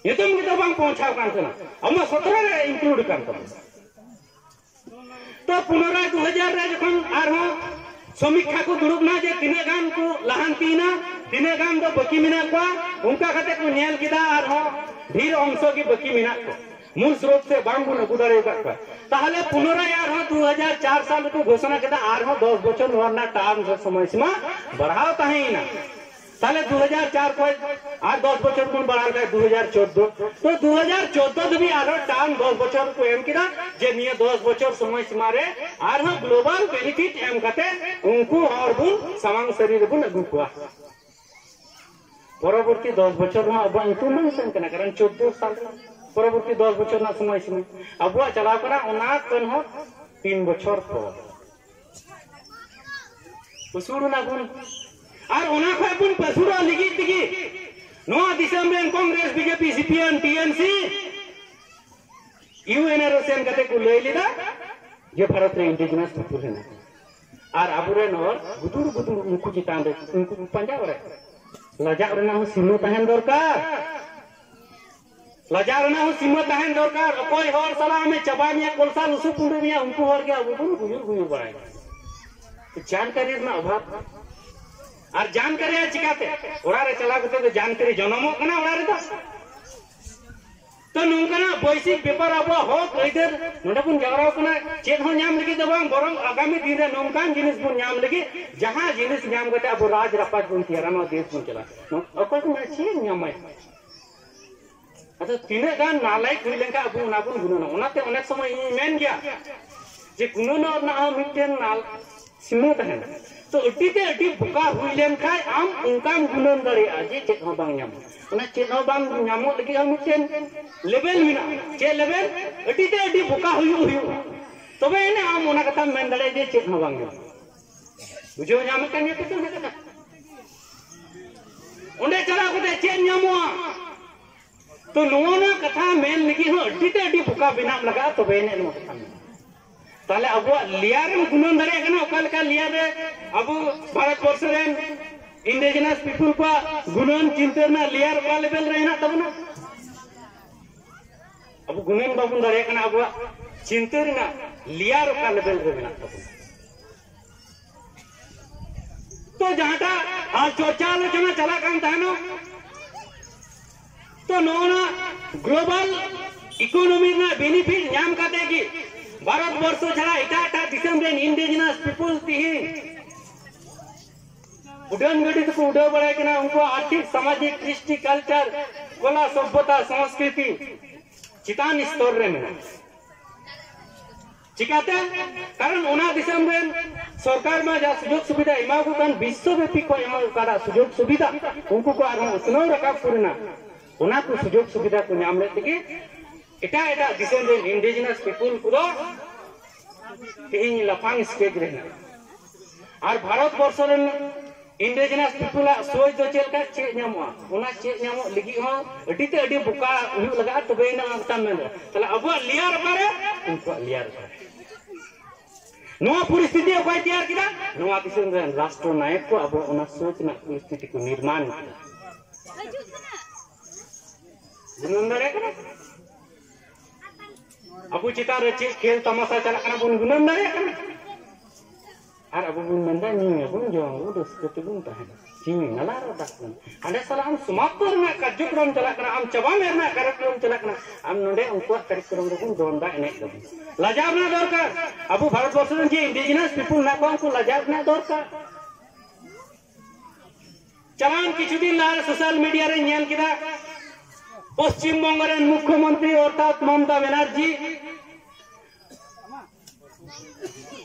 ᱧᱩᱛᱩᱢ ᱜᱮᱛᱚ ᱵᱟᱝ ᱯᱳᱸᱣᱪᱷᱟᱣ ᱠᱟᱱ ᱛᱟᱦᱮᱱᱟ, ᱟᱵᱚ ᱢᱟ ᱥᱚᱛᱨᱚ ᱨᱮ include ᱠᱟᱱ ᱛᱟᱵᱚᱱᱟ᱾ ᱛᱚ ᱯᱩᱱᱚᱨᱟᱭ ᱫᱩ ᱦᱟᱡᱟᱨ ᱨᱮ ᱡᱚᱠᱷᱚᱱ ᱟᱨᱦᱚᱸ ᱥᱚᱢᱤᱠᱠᱷᱟ ᱠᱚ ᱫᱩᱲᱩᱵ ᱮᱱᱟ ᱡᱮ ᱛᱤᱱᱟᱹᱜ ᱜᱟᱱ ᱠᱚ ᱞᱟᱦᱟᱱᱛᱤᱭᱮᱱᱟ, ᱛᱤᱱᱟᱹᱜ ᱜᱟᱱ ᱫᱚ ᱵᱟᱹᱠᱤ ᱢᱮᱱᱟᱜ ᱠᱚᱣᱟ, ᱚᱱᱠᱟ ᱠᱟᱛᱮ ᱠᱚ ᱧᱮᱞ ᱠᱮᱫᱟ ᱟᱨᱦᱚᱸ ᱰᱷᱮᱨ ᱚᱝᱥᱚ ᱜᱮ ᱵᱟᱹᱠᱤ ᱢᱮᱱᱟᱜ ᱠᱚᱣᱟ, ᱢᱩᱞ ᱥᱨᱳᱛ ᱥᱮ ᱵᱟᱝ ᱵᱚᱱ ᱟᱹᱜᱩ ᱫᱟᱲᱮ ᱟᱠᱟᱫ ᱠᱚᱣᱟ᱾ ᱛᱟᱦᱚᱞᱮ ᱯᱩᱱᱚᱨᱟᱭ ᱟᱨᱦᱚᱸ ᱫᱩ ᱦᱟᱡᱟᱨ ᱪᱟᱨ ᱥᱟᱞ ᱨᱮᱠᱚ ᱜᱷᱳᱥᱚᱱᱟ ᱠᱮᱫᱟ ᱟᱨᱦᱚᱸ ᱫᱚᱥ ᱵᱚᱪᱷᱚᱨ ᱱᱚᱣᱟ ᱨᱮᱱᱟᱜ term ᱥᱮ ᱥᱚᱢᱚᱭ ᱥᱤᱢᱟ ᱵᱟᱲᱦᱟᱣ ᱛᱟᱦᱮᱸᱭᱮᱱᱟ᱾ ᱛᱟᱦᱞᱮ ᱫᱩ ᱦᱟᱡᱟᱨ ᱪᱟᱨ ᱠᱷᱚᱱ ᱟᱨ ᱫᱚᱥ ᱵᱚᱪᱷᱚᱨ ᱵᱚᱱ ᱵᱟᱲᱦᱟᱣ ᱞᱮᱠᱷᱟᱱ ᱫᱩ ᱦᱟᱡᱟᱨ ᱪᱳᱫᱽᱫᱳ, ᱛᱚ ᱫᱩ ᱦᱟᱡᱟᱨ ᱪᱳᱫᱽᱫᱳ ᱫᱷᱟᱹᱵᱤᱡ ᱟᱨᱦᱚᱸ term ᱫᱚᱥ ᱵᱚᱪᱷᱚᱨ ᱠᱚ ᱮᱢ ᱠᱮᱫᱟ, ᱡᱮ ᱱᱤᱭᱟᱹ ᱫᱚᱥ ᱵᱚᱪᱷᱚᱨ ᱥᱚᱢᱚᱭ ᱥᱤᱢᱟ ᱨᱮ ᱟᱨᱦᱚᱸ global benefit ᱮᱢ ᱠᱟᱛᱮ ᱩᱱᱠᱩ ᱦᱚᱲ ᱵᱚᱱ ᱥᱟᱢᱟᱝ ᱥᱟᱹᱨᱤ ᱨᱮᱵᱚᱱ ᱟᱹᱜᱩ ᱠᱚᱣᱟ᱾ ᱯᱚᱨᱚᱵᱚᱨᱛᱤ ᱫᱚᱥ ᱵᱚᱪᱷᱚᱨ ᱨᱮᱦᱚᱸ ᱟᱵᱚᱣᱟᱜ ᱧᱩᱛᱩᱢ ᱵᱟᱝ ᱥᱮᱱ ᱠᱟᱱᱟ, ᱠᱟᱨᱚᱱ ᱪᱳᱫᱽᱫᱳ ᱥᱟᱞ ᱯᱚᱨᱚᱵᱚᱨᱛᱤ ᱫᱚᱥ ᱵᱚᱪᱷᱚᱨ ᱨᱮᱱᱟᱜ ᱥᱚᱢᱚᱭ ᱥᱤᱢᱟ ᱟᱵᱚᱣᱟᱜ ᱪᱟᱞᱟᱣ ᱠᱟᱱᱟ, ᱚᱱᱟ ᱠᱷᱚᱱ ᱦᱚᱸ ᱛᱤᱱ ᱵᱚᱪᱷᱚᱨ ᱯᱚᱨ᱾ ᱯᱟᱹᱥᱩᱲ ᱮᱱᱟ ᱵᱚᱱ᱾ ᱟᱨ ᱚᱱᱟ ᱠᱷᱚᱱ ᱵᱚᱱ ᱯᱟᱹᱥᱩᱲᱚᱜ ᱞᱟᱹᱜᱤᱫ ᱛᱮᱜᱮ ᱱᱚᱣᱟ ᱫᱤᱥᱚᱢ ᱨᱮᱱ ᱠᱚᱝᱜᱨᱮᱥ, ᱵᱤᱡᱮᱯᱤ, ᱥᱤᱯᱤᱮᱢ, ᱴᱤᱮᱢᱥᱤ, ᱤᱭᱩ ᱮᱱ ᱟᱨ ᱳ ᱥᱮᱱ ᱠᱟᱛᱮ ᱠᱚ ᱞᱟᱹᱭ ᱞᱮᱫᱟ ᱡᱮ ᱵᱷᱟᱨᱚᱛ ᱨᱮ indigenous people ᱦᱮᱱᱟᱜ ᱠᱚᱣᱟ᱾ ᱟᱨ ᱟᱵᱚᱨᱮᱱ ᱦᱚᱲ ᱜᱩᱫᱩᱲ ᱜᱩᱫᱩᱲ ᱩᱱᱠᱩ ᱪᱮᱛᱟᱱ ᱨᱮ ᱩᱱᱠᱩ ᱠᱚ ᱯᱟᱸᱡᱟ ᱵᱟᱲᱟᱭᱟ᱾ ᱞᱟᱡᱟᱜ ᱨᱮᱱᱟᱜ ᱦᱚᱸ ᱥᱤᱢᱟᱹ ᱛᱟᱦᱮᱱ ᱫᱚᱨᱠᱟᱨ᱾ ᱞᱟᱡᱟᱣ ᱨᱮᱱᱟᱜ ᱦᱚᱸ ᱥᱤᱢᱟᱹ ᱛᱟᱦᱮᱱ ᱫᱚᱨᱠᱟᱨ᱾ ᱚᱠᱚᱭ ᱦᱚᱲ ᱥᱟᱞᱟᱜ ᱟᱢᱮ ᱪᱟᱵᱟ ᱢᱮᱭᱟ, ᱠᱚᱞᱥᱟ ᱞᱩᱥᱩ ᱯᱩᱸᱰᱩ ᱢᱮᱭᱟ, ᱩᱱᱠᱩ ᱦᱚᱲ ᱜᱮ ᱟᱵᱚ ᱵᱚᱱ ᱜᱩᱭᱩᱨ ᱜᱩᱭᱩᱨ ᱵᱟᱲᱟᱭᱟ᱾ ᱡᱟᱱᱠᱟᱨᱤ ᱨᱮᱱᱟᱜ ᱚᱵᱷᱟᱵᱽ᱾ ᱟᱨ ᱡᱟᱱᱠᱟᱨᱤ ᱟᱨ ᱪᱤᱠᱟᱛᱮ? ᱚᱲᱟᱜ ᱨᱮ ᱪᱟᱞᱟᱣ ᱠᱟᱛᱮ ᱫᱚ ᱡᱟᱱᱠᱟᱨᱤ ᱡᱚᱱᱚᱢᱚᱜ ᱠᱟᱱᱟ ᱚᱲᱟᱜ ᱨᱮᱫᱚ᱾ ᱛᱚ ᱱᱚᱝᱠᱟᱱᱟᱜ ᱵᱳᱭᱥᱤᱠ ᱵᱮᱯᱟᱨ, ᱟᱵᱚᱣᱟᱜ ᱦᱚᱠ ᱟᱹᱭᱫᱟᱹᱨ ᱱᱚᱰᱮ ᱵᱚᱱ ᱡᱟᱣᱨᱟ ᱠᱟᱱᱟ, ᱪᱮᱫ ᱦᱚᱸ ᱧᱟᱢ ᱞᱟᱹᱜᱤᱫ ᱫᱚ ᱵᱟᱝ, ᱵᱚᱨᱚᱝ ᱟᱜᱟᱢᱤ ᱫᱤᱱ ᱨᱮ ᱱᱚᱝᱠᱟᱱ ᱡᱤᱱᱤᱥ ᱵᱚᱱ ᱧᱟᱢ ᱞᱟᱹᱜᱤᱫ, ᱡᱟᱦᱟᱸ ᱡᱤᱱᱤᱥ ᱧᱟᱢ ᱠᱟᱛᱮ ᱟᱵᱚ ᱨᱟᱡᱽ ᱨᱟᱯᱟᱡᱽ ᱵᱚᱱ ᱛᱮᱭᱟᱨᱟ, ᱱᱚᱣᱟ ᱫᱮᱥ ᱵᱚᱱ ᱪᱟᱞᱟᱣᱟ᱾ ᱚᱠᱚᱭ ᱠᱚ ᱢᱮᱱᱟ, "ᱪᱮᱫ ᱮᱢ ᱧᱟᱢᱟ?" ᱟᱫᱚ ᱛᱤᱱᱟᱹᱜ ᱜᱟᱱ ᱱᱟᱞᱟᱭᱮᱠ ᱦᱩᱭ ᱞᱮᱱᱠᱷᱟᱱ ᱟᱵᱚ ᱚᱱᱟ ᱵᱚᱱ ᱜᱩᱱᱟᱹᱱᱟ᱾ ᱚᱱᱟᱛᱮ ᱚᱱᱮᱠ ᱥᱚᱢᱚᱭ ᱤᱧ ᱢᱮᱱ ᱜᱮᱭᱟ, ᱡᱮ ᱜᱩᱱᱟᱹᱱᱚᱜ ᱨᱮᱱᱟᱜ ᱦᱚᱸ ᱢᱤᱫᱴᱮᱱ ᱱᱟᱞ ᱥᱤᱢᱟᱹ ᱛᱟᱦᱮᱱᱟ᱾ ᱛᱚ ᱟᱹᱰᱤ ᱛᱮ ᱟᱹᱰᱤ ᱵᱚᱠᱟ ᱦᱩᱭ ᱞᱮᱱ ᱠᱷᱟᱡ ᱟᱢ ᱚᱱᱠᱟᱢ ᱜᱩᱱᱟᱹᱱ ᱫᱟᱲᱮᱭᱟᱜᱼᱟ ᱡᱮ ᱪᱮᱫ ᱦᱚᱸ ᱵᱟᱝ ᱧᱟᱢᱚᱜ᱾ ᱚᱱᱟ ᱪᱮᱫ ᱦᱚᱸ ᱵᱟᱝ ᱧᱟᱢᱚᱜ ᱞᱟᱹᱜᱤᱫ ᱦᱚᱸ ᱢᱤᱫᱴᱮᱱ ᱞᱮᱵᱮᱞ ᱢᱮᱱᱟᱜᱼᱟ᱾ ᱪᱮᱫ ᱞᱮᱵᱮᱞ? ᱟᱹᱰᱤ ᱛᱮ ᱟᱹᱰᱤ ᱵᱚᱠᱟ ᱦᱩᱭᱩᱜ ᱦᱩᱭᱩᱜᱼᱟ, ᱛᱚᱵᱮ ᱮᱱᱮ ᱟᱢ ᱚᱱᱟ ᱠᱟᱛᱷᱟᱢ ᱢᱮᱱ ᱫᱟᱲᱮᱭᱟᱜᱼᱟ ᱡᱮ ᱪᱮᱫ ᱦᱚᱸ ᱵᱟᱝ ᱧᱟᱢᱚᱜ᱾ ᱵᱩᱡᱷᱟᱹᱣ ᱧᱟᱢᱮᱫ ᱠᱟᱱ ᱜᱮᱭᱟ ᱯᱮ ᱛᱚ ᱚᱱᱟ ᱠᱟᱛᱷᱟ? ᱚᱸᱰᱮ ᱪᱟᱞᱟᱣ ᱠᱟᱛᱮ ᱪᱮᱫ ᱧᱟᱢᱚᱜᱼᱟ? ᱛᱚ ᱱᱚᱣᱟ ᱱᱚᱣᱟ ᱠᱟᱛᱷᱟ ᱢᱮᱱ ᱞᱟᱹᱜᱤᱫ ᱦᱚᱸ ᱟᱹᱰᱤ ᱛᱮ ᱟᱹᱰᱤ ᱵᱚᱠᱟ ᱵᱮᱱᱟᱜ ᱞᱟᱜᱟᱜᱼᱟ, ᱛᱚᱵᱮ ᱮᱱᱮ ᱱᱚᱣᱟ ᱠᱟᱛᱷᱟ ᱢᱮᱱ᱾ ᱛᱟᱦᱞᱮ ᱟᱵᱚᱣᱟᱜ ᱞᱮᱭᱟᱨ ᱮᱢ ᱜᱩᱱᱟᱹᱱ ᱫᱟᱲᱮᱭᱟᱜ ᱠᱟᱱᱟ ᱚᱠᱟ ᱞᱮᱠᱟ ᱞᱮᱭᱟᱨ ᱨᱮ ᱟᱵᱚ ᱵᱷᱟᱨᱚᱛ ᱵᱚᱨᱥᱚ ᱨᱮᱱ ᱤᱱᱰᱤᱡᱤᱱᱟᱥ ᱯᱤᱯᱩᱞ ᱠᱚᱣᱟᱜ ᱜᱩᱱᱟᱹᱱ ᱪᱤᱱᱛᱟᱹ ᱨᱮᱱᱟᱜ ᱞᱮᱭᱟᱨ ᱚᱠᱟ ᱞᱮᱵᱮᱞ ᱨᱮ ᱦᱮᱱᱟᱜ ᱛᱟᱵᱚᱱᱟ? ᱟᱵᱚ ᱜᱩᱱᱟᱹᱱ ᱵᱟᱵᱚᱱ ᱫᱟᱲᱮᱭᱟᱜ ᱠᱟᱱᱟ ᱟᱵᱚᱣᱟᱜ ᱪᱤᱱᱛᱟᱹ ᱨᱮᱱᱟᱜ ᱞᱮᱭᱟᱨ ᱚᱠᱟ ᱞᱮᱵᱮᱞ ᱨᱮ ᱢᱮᱱᱟᱜ ᱛᱟᱵᱚᱱᱟ᱾ ᱛᱚ ᱡᱟᱦᱟᱸᱴᱟᱜ ᱟᱨ ᱪᱚᱨᱪᱟ ᱟᱞᱳᱪᱚᱱᱟ ᱪᱟᱞᱟᱜ ᱠᱟᱱ ᱛᱟᱦᱮᱱᱚᱜ, ᱛᱚ ᱱᱚᱜᱼᱚ ᱱᱚᱣᱟ ᱜᱞᱳᱵᱟᱞ ᱤᱠᱳᱱᱚᱢᱤ ᱨᱮᱱᱟᱜ ᱵᱮᱱᱤᱯᱷᱤᱴ ᱧᱟᱢ ᱠᱟᱛᱮ ᱜᱮ ᱵᱷᱟᱨᱚᱛ ᱵᱚᱨᱥᱚ ᱪᱷᱟᱲᱟ ᱮᱴᱟᱜ ᱮᱴᱟᱜ ᱫᱤᱥᱚᱢ ᱨᱮᱱ ᱤᱱᱰᱤᱡᱤᱱᱟᱥ ᱯᱤᱯᱩᱞ ᱛᱤᱦᱤᱧ ᱩᱰᱟᱹᱱ ᱜᱟᱹᱰᱤ ᱛᱮᱠᱚ ᱩᱰᱟᱹᱣ ᱵᱟᱲᱟᱭ ᱠᱟᱱᱟ᱾ ᱩᱱᱠᱩᱣᱟᱜ ᱟᱨᱛᱷᱤᱠ, ᱥᱟᱢᱟᱡᱤᱠ, ᱠᱨᱤᱥᱴᱤ, ᱠᱟᱞᱪᱟᱨ, ᱠᱚᱞᱟ, ᱥᱚᱵᱷᱭᱚᱛᱟ, ᱥᱚᱝᱥᱠᱨᱤᱛᱤ ᱪᱮᱛᱟᱱ ᱥᱛᱚᱨ ᱨᱮ ᱢᱮᱱᱟᱜᱼᱟ᱾ ᱪᱤᱠᱟᱛᱮ? ᱠᱟᱨᱚᱱ ᱚᱱᱟ ᱫᱤᱥᱚᱢ ᱨᱮᱱ ᱥᱚᱨᱠᱟᱨ ᱢᱟ ᱡᱟ ᱥᱩᱡᱳᱜᱽ ᱥᱩᱵᱤᱫᱷᱟ ᱮᱢᱟ ᱠᱚ ᱠᱟᱱ, ᱵᱤᱥᱥᱚᱵᱮᱯᱤ ᱠᱚ ᱮᱢᱟ ᱠᱚ ᱚᱠᱟᱴᱟᱜ ᱥᱩᱡᱳᱜᱽ ᱥᱩᱵᱤᱫᱷᱟ, ᱩᱱᱠᱩ ᱠᱚ ᱟᱨᱦᱚᱸ ᱩᱛᱱᱟᱹᱣ ᱨᱟᱠᱟᱵ ᱠᱚ ᱨᱮᱱᱟᱜ, ᱚᱱᱟ ᱠᱚ ᱥᱩᱡᱳᱜᱽ ᱥᱩᱵᱤᱫᱷᱟ ᱠᱚ ᱧᱟᱢ ᱞᱮᱫ ᱛᱮᱜᱮ ᱮᱴᱟᱜ ᱮᱴᱟᱜ ᱫᱤᱥᱚᱢ ᱨᱮᱱ ᱤᱱᱰᱤᱡᱤᱱᱟᱥ ᱯᱤᱯᱩᱞ ᱠᱚᱫᱚ ᱛᱮᱦᱮᱧ ᱞᱟᱯᱷᱟᱝ ᱥᱴᱮᱡᱽ ᱨᱮ ᱦᱮᱱᱟᱜ᱾ ᱟᱨ ᱵᱷᱟᱨᱚᱛ ᱵᱚᱨᱥᱚ ᱨᱮᱱ ᱤᱱᱰᱤᱡᱤᱱᱟᱥ ᱯᱤᱯᱩᱞᱟᱜ ᱥᱳᱪ ᱫᱚ ᱪᱮᱫ ᱞᱮᱠᱟ, ᱪᱮᱫ ᱧᱟᱢᱚᱜᱼᱟ, ᱚᱱᱟ ᱪᱮᱫ ᱧᱟᱢᱚᱜ ᱞᱟᱹᱜᱤᱫ ᱦᱚᱸ ᱟᱹᱰᱤ ᱛᱮ ᱟᱹᱰᱤ ᱵᱚᱠᱟ ᱦᱩᱭᱩᱜ ᱞᱟᱜᱟᱜᱼᱟ, ᱛᱚᱵᱮ ᱮᱱᱟᱝ ᱚᱱᱠᱟᱢ ᱢᱮᱱ ᱫᱟᱲᱮᱭᱟᱜᱼᱟ᱾ ᱛᱟᱦᱞᱮ ᱟᱵᱚᱣᱟᱜ ᱞᱮᱭᱟᱨ ᱚᱠᱟᱨᱮ? ᱩᱱᱠᱩᱣᱟᱜ ᱞᱮᱭᱟᱨ ᱚᱠᱟᱨᱮ? ᱱᱚᱣᱟ ᱯᱚᱨᱤᱥᱛᱷᱤᱛᱤ ᱚᱠᱚᱭ ᱛᱮᱭᱟᱨ ᱠᱮᱫᱟ? ᱱᱚᱣᱟ ᱫᱤᱥᱚᱢ ᱨᱮᱱ ᱨᱟᱥᱴᱨᱚ ᱱᱟᱭᱚᱠ ᱠᱚ ᱟᱵᱚ ᱚᱱᱟ ᱥᱳᱪ ᱨᱮᱱᱟᱜ ᱯᱚᱨᱤᱥᱛᱷᱤᱛᱤ ᱠᱚ ᱱᱤᱨᱢᱟᱱ ᱠᱮᱫᱟ᱾ ᱜᱩᱱᱟᱹᱱ ᱫᱟᱲᱮᱭᱟᱜ ᱠᱟᱱᱟ? ᱟᱵᱚ ᱪᱮᱛᱟᱱ ᱨᱮ ᱪᱮᱫ ᱠᱷᱮᱞ ᱛᱟᱢᱟᱥᱟ ᱪᱟᱞᱟᱜ ᱠᱟᱱᱟ ᱵᱚᱱ ᱜᱩᱱᱟᱹᱱ ᱫᱟᱲᱮᱭᱟᱜ ᱠᱟᱱᱟ? ᱟᱨ ᱟᱵᱚ ᱵᱚᱱ ᱢᱮᱱᱫᱟ ᱧᱩᱭᱟᱵᱚᱱ, ᱡᱚᱢᱟᱵᱚᱱ, ᱨᱟᱹᱥᱠᱟᱹ ᱛᱮᱵᱚᱱ ᱛᱟᱦᱮᱱᱟ᱾ ᱪᱤᱱᱤ ᱱᱟᱞᱟ ᱨᱚᱰᱟ ᱠᱚ᱾ ᱦᱟᱸᱰᱮ ᱥᱟᱞᱟᱜ ᱟᱢ ᱥᱚᱢᱟᱯᱛᱚ ᱨᱮᱱᱟᱜ ᱠᱟᱨᱡᱚᱠᱨᱚᱢ ᱪᱟᱞᱟᱜ ᱠᱟᱱᱟ, ᱟᱢ ᱪᱟᱵᱟ ᱢᱮ ᱨᱮᱱᱟᱜ ᱠᱟᱨᱡᱚᱠᱨᱚᱢ ᱪᱟᱞᱟᱜ ᱠᱟᱱᱟ, ᱟᱢ ᱱᱚᱰᱮ ᱩᱱᱠᱩᱣᱟᱜ ᱠᱟᱨᱡᱚᱠᱨᱚᱢ ᱨᱮᱵᱚᱱ ᱫᱚᱱ ᱫᱟ, ᱮᱱᱮᱡ ᱫᱟᱵᱚᱱ᱾ ᱞᱟᱡᱟᱣ ᱨᱮᱱᱟᱜ ᱫᱚᱨᱠᱟᱨ᱾ ᱟᱵᱚ ᱵᱷᱟᱨᱚᱛ ᱵᱚᱨᱥᱚ ᱨᱮᱱ ᱡᱮ ᱤᱱᱰᱤᱡᱤᱱᱟᱥ ᱯᱤᱯᱩᱞ ᱢᱮᱱᱟᱜ ᱠᱚᱣᱟ, ᱩᱱᱠᱩ ᱞᱟᱡᱟᱣ ᱨᱮᱱᱟᱜ ᱫᱚᱨᱠᱟᱨ᱾ ᱪᱟᱞᱟᱣᱮᱱ ᱠᱤᱪᱷᱩ ᱫᱤᱱ ᱞᱟᱦᱟ ᱥᱳᱥᱟᱞ ᱢᱤᱰᱤᱭᱟ ᱨᱮᱧ ᱧᱮᱞ ᱠᱮᱫᱟ, ᱯᱚᱥᱪᱤᱢ ᱵᱚᱝᱜᱚ ᱨᱮᱱ ᱢᱩᱠᱷᱭᱚᱢᱚᱱᱛᱨᱤ ᱚᱨᱛᱷᱟᱛ ᱢᱚᱢᱚᱛᱟ ᱵᱮᱱᱟᱨᱡᱤ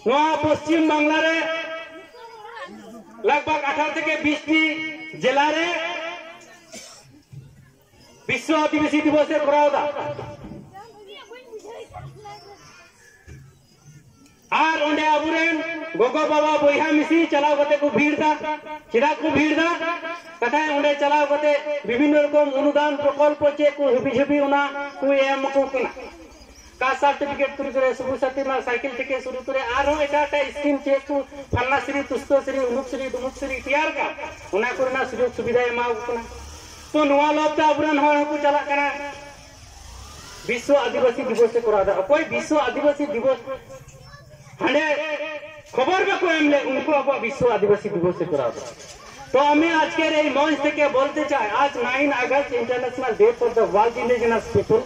ᱱᱚᱣᱟ ᱯᱚᱥᱪᱤᱢ ᱵᱟᱝᱞᱟ ᱨᱮ ᱞᱟᱜᱽ ᱵᱷᱟᱜᱽ ᱟᱴᱷᱟᱨᱚ ᱛᱷᱮᱠᱮ ᱵᱤᱥ ᱴᱤ ᱡᱮᱞᱟ ᱨᱮ ᱵᱤᱥᱥᱚ ᱟᱹᱫᱤᱵᱟᱹᱥᱤ ᱫᱤᱵᱚᱥ ᱮ ᱠᱚᱨᱟᱣ ᱮᱫᱟ᱾ ᱟᱨ ᱚᱸᱰᱮ ᱟᱵᱚᱨᱮᱱ ᱜᱚᱜᱚ ᱵᱟᱵᱟ ᱵᱚᱭᱦᱟ ᱢᱤᱥᱤ ᱪᱟᱞᱟᱣ ᱠᱟᱛᱮ ᱠᱚ ᱵᱷᱤᱲ ᱫᱟ᱾ ᱪᱮᱫᱟᱜ ᱠᱚ ᱵᱷᱤᱲ ᱫᱟ? ᱠᱟᱛᱷᱟᱭ ᱚᱸᱰᱮ ᱪᱟᱞᱟᱣ ᱠᱟᱛᱮ ᱵᱤᱵᱷᱤᱱᱱᱚ ᱨᱚᱠᱚᱢ ᱚᱱᱩᱫᱟᱱ ᱯᱨᱚᱠᱚᱞᱯᱚ ᱪᱮᱫ ᱠᱚ ᱦᱟᱹᱵᱤ ᱡᱷᱟᱹᱵᱤ ᱚᱱᱟ ᱠᱚ ᱮᱢ ᱟᱠᱚ ᱠᱟᱱᱟ᱾ ᱠᱟᱥᱴ ᱥᱟᱨᱴᱤᱯᱷᱤᱠᱮᱴ ᱥᱩᱨᱩ ᱠᱚᱨᱮ, ᱥᱩᱵᱩ ᱥᱟᱛᱤ ᱨᱮᱱᱟᱜ ᱥᱟᱭᱠᱮᱞ ᱛᱷᱮᱠᱮ ᱥᱩᱨᱩ ᱠᱚᱨᱮ ᱟᱨᱦᱚᱸ ᱮᱴᱟᱜ ᱮᱴᱟᱜ ᱥᱠᱤᱢ ᱪᱮᱫ ᱠᱚ ᱯᱷᱟᱞᱱᱟ ᱥᱨᱤ, ᱛᱩᱥᱛᱚ ᱥᱨᱤ, ᱩᱢᱩᱠ ᱥᱨᱤ, ᱛᱩᱢᱩᱠ ᱥᱨᱤ ᱛᱮᱭᱟᱨ ᱠᱟᱜ, ᱚᱱᱟ ᱠᱚᱨᱮᱱᱟᱜ ᱥᱩᱡᱳᱜᱽ ᱥᱩᱵᱤᱫᱷᱟᱭ ᱮᱢᱟ ᱠᱚ ᱠᱟᱱᱟ᱾ ᱛᱚ ᱱᱚᱣᱟ ᱞᱚᱵᱽ ᱛᱮ ᱟᱵᱚᱨᱮᱱ ᱦᱚᱲ ᱦᱚᱸᱠᱚ ᱪᱟᱞᱟᱜ ᱠᱟᱱᱟ ᱵᱤᱥᱥᱚ ᱟᱹᱫᱤᱵᱟᱹᱥᱤ ᱫᱤᱵᱚᱥ ᱮ ᱠᱚᱨᱟᱣ ᱮᱫᱟ᱾ ᱚᱠᱚᱭ ᱵᱤᱥᱥᱚ ᱟᱹᱫᱤᱵᱟᱹᱥᱤ ᱫᱤᱵᱚᱥ ᱦᱟᱸᱰᱮ ᱠᱷᱚᱵᱚᱨ ᱵᱟᱠᱚ ᱮᱢ ᱞᱮᱫ, ᱩᱱᱠᱩ ᱟᱵᱚᱣᱟᱜ ᱵᱤᱥᱥᱚ ᱟᱹᱫᱤᱵᱟᱹᱥᱤ ᱫᱤᱵᱚᱥ ᱮ ᱠᱚᱨᱟᱣ ᱮᱫᱟ᱾ তো আমি আজকের এই মঞ্চ থেকে বলতে চাই, আজ nine August, International Day for the World Indigenous People।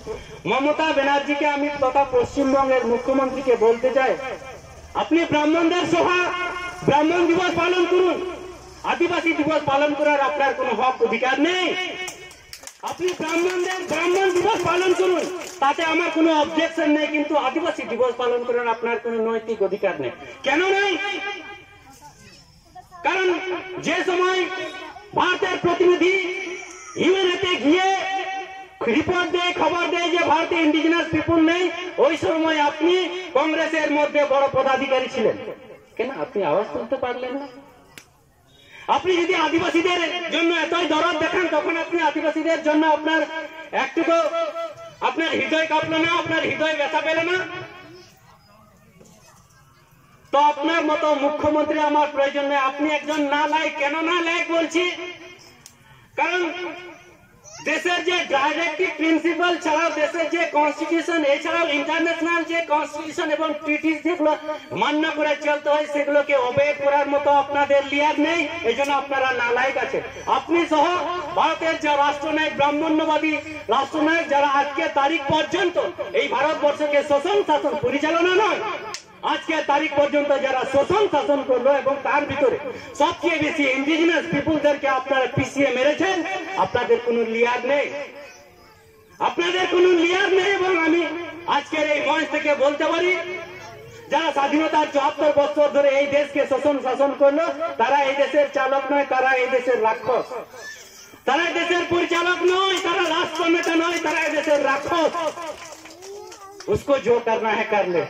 Mamata ব্যানার্জিকে আমি তথা পশ্চিমবঙ্গের মুখ্যমন্ত্রীকে বলতে চাই, আপনি ব্রাহ্মণদের সভা, ব্রাহ্মণ দিবস পালন করুন। আদিবাসী দিবস পালন করার আপনার কোনো হক অধিকার নেই। আপনি ব্রাহ্মণদের ব্রাহ্মণ দিবস পালন করুন, তাতে আমার কোনো অবজেকশন নেই, কিন্তু আদিবাসী দিবস পালন করার আপনার কোনো নৈতিক অধিকার নেই। কেন নেই? কারণ যে সময় ভারতের প্রতিনিধি ইউএনএতে গিয়ে রিপোর্ট দেয়, খবর দেয় যে ভারতে ইন্ডিজিনাস পিপল নেই, ওই সময় আপনি কংগ্রেসের মধ্যে বড় পদাধিকারী ছিলেন। কেন আপনি আওয়াজ তুলতে পারলেন না? আপনি যদি আদিবাসীদের জন্য এতই দরদ দেখান, তখন আপনি আদিবাসীদের জন্য আপনার একটুকু আপনার হৃদয় কাঁপলো না, আপনার হৃদয় ব্যথা পেল না? তো আপনার মতো মুখ্যমন্ত্রী আমার প্রয়োজন নেই। আপনি একজন নালায়েক। কেন নালায়েক বলছি? কারণ দেশের যে ডাইরেক্টিভ প্রিন্সিপাল ছাড়াও, দেশের যে কনস্টিটিউশন, এছাড়াও ইন্টারন্যাশনাল যে কনস্টিটিউশন এবং ট্রিটিস যেগুলো মান্য করে চলতে হয়, সেগুলোকে ওবেই করার মতো আপনাদের লিয়ার নেই। এই জন্য আপনারা নালায়েক আছেন। আপনি সহ ভারতের যে রাষ্ট্রনায়ক, ব্রাহ্মণ্যবাদী রাষ্ট্রনায়ক, যারা আজকে তারিখ পর্যন্ত এই ভারতবর্ষকে শোষণ শাসন পরিচালনা নয়, আজকে তারিখ পর্যন্ত যারা শোষণ শাসন করলো এবং তার ভিতরে সবচেয়ে বেশি ইন্ডিজিনাস পিপুলদেরকে আপনারা পিষিয়ে মেরেছেন, আপনাদের কোনো লিয়ার নেই, আপনাদের কোনো লিয়ার নেই। এবং আমি আজকের এই মঞ্চ থেকে বলতে পারি যারা স্বাধীনতার চুয়াত্তর বছর ধরে এই দেশকে শোষণ শাসন করলো, তারা এই দেশের চালক নয়, তারা এই দেশের রাক্ষস। তারা এই দেশের পরিচালক নয়, তারা রাষ্ট্রনেতা নয়, তারা এই দেশের রাক্ষস। उसको जो करना है कर ले,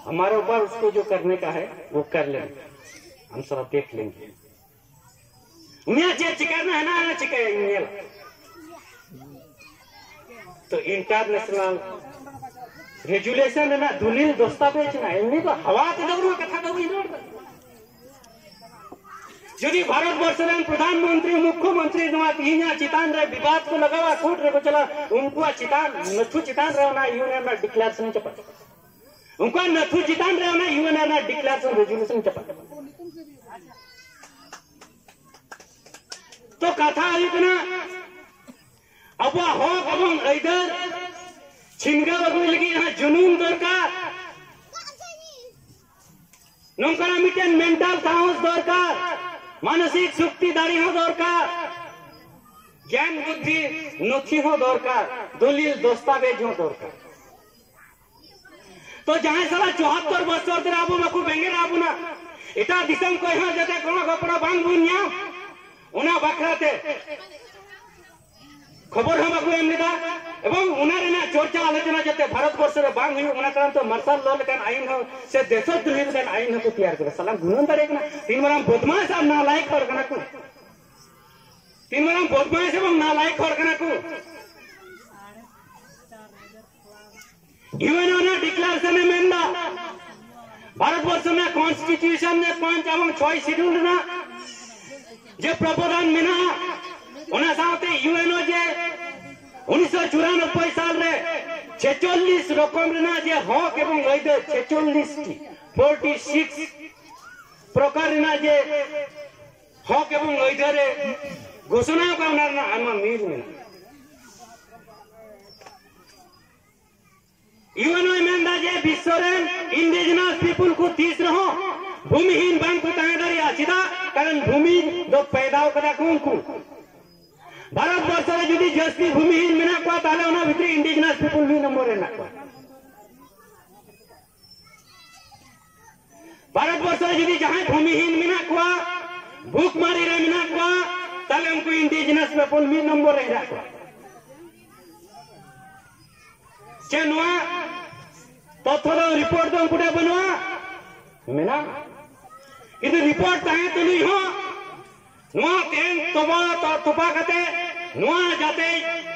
हमारे ऊपर उसको जो करने का है वो कर ले, हम सब देख लेंगे। ᱩᱱᱤᱭᱟᱜ ᱪᱮᱫ ᱪᱤᱠᱟᱹ ᱨᱮᱱᱟᱜ ᱦᱮᱱᱟᱜᱼᱟ, ᱚᱱᱟ ᱪᱤᱠᱟᱹᱭᱟ, ᱤᱧ ᱧᱮᱞᱟ᱾ ᱛᱚ, ᱤᱱᱴᱟᱨᱱᱮᱥᱱᱟᱞ ᱨᱮᱡᱩᱞᱮᱥᱚᱱ ᱨᱮᱱᱟᱜ ᱫᱚᱞᱤᱞ ᱫᱚᱥᱛᱟᱵᱮᱡᱽ ᱦᱮᱱᱟᱜᱼᱟ, ᱮᱢᱱᱤ ᱫᱚ ᱦᱟᱣᱟ ᱛᱮᱫᱚ ᱱᱚᱣᱟ ᱠᱟᱛᱷᱟ ᱫᱚ ᱵᱟᱹᱧ ᱨᱚᱲ ᱮᱫᱟ᱾ ᱡᱩᱫᱤ ᱵᱷᱟᱨᱚᱛ ᱵᱚᱨᱥᱚ ᱨᱮᱱ ᱯᱨᱚᱫᱷᱟᱱ ᱢᱚᱱᱛᱨᱤ, ᱢᱩᱠᱷᱭᱚ ᱢᱚᱱᱛᱨᱤ ᱱᱚᱣᱟ ᱛᱤᱦᱤᱧᱟᱜ ᱪᱮᱛᱟᱱ ᱨᱮ ᱵᱤᱵᱟᱫ ᱠᱚ ᱞᱟᱜᱟᱣᱟ, ᱠᱳᱨᱴ ᱨᱮᱠᱚ ᱪᱟᱞᱟᱜᱼᱟ, ᱩᱱᱠᱩᱣᱟᱜ ᱪᱮᱛᱟᱱ, ᱱᱟᱹᱛᱷᱩ ᱪᱮᱛᱟᱱ ᱨᱮ ᱚᱱᱟ ᱤᱭᱩ ᱮᱱ ᱨᱮᱱᱟᱜ ᱰᱤᱠᱞᱟᱨᱮᱥᱚᱱ ᱪᱟᱯᱟᱜᱼᱟ᱾ ᱩᱱᱠᱩᱣᱟᱜ ᱱᱟᱹᱛᱷᱩ ᱪᱮᱛᱟᱱ ᱨᱮ ᱚᱱᱟ ᱤᱭᱩ ᱮᱱ ᱨᱮᱱᱟᱜ ᱰᱤᱠᱞᱟᱨᱮᱥᱚᱱ, ᱨᱮᱡᱩᱞᱮᱥᱚᱱ ᱪᱟᱯᱟᱜᱼᱟ᱾ ᱛᱚ, ᱠᱟᱛᱷᱟ ᱦᱩᱭᱩᱜ ᱠᱟᱱᱟ, ᱟᱵᱚᱣᱟᱜ ᱦᱚᱠ ᱮᱵᱚᱝ ᱟᱹᱭᱫᱟᱹᱨ ᱪᱷᱤᱱᱜᱟᱹᱣ ᱟᱹᱜᱩᱭ ᱞᱟᱹᱜᱤᱫ ᱦᱟᱸᱜ ᱡᱩᱱᱩᱱ ᱫᱚᱨᱠᱟᱨ᱾ ᱱᱚᱝᱠᱟᱱᱟᱜ ᱢᱤᱫᱴᱮᱱ ᱢᱮᱱᱴᱟᱞ ᱥᱟᱦᱚᱥ ᱫᱚᱨᱠᱟᱨ, ᱢᱟᱱᱚᱥᱤᱠ ᱥᱚᱠᱛᱤ ᱫᱟᱲᱮ ᱦᱚᱸ ᱫᱚᱨᱠᱟᱨ, ᱜᱮᱭᱟᱱ ᱵᱩᱫᱽᱫᱷᱤ ᱱᱚᱛᱷᱤ ᱦᱚᱸ ᱫᱚᱨᱠᱟᱨ, ᱫᱚᱞᱤᱞ ᱫᱚᱥᱛᱟᱵᱮᱡᱽ ᱦᱚᱸ ᱫᱚᱨᱠᱟᱨ᱾ ᱛᱚ, ᱡᱟᱦᱟᱸᱭ ᱥᱟᱞᱟᱜ ᱪᱩᱣᱟᱛᱛᱚᱨ ᱵᱚᱪᱷᱚᱨ ᱫᱷᱚᱨᱮ ᱟᱵᱚ ᱢᱟᱠᱚ ᱵᱮᱸᱜᱮᱫ ᱟᱵᱚᱱᱟ, ᱮᱴᱟᱜ ᱫᱤᱥᱚᱢ ᱠᱷᱚᱱ ᱦᱚᱸ ᱡᱟᱛᱮ ᱜᱚᱲᱚ ᱜᱚᱯᱚᱲᱚ ᱵᱟᱝ ᱵᱚᱱ ᱧᱟᱢ, ᱚᱱᱟ ᱵᱟᱠᱷᱨᱟ ᱛᱮ ᱠᱷᱚᱵᱚᱨ ᱦᱚᱸ ᱵᱟᱠᱚ ᱮᱢ ᱞᱮᱫᱟ᱾ ᱮᱵᱚᱝ ᱚᱱᱟ ᱨᱮᱱᱟᱜ ᱪᱚᱨᱪᱟ ᱟᱞᱳᱪᱚᱱᱟ ᱡᱟᱛᱮ ᱵᱷᱟᱨᱚᱛ ᱵᱚᱨᱥᱚ ᱨᱮ ᱵᱟᱝ ᱦᱩᱭᱩᱜ, ᱚᱱᱟ ᱠᱟᱨᱚᱱ ᱛᱮ ᱢᱟᱨᱥᱟᱞ ᱞᱚ ᱞᱮᱠᱟᱱ ᱟᱭᱤᱱ ᱦᱚᱸ ᱥᱮ ᱫᱮᱥᱚᱫᱨᱳᱦᱤ ᱞᱮᱠᱟᱱ ᱟᱭᱤᱱ ᱦᱚᱸᱠᱚ ᱛᱮᱭᱟᱨ ᱠᱮᱫᱟ᱾ ᱥᱟᱞᱟ ᱜᱩᱱᱟᱹᱱ ᱫᱟᱲᱮ ᱠᱟᱱᱟ, ᱛᱤᱱ ᱢᱟᱨᱟᱝ ᱵᱚᱫᱢᱟᱥ ᱟᱨ ᱱᱟᱞᱟᱭᱮᱠ ᱦᱚᱲ ᱠᱟᱱᱟ ᱠᱚ, ᱛᱤᱱ ᱢᱟᱨᱟᱝ ᱵᱚᱫᱢᱟᱥ ᱮᱵᱚᱝ ᱱᱟᱞᱟᱭᱮᱠ ᱦᱚᱲ ᱠᱟᱱᱟ ᱠᱚ᱾ ᱤᱭᱩ ᱮᱱ ᱳ ᱨᱮᱱᱟᱜ ᱰᱤᱠᱞᱟᱨᱮᱥᱚᱱ ᱮ ᱢᱮᱱᱫᱟ, ᱵᱷᱟᱨᱚᱛ ᱵᱚᱨᱥᱚ ᱨᱮᱱᱟᱜ ᱠᱚᱱᱥᱴᱤᱴᱤᱭᱩᱥᱚᱱ ᱨᱮ ᱯᱟᱸᱪ ᱮᱵᱚᱝ ᱪᱷᱚᱭ ᱥᱤᱰᱩᱞ ᱨᱮᱱᱟᱜ ᱡᱮ ᱯᱨᱚᱵᱚᱫᱷᱟᱱ ᱢᱮᱱᱟᱜᱼᱟ, ᱚᱱᱟ ᱥᱟᱶᱛᱮ ᱤᱭᱩ ᱮᱱ ᱳ ᱡᱮ ᱩᱱᱤᱥᱥᱚ ᱪᱩᱨᱟᱱᱚᱵᱵᱳᱭ ᱥᱟᱞ ᱨᱮ ᱪᱷᱮᱪᱚᱞᱞᱤᱥ ᱨᱚᱠᱚᱢ ᱨᱮᱱᱟᱜ ᱡᱮ ᱦᱚᱠ ᱮᱵᱚᱝ ᱟᱹᱭᱫᱟᱹᱨ, ᱪᱷᱮᱪᱚᱞᱞᱤᱥ ᱴᱤ, ᱯᱷᱳᱨᱴᱤ ᱥᱤᱠᱥ ᱯᱨᱚᱠᱟᱨ ᱨᱮᱱᱟᱜ ᱡᱮ ᱦᱚᱠ ᱮᱵᱚᱝ ᱟᱹᱭᱫᱟᱹᱨ ᱮ ᱜᱷᱳᱥᱚᱱᱟ ᱟᱠᱟᱫ, ᱚᱱᱟ ᱨᱮᱱᱟᱜ ᱟᱭᱢᱟ ᱢᱤᱞ ᱢᱮᱱᱟᱜᱼᱟ᱾ ᱤᱭᱩ ᱮᱱ ᱳᱭ ᱢᱮᱱᱫᱟ ᱡᱮ ᱵᱤᱥᱥᱚ ᱨᱮᱱ indigenous people ᱠᱚ ᱛᱤᱥ ᱨᱮᱦᱚᱸ ᱵᱷᱩᱢᱤᱦᱤᱱ ᱵᱟᱝ ᱠᱚ ᱛᱟᱦᱮᱸ ᱫᱟᱲᱮᱭᱟᱜᱼᱟ᱾ ᱪᱮᱫᱟᱜ? ᱠᱟᱨᱚᱱ ᱵᱷᱩᱢᱤ ᱫᱚ ᱯᱮᱫᱟᱣ ᱠᱟᱫᱟ ᱠᱚ ᱩᱱᱠᱩ᱾ ᱵᱷᱟᱨᱚᱛ ᱵᱚᱨᱥᱚ ᱨᱮ ᱡᱩᱫᱤ ᱡᱟᱹᱥᱛᱤ ᱵᱷᱩᱢᱤᱦᱤᱱ ᱢᱮᱱᱟᱜ ᱠᱚᱣᱟ, ᱛᱟᱦᱞᱮ ᱚᱱᱟ ᱵᱷᱤᱛᱨᱤ indigenous people ᱢᱤᱫ ᱱᱚᱢᱵᱚᱨ ᱨᱮ ᱢᱮᱱᱟᱜ ᱠᱚᱣᱟ᱾ ᱡᱩᱫᱤ ᱡᱟᱦᱟᱸᱭ ᱵᱷᱩᱢᱤᱦᱤᱱ ᱢᱮᱱᱟᱜ ᱠᱚᱣᱟ, ᱵᱷᱩᱠᱢᱟᱨᱤ ᱨᱮ ᱢᱮᱱᱟᱜ ᱠᱚᱣᱟ, ᱛᱟᱦᱞᱮ ᱩᱱᱠᱩ indigenous people ᱢᱤᱫ ᱱᱚᱢᱵᱚᱨ ᱨᱮ ᱦᱮᱱᱟᱜ ᱠᱚᱣᱟ᱾ ᱪᱮ ᱱᱚᱣᱟ ᱛᱚᱛᱛᱷᱚ ᱫᱚ, ᱨᱤᱯᱳᱨᱴ ᱫᱚ ᱩᱱᱠᱩ ᱴᱷᱮᱱ ᱵᱟᱹᱱᱩᱜᱼᱟ? ᱢᱮᱱᱟᱜᱼᱟ᱾ ᱠᱤᱱᱛᱩ ᱨᱤᱯᱳᱨᱴ ᱛᱟᱦᱮᱸ ᱛᱩᱞᱩᱡ ᱦᱚᱸ ᱱᱚᱣᱟ ᱛᱮᱦᱮᱧ ᱛᱚᱵᱟ ᱛᱚ-, ᱛᱚᱯᱟ ᱠᱟᱛᱮ ᱱᱚᱣᱟ ᱡᱟᱛᱮ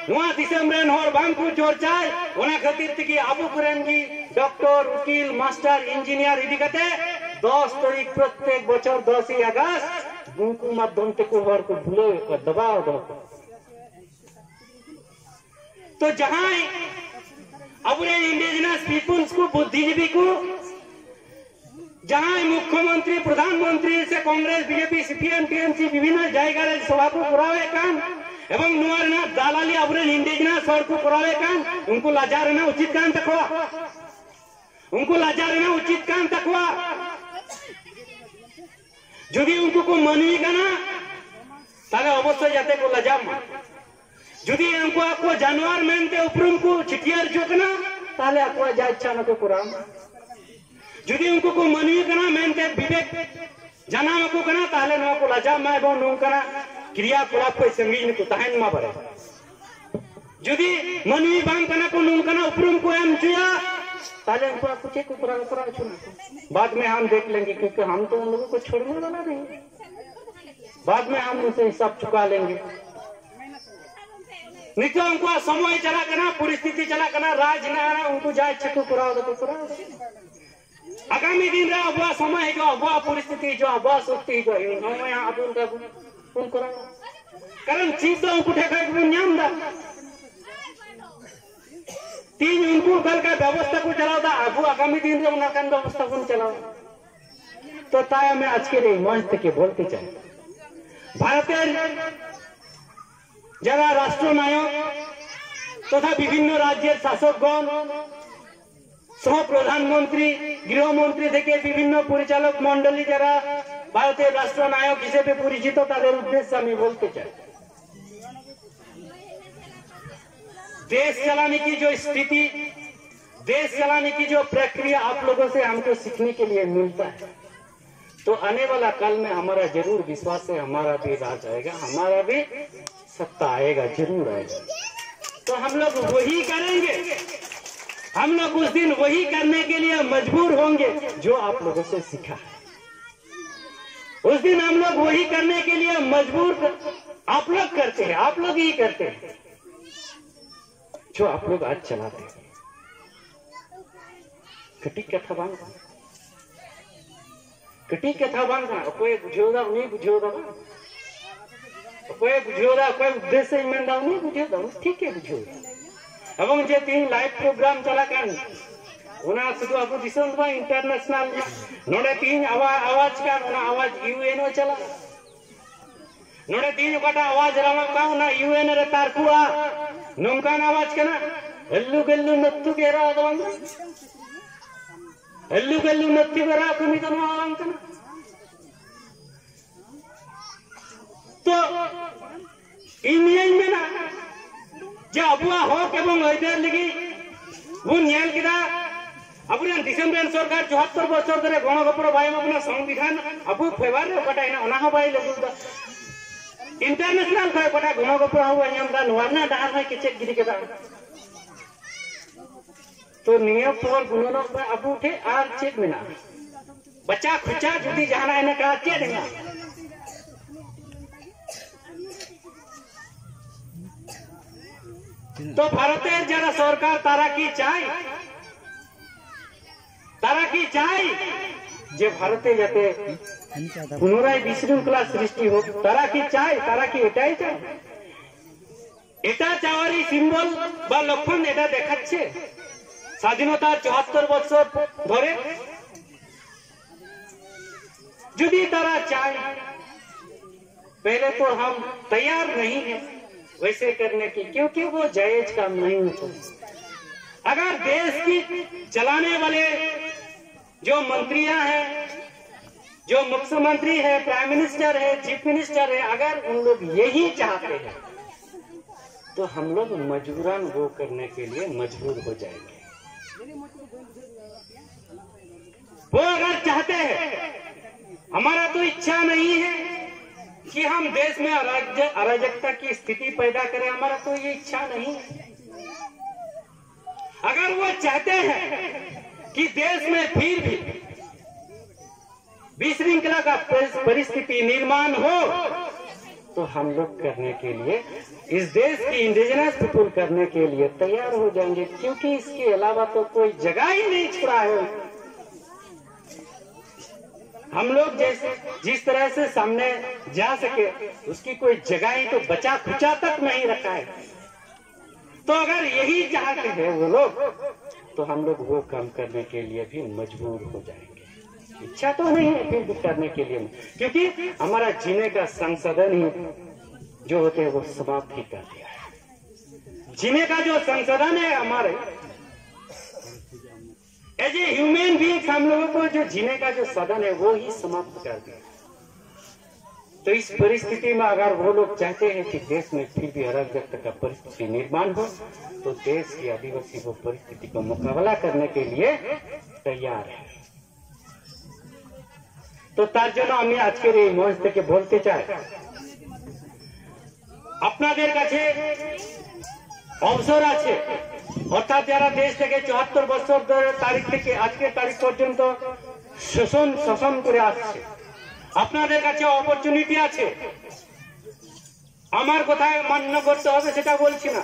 ᱱᱚᱣᱟ ᱫᱤᱥᱚᱢ ᱨᱮᱱ ᱦᱚᱲ ᱵᱟᱝ ᱠᱚ ᱪᱚᱨᱪᱟᱭ, ᱚᱱᱟ ᱠᱷᱟᱹᱛᱤᱨ ᱛᱮᱜᱮ ᱟᱵᱚ ᱠᱚᱨᱮᱱ ᱜᱮ ᱰᱚᱠᱴᱚᱨ, ᱩᱠᱤᱞ, ᱢᱟᱥᱴᱟᱨ, ᱤᱧᱡᱤᱱᱤᱭᱟᱨ ᱤᱫᱤ ᱠᱟᱛᱮ ᱫᱚᱥ ᱛᱟᱹᱨᱤᱠᱷ ᱯᱨᱚᱛᱛᱮᱠ ᱵᱚᱪᱷᱚᱨ ᱫᱚᱥᱮᱭ ᱟᱜᱚᱥᱴ ᱩᱱᱠᱩ ᱢᱟᱫᱽᱫᱷᱚᱢ ᱛᱮᱠᱚ ᱦᱚᱲ ᱠᱚ ᱵᱷᱩᱞᱟᱹᱣᱮᱫ ᱠᱚᱣᱟ, ᱫᱚᱵᱟᱣ ᱫᱚᱦᱚ ᱠᱚᱣᱟ᱾ ᱛᱚ ᱡᱟᱦᱟᱸᱭ ᱟᱵᱚᱨᱮᱱ indigenous peoples ᱠᱚ, ᱵᱩᱫᱽᱫᱷᱤᱡᱤᱵᱤ ᱠᱚ, ᱡᱟᱦᱟᱸᱭ ᱢᱩᱠᱷᱭᱚᱢᱚᱱᱛᱨᱤ, ᱯᱨᱚᱫᱷᱟᱱ ᱢᱚᱱᱛᱨᱤ ᱥᱮ ᱠᱚᱝᱜᱨᱮᱥ, ᱵᱤᱡᱮᱯᱤ, ᱥᱤᱯᱤᱮᱢ, ᱴᱤᱮᱢᱥᱤ ᱵᱤᱵᱷᱤᱱᱱᱚ ᱡᱟᱭᱜᱟ ᱨᱮ ᱥᱚᱵᱷᱟ ᱠᱚ ᱠᱚᱨᱟᱣᱮᱫ ᱠᱟᱱ ᱮᱵᱚᱝ ᱱᱚᱣᱟ ᱨᱮᱱᱟᱜ ᱫᱟᱞᱟᱞᱤ ᱟᱵᱚᱨᱮᱱ indigenous ᱦᱚᱲ ᱠᱚ ᱠᱚᱨᱟᱣᱮᱫ ᱠᱟᱱ, ᱩᱱᱠᱩ ᱞᱟᱡᱟᱣ ᱨᱮᱱᱟᱜ ᱩᱪᱤᱛ ᱠᱟᱱ ᱛᱟᱠᱚᱣᱟ᱾ ᱩᱱᱠᱩ ᱞᱟᱡᱟᱣ ᱨᱮᱱᱟᱜ ᱩᱪᱤᱛ ᱠᱟᱱ ᱛᱟᱠᱚᱣᱟ᱾ ᱡᱩᱫᱤ ᱩᱱᱠᱩ ᱠᱚ ᱢᱟᱹᱱᱢᱤ ᱠᱟᱱᱟ, ᱛᱟᱦᱞᱮ ᱚᱵᱚᱥᱥᱳᱭ ᱡᱟᱛᱮ ᱠᱚ ᱞᱟᱡᱟᱜ ᱢᱟ᱾ ᱡᱩᱫᱤ ᱩᱱᱠᱩ ᱟᱠᱚ ᱡᱟᱱᱣᱟᱨ ᱢᱮᱱᱛᱮ ᱩᱯᱨᱩᱢ ᱠᱚ ᱪᱷᱟᱹᱴᱭᱟᱹᱨ ᱦᱚᱪᱚ ᱠᱟᱱᱟ, ᱛᱟᱦᱞᱮ ᱟᱠᱚᱣᱟᱜ ᱡᱟ ᱤᱪᱪᱷᱟ ᱚᱱᱟ ᱠᱚ ᱠᱚᱨᱟᱣ ᱢᱟ᱾ ᱡᱩᱫᱤ ᱩᱱᱠᱩ ᱠᱚ ᱢᱟᱹᱱᱢᱤ ᱠᱟᱱᱟ ᱢᱮᱱᱛᱮ ᱵᱤᱵᱮᱠ ᱡᱟᱱᱟᱢ ᱟᱠᱚ ᱠᱟᱱᱟ, ᱛᱟᱦᱞᱮ ᱱᱚᱣᱟ ᱠᱚ ᱞᱟᱡᱟᱜ ᱢᱟ ᱮᱵᱚᱝ ᱱᱚᱝᱠᱟᱱᱟᱜ ᱠᱨᱤᱭᱟᱠᱚᱞᱟᱯ ᱠᱷᱚᱱ ᱥᱟᱺᱜᱤᱧ ᱨᱮᱠᱚ ᱛᱟᱦᱮᱱ ᱢᱟ ᱵᱟᱨᱮ᱾ ᱡᱩᱫᱤ ᱢᱟᱹᱱᱢᱤ ᱵᱟᱝ ᱠᱟᱱᱟ ᱠᱚ, ᱱᱚᱝᱠᱟᱱᱟᱜ ᱩᱯᱨᱩᱢ ᱠᱚ ᱮᱢ ᱦᱚᱪᱚᱭᱟ, ᱛᱟᱦᱞᱮ ᱩᱱᱠᱩ ᱟᱠᱚ ᱪᱮᱫ ᱠᱚ ᱠᱚᱨᱟᱣ, ᱠᱚᱨᱟᱣ ᱦᱚᱪᱚ ᱱᱟᱠᱚ᱾ बाद में हम देख लेंगे, क्योंकि हम तो उन लोगों को छोड़ने वाला नहीं। बाद में हम उनसे हिसाब चुका लेंगे। ᱱᱤᱛᱚᱜ ᱩᱱᱠᱩᱣᱟᱜ ᱥᱚᱢᱚᱭ ᱪᱟᱞᱟᱜ ᱠᱟᱱᱟ, ᱯᱚᱨᱤᱥᱛᱷᱤᱛᱤ ᱪᱟᱞᱟᱜ ᱠᱟᱱᱟ, ᱨᱟᱡᱽ ᱦᱮᱱᱟᱜᱼᱟ, ᱩᱱᱠᱩ ᱡᱟ ᱤᱪᱪᱷᱟ ᱠᱚ ᱠᱚᱨᱟᱣ ᱫᱟᱠᱚ, ᱠᱚᱨᱟᱣ ᱫᱟᱠᱚ᱾ ᱟᱜᱟᱢᱤ ᱫᱤᱱ ᱨᱮ ᱟᱵᱚᱣᱟᱜ ᱥᱚᱢᱚᱭ ᱦᱤᱡᱩᱜᱼᱟ, ᱟᱵᱚᱣᱟᱜ ᱯᱚᱨᱤᱥᱛᱷᱤᱛᱤ ᱦᱤᱡᱩᱜᱼᱟ, ᱟᱵᱚᱣᱟᱜ ᱥᱚᱠᱛᱤ ᱦᱤᱡᱩᱜᱼᱟ, ᱱᱚᱜᱼᱚᱭ ᱦᱟᱸᱜ ᱟᱵᱚ ᱚᱱᱠᱟ ᱵᱚᱱ, ᱵᱚᱱ ᱠᱚᱨᱟᱣᱟ᱾ ᱠᱟᱨᱚᱱ ᱪᱮᱫ ᱫᱚ ᱩᱱᱠᱩ ᱴᱷᱮᱱ ᱠᱷᱚᱱ ᱜᱮᱵᱚᱱ ᱧᱟᱢ ᱮᱫᱟ᱾ ᱛᱮᱦᱮᱧ ᱩᱱᱠᱩ ᱚᱠᱟ ᱞᱮᱠᱟ ᱵᱮᱵᱚᱥᱛᱷᱟ ᱠᱚ ᱪᱟᱞᱟᱣ ᱮᱫᱟ, ᱟᱵᱚ ᱟᱜᱟᱢᱤ ᱫᱤᱱ ᱨᱮ ᱚᱱᱟ ᱠᱟᱱ ᱵᱮᱵᱚᱥᱛᱷᱟ ᱵᱚᱱ ᱪᱟᱞᱟᱣᱟ᱾ তো তাই আমি আজকের এই মঞ্চ থেকে বলতে চাই, ভারতের যারা রাষ্ট্রনায়ক তথা বিভিন্ন রাজ্যের শাসকগণ সহ প্রধানমন্ত্রী, গৃহমন্ত্রী থেকে বিভিন্ন পরিচালক মণ্ডলী যারা ভারতের রাষ্ট্রনায়ক হিসেবে পরিচিত, তাদের উদ্দেশ্যে আমি বলতে চাই, देश चलाने की जो स्थिति, देश चलाने की जो प्रक्रिया आप लोगों से हमको सीखने के लिए मिलता है। तो आने वाला काल में हमारा जरूर विश्वास है, हमारा भी राज आएगा, हमारा भी सत्ता आएगा, जरूर आएगा। तो हम लोग वही करेंगे, हम लोग उस दिन वही करने के लिए मजबूर होंगे जो आप लोगों से सीखा है। उस दिन हम लोग वही करने के लिए मजबूर कर, आप लोग करते हैं, आप लोग ही करते हैं, जो आप लोग आज चलाते हैं। ᱠᱟᱹᱴᱤᱡ ᱠᱟᱛᱷᱟ ᱵᱟᱝ ᱠᱟᱱᱟ? ᱠᱟᱹᱴᱤᱡ ᱠᱟᱛᱷᱟ ᱵᱟᱝ ᱠᱟᱱᱟ᱾ ᱚᱠᱚᱭᱮ ᱵᱩᱡᱷᱟᱹᱣ ᱮᱫᱟ, ᱩᱱᱤᱭ ᱵᱩᱡᱷᱟᱹᱣ ᱮᱫᱟ ᱵᱟᱝ? ᱚᱠᱚᱭᱮ ᱵᱩᱡᱷᱟᱹᱣ ᱮᱫᱟ, ᱚᱠᱚᱭ ᱩᱫᱽᱫᱮᱥᱥᱚᱧ ᱢᱮᱱᱫᱟ, ᱩᱱᱤᱭ ᱵᱩᱡᱷᱟᱹᱣ ᱮᱫᱟ, ᱩᱱᱤ ᱴᱷᱤᱠᱮ ᱵᱩᱡᱷᱟᱹᱣ ᱮᱫᱟ᱾ ᱮᱵᱚᱝ ᱡᱮ ᱛᱮᱦᱮᱧ live program ᱪᱟᱞᱟᱜ ᱠᱟᱱ, ᱚᱱᱟ ᱥᱩᱫᱷᱩ ᱟᱵᱚ ᱫᱤᱥᱚᱢ ᱫᱚ ᱵᱟᱝ, international ᱨᱮᱱᱟᱜ᱾ ᱱᱚᱰᱮ ᱛᱮᱦᱮᱧ ᱟᱣᱟ-, ᱟᱣᱟᱡ ᱠᱟᱱ, ᱚᱱᱟ ᱟᱣᱟᱡ ᱤᱭᱩ ᱮᱱ ᱳ ᱪᱟᱞᱟᱜ᱾ ᱱᱚᱰᱮ ᱛᱮᱦᱮᱧ ᱚᱠᱟᱴᱟᱜ ᱟᱣᱟᱡ ᱨᱟᱣᱟᱜ ᱠᱟᱱ, ᱚᱱᱟ ᱤᱭᱩ ᱮᱱ ᱨᱮ ᱛᱟᱨᱠᱩᱜᱼᱟ᱾ ᱱᱚᱝᱠᱟᱱ ᱟᱣᱟᱡ ᱠᱟᱱᱟ, ᱦᱟᱹᱞᱞᱩ ᱜᱟᱹᱞᱞᱩ ᱱᱟᱹᱛᱛᱩ ᱜᱮᱨᱟ ᱫᱚ ᱵᱟᱝ ᱠᱟᱱᱟ᱾ ᱦᱟᱹᱞᱞᱩ ᱜᱟᱹᱞᱞᱩ ᱱᱟᱹᱛᱛᱩ ᱜᱮᱨᱟ ᱠᱟᱹᱢᱤ ᱫᱚ ᱱᱚᱣᱟ ᱵᱟᱝ ᱠᱟᱱᱟ᱾ ᱛᱚ ᱤᱧ ᱱᱤᱭᱟᱹᱧ ᱢᱮᱱᱟ ᱡᱮ ᱟᱵᱚᱣᱟᱜ ᱦᱚᱠ ᱮᱵᱚᱝ ᱟᱹᱭᱫᱟᱹᱨ ᱞᱟᱹᱜᱤᱫ ᱵᱚᱱ ᱧᱮᱞ ᱠᱮᱫᱟ, ᱟᱵᱚᱨᱮᱱ ᱫᱤᱥᱚᱢ ᱨᱮᱱ ᱥᱚᱨᱠᱟᱨ ᱪᱩᱣᱟᱛᱛᱚᱨ ᱵᱚᱪᱷᱚᱨ ᱫᱷᱚᱨᱮ ᱜᱚᱲᱚ ᱜᱚᱯᱚᱲᱚ ᱵᱟᱭ ᱮᱢᱟ ᱵᱚᱱᱟ, ᱥᱚᱝᱵᱤᱫᱷᱟᱱ ᱟᱵᱚ ᱯᱷᱮᱵᱟᱨ ᱨᱮ ᱚᱠᱟᱴᱟᱜ ᱦᱮᱱᱟᱜ ᱚᱱᱟ ᱦᱚᱸ ᱵᱟᱭ ᱞᱟᱹᱜᱩ ᱮᱫᱟ᱾ ᱤᱱᱴᱟᱨᱱᱮᱥᱱᱟᱞ ᱠᱷᱚᱱ ᱚᱠᱟᱴᱟᱜ ᱜᱚᱲᱚ ᱜᱚᱯᱚᱲᱚ ᱦᱚᱸ ᱵᱟᱭ ᱧᱟᱢ ᱮᱫᱟ, ᱱᱚᱣᱟ ᱨᱮᱱᱟᱜ ᱰᱟᱦᱟᱨ ᱦᱚᱸᱭ ᱠᱮᱪᱮᱫ ᱜᱤᱰᱤ ᱠᱮᱫᱟ᱾ ᱛᱚ ᱱᱤᱭᱟᱹ ᱯᱚᱨ ᱜᱩᱱᱟᱹᱱᱚᱜ ᱯᱮ ᱟᱵᱚ ᱴᱷᱮᱱ ᱟᱨ ᱪᱮᱫ ᱢᱮᱱᱟᱜᱼᱟ? ᱵᱟᱪᱟ ᱠᱷᱩᱪᱟ ᱡᱩᱫᱤ ᱡᱟᱦᱟᱱᱟᱜ ᱮᱱᱮ ᱠᱟᱱᱟ, ᱪᱮᱫ ᱮᱱᱟ? ᱛᱚ ᱵᱷᱟᱨᱚᱛᱮᱨ ᱡᱟᱨᱟ ᱥᱚᱨᱠᱟᱨ ᱛᱟᱨᱟ ᱠᱤ ᱪᱟᱭ, ᱛᱟᱨᱟ ᱠᱤ ᱪᱟᱭ ᱡᱮ ᱵᱷᱟᱨᱚᱛᱮ ᱡᱟᱛᱮ ᱯᱩᱱᱚᱨᱟᱭ ᱵᱤᱥᱨᱤᱝᱠᱷᱚᱞᱟ ᱥᱨᱤᱥᱴᱤ ᱦᱳᱠ, ᱛᱟᱨᱟ ᱠᱤ ᱪᱟᱭ, ᱛᱟᱨᱟ ᱠᱤ ᱮᱴᱟᱭ ᱪᱟᱭ? এটা চাওয়ারই সিম্বল বা লক্ষণ এটা দেখাচ্ছে স্বাধীনতার চুয়াত্তর বছর ধরে। যদি তারা চায়, पहले तो हम तैयार नहीं है वैसे करने की, क्योंकि वो जायज काम नहीं होता। अगर देश की चलाने वाले जो मंत्रियां हैं, जो मुख्यमंत्री है, प्राइम मिनिस्टर है, चीफ मिनिस्टर है, अगर उन लोग यही चाहते हैं तो हम लोग मजबूरन वो करने के लिए मजबूर हो जाएंगे। वो अगर चाहते हैं हमारा तो इच्छा नहीं है कि हम देश में अराज-, अराजकता की स्थिति पैदा करें, हमारा तो ये इच्छा नहीं है। अगर वो चाहते हैं कि देश में फिर भी विशृंखला का परिस-, परिस्थिति निर्माण हो, तो हम लोग करने के लिए, इस देश की इंडिजिनस पीपुल करने के लिए तैयार हो जाएंगे, क्योंकि इसके अलावा तो कोई जगह ही नहीं छोड़ा है। हम लोग जैसे, जिस तरह से सामने जा सके, उसकी कोई जगह ही तो बचा खुचा तक नहीं रखा है। तो अगर यही चाहते हैं वो लोग, तो हम लोग वो काम करने के लिए भी मजबूर हो जाएंगे। इच्छा तो नहीं है फिर भी करने के लिए, क्योंकि हमारा जीने का संसाधन ही जो होते हैं वो समाप्त ही कर दिया है। जीने का जो संसाधन है हमारे, एज ए ह्यूमन बीइंग्स, हम लोगों को जो जीने का जो साधन है वो ही समाप्त कर दिया। तो इस परिस्थिति में अगर वो लोग चाहते हैं कि देश में फिर भी अराजकता का परिस्थिति निर्माण हो, तो देश के आदिवासी वो परिस्थिति का मुकाबला करने के लिए तैयार है। তো তার জন্য আমি আজকের এই মঞ্চ থেকে বলতে চাই, আপনাদের কাছে অবসর আছে, অর্থাৎ যারা দেশ থেকে চুয়াত্তর বছর ধরে তারিখ থেকে আজকের তারিখ পর্যন্ত শোষণ শাসন করে আসছে, আপনাদের কাছে অপরচুনিটি আছে। আমার কথায় মান্য করতে হবে সেটা বলছি না,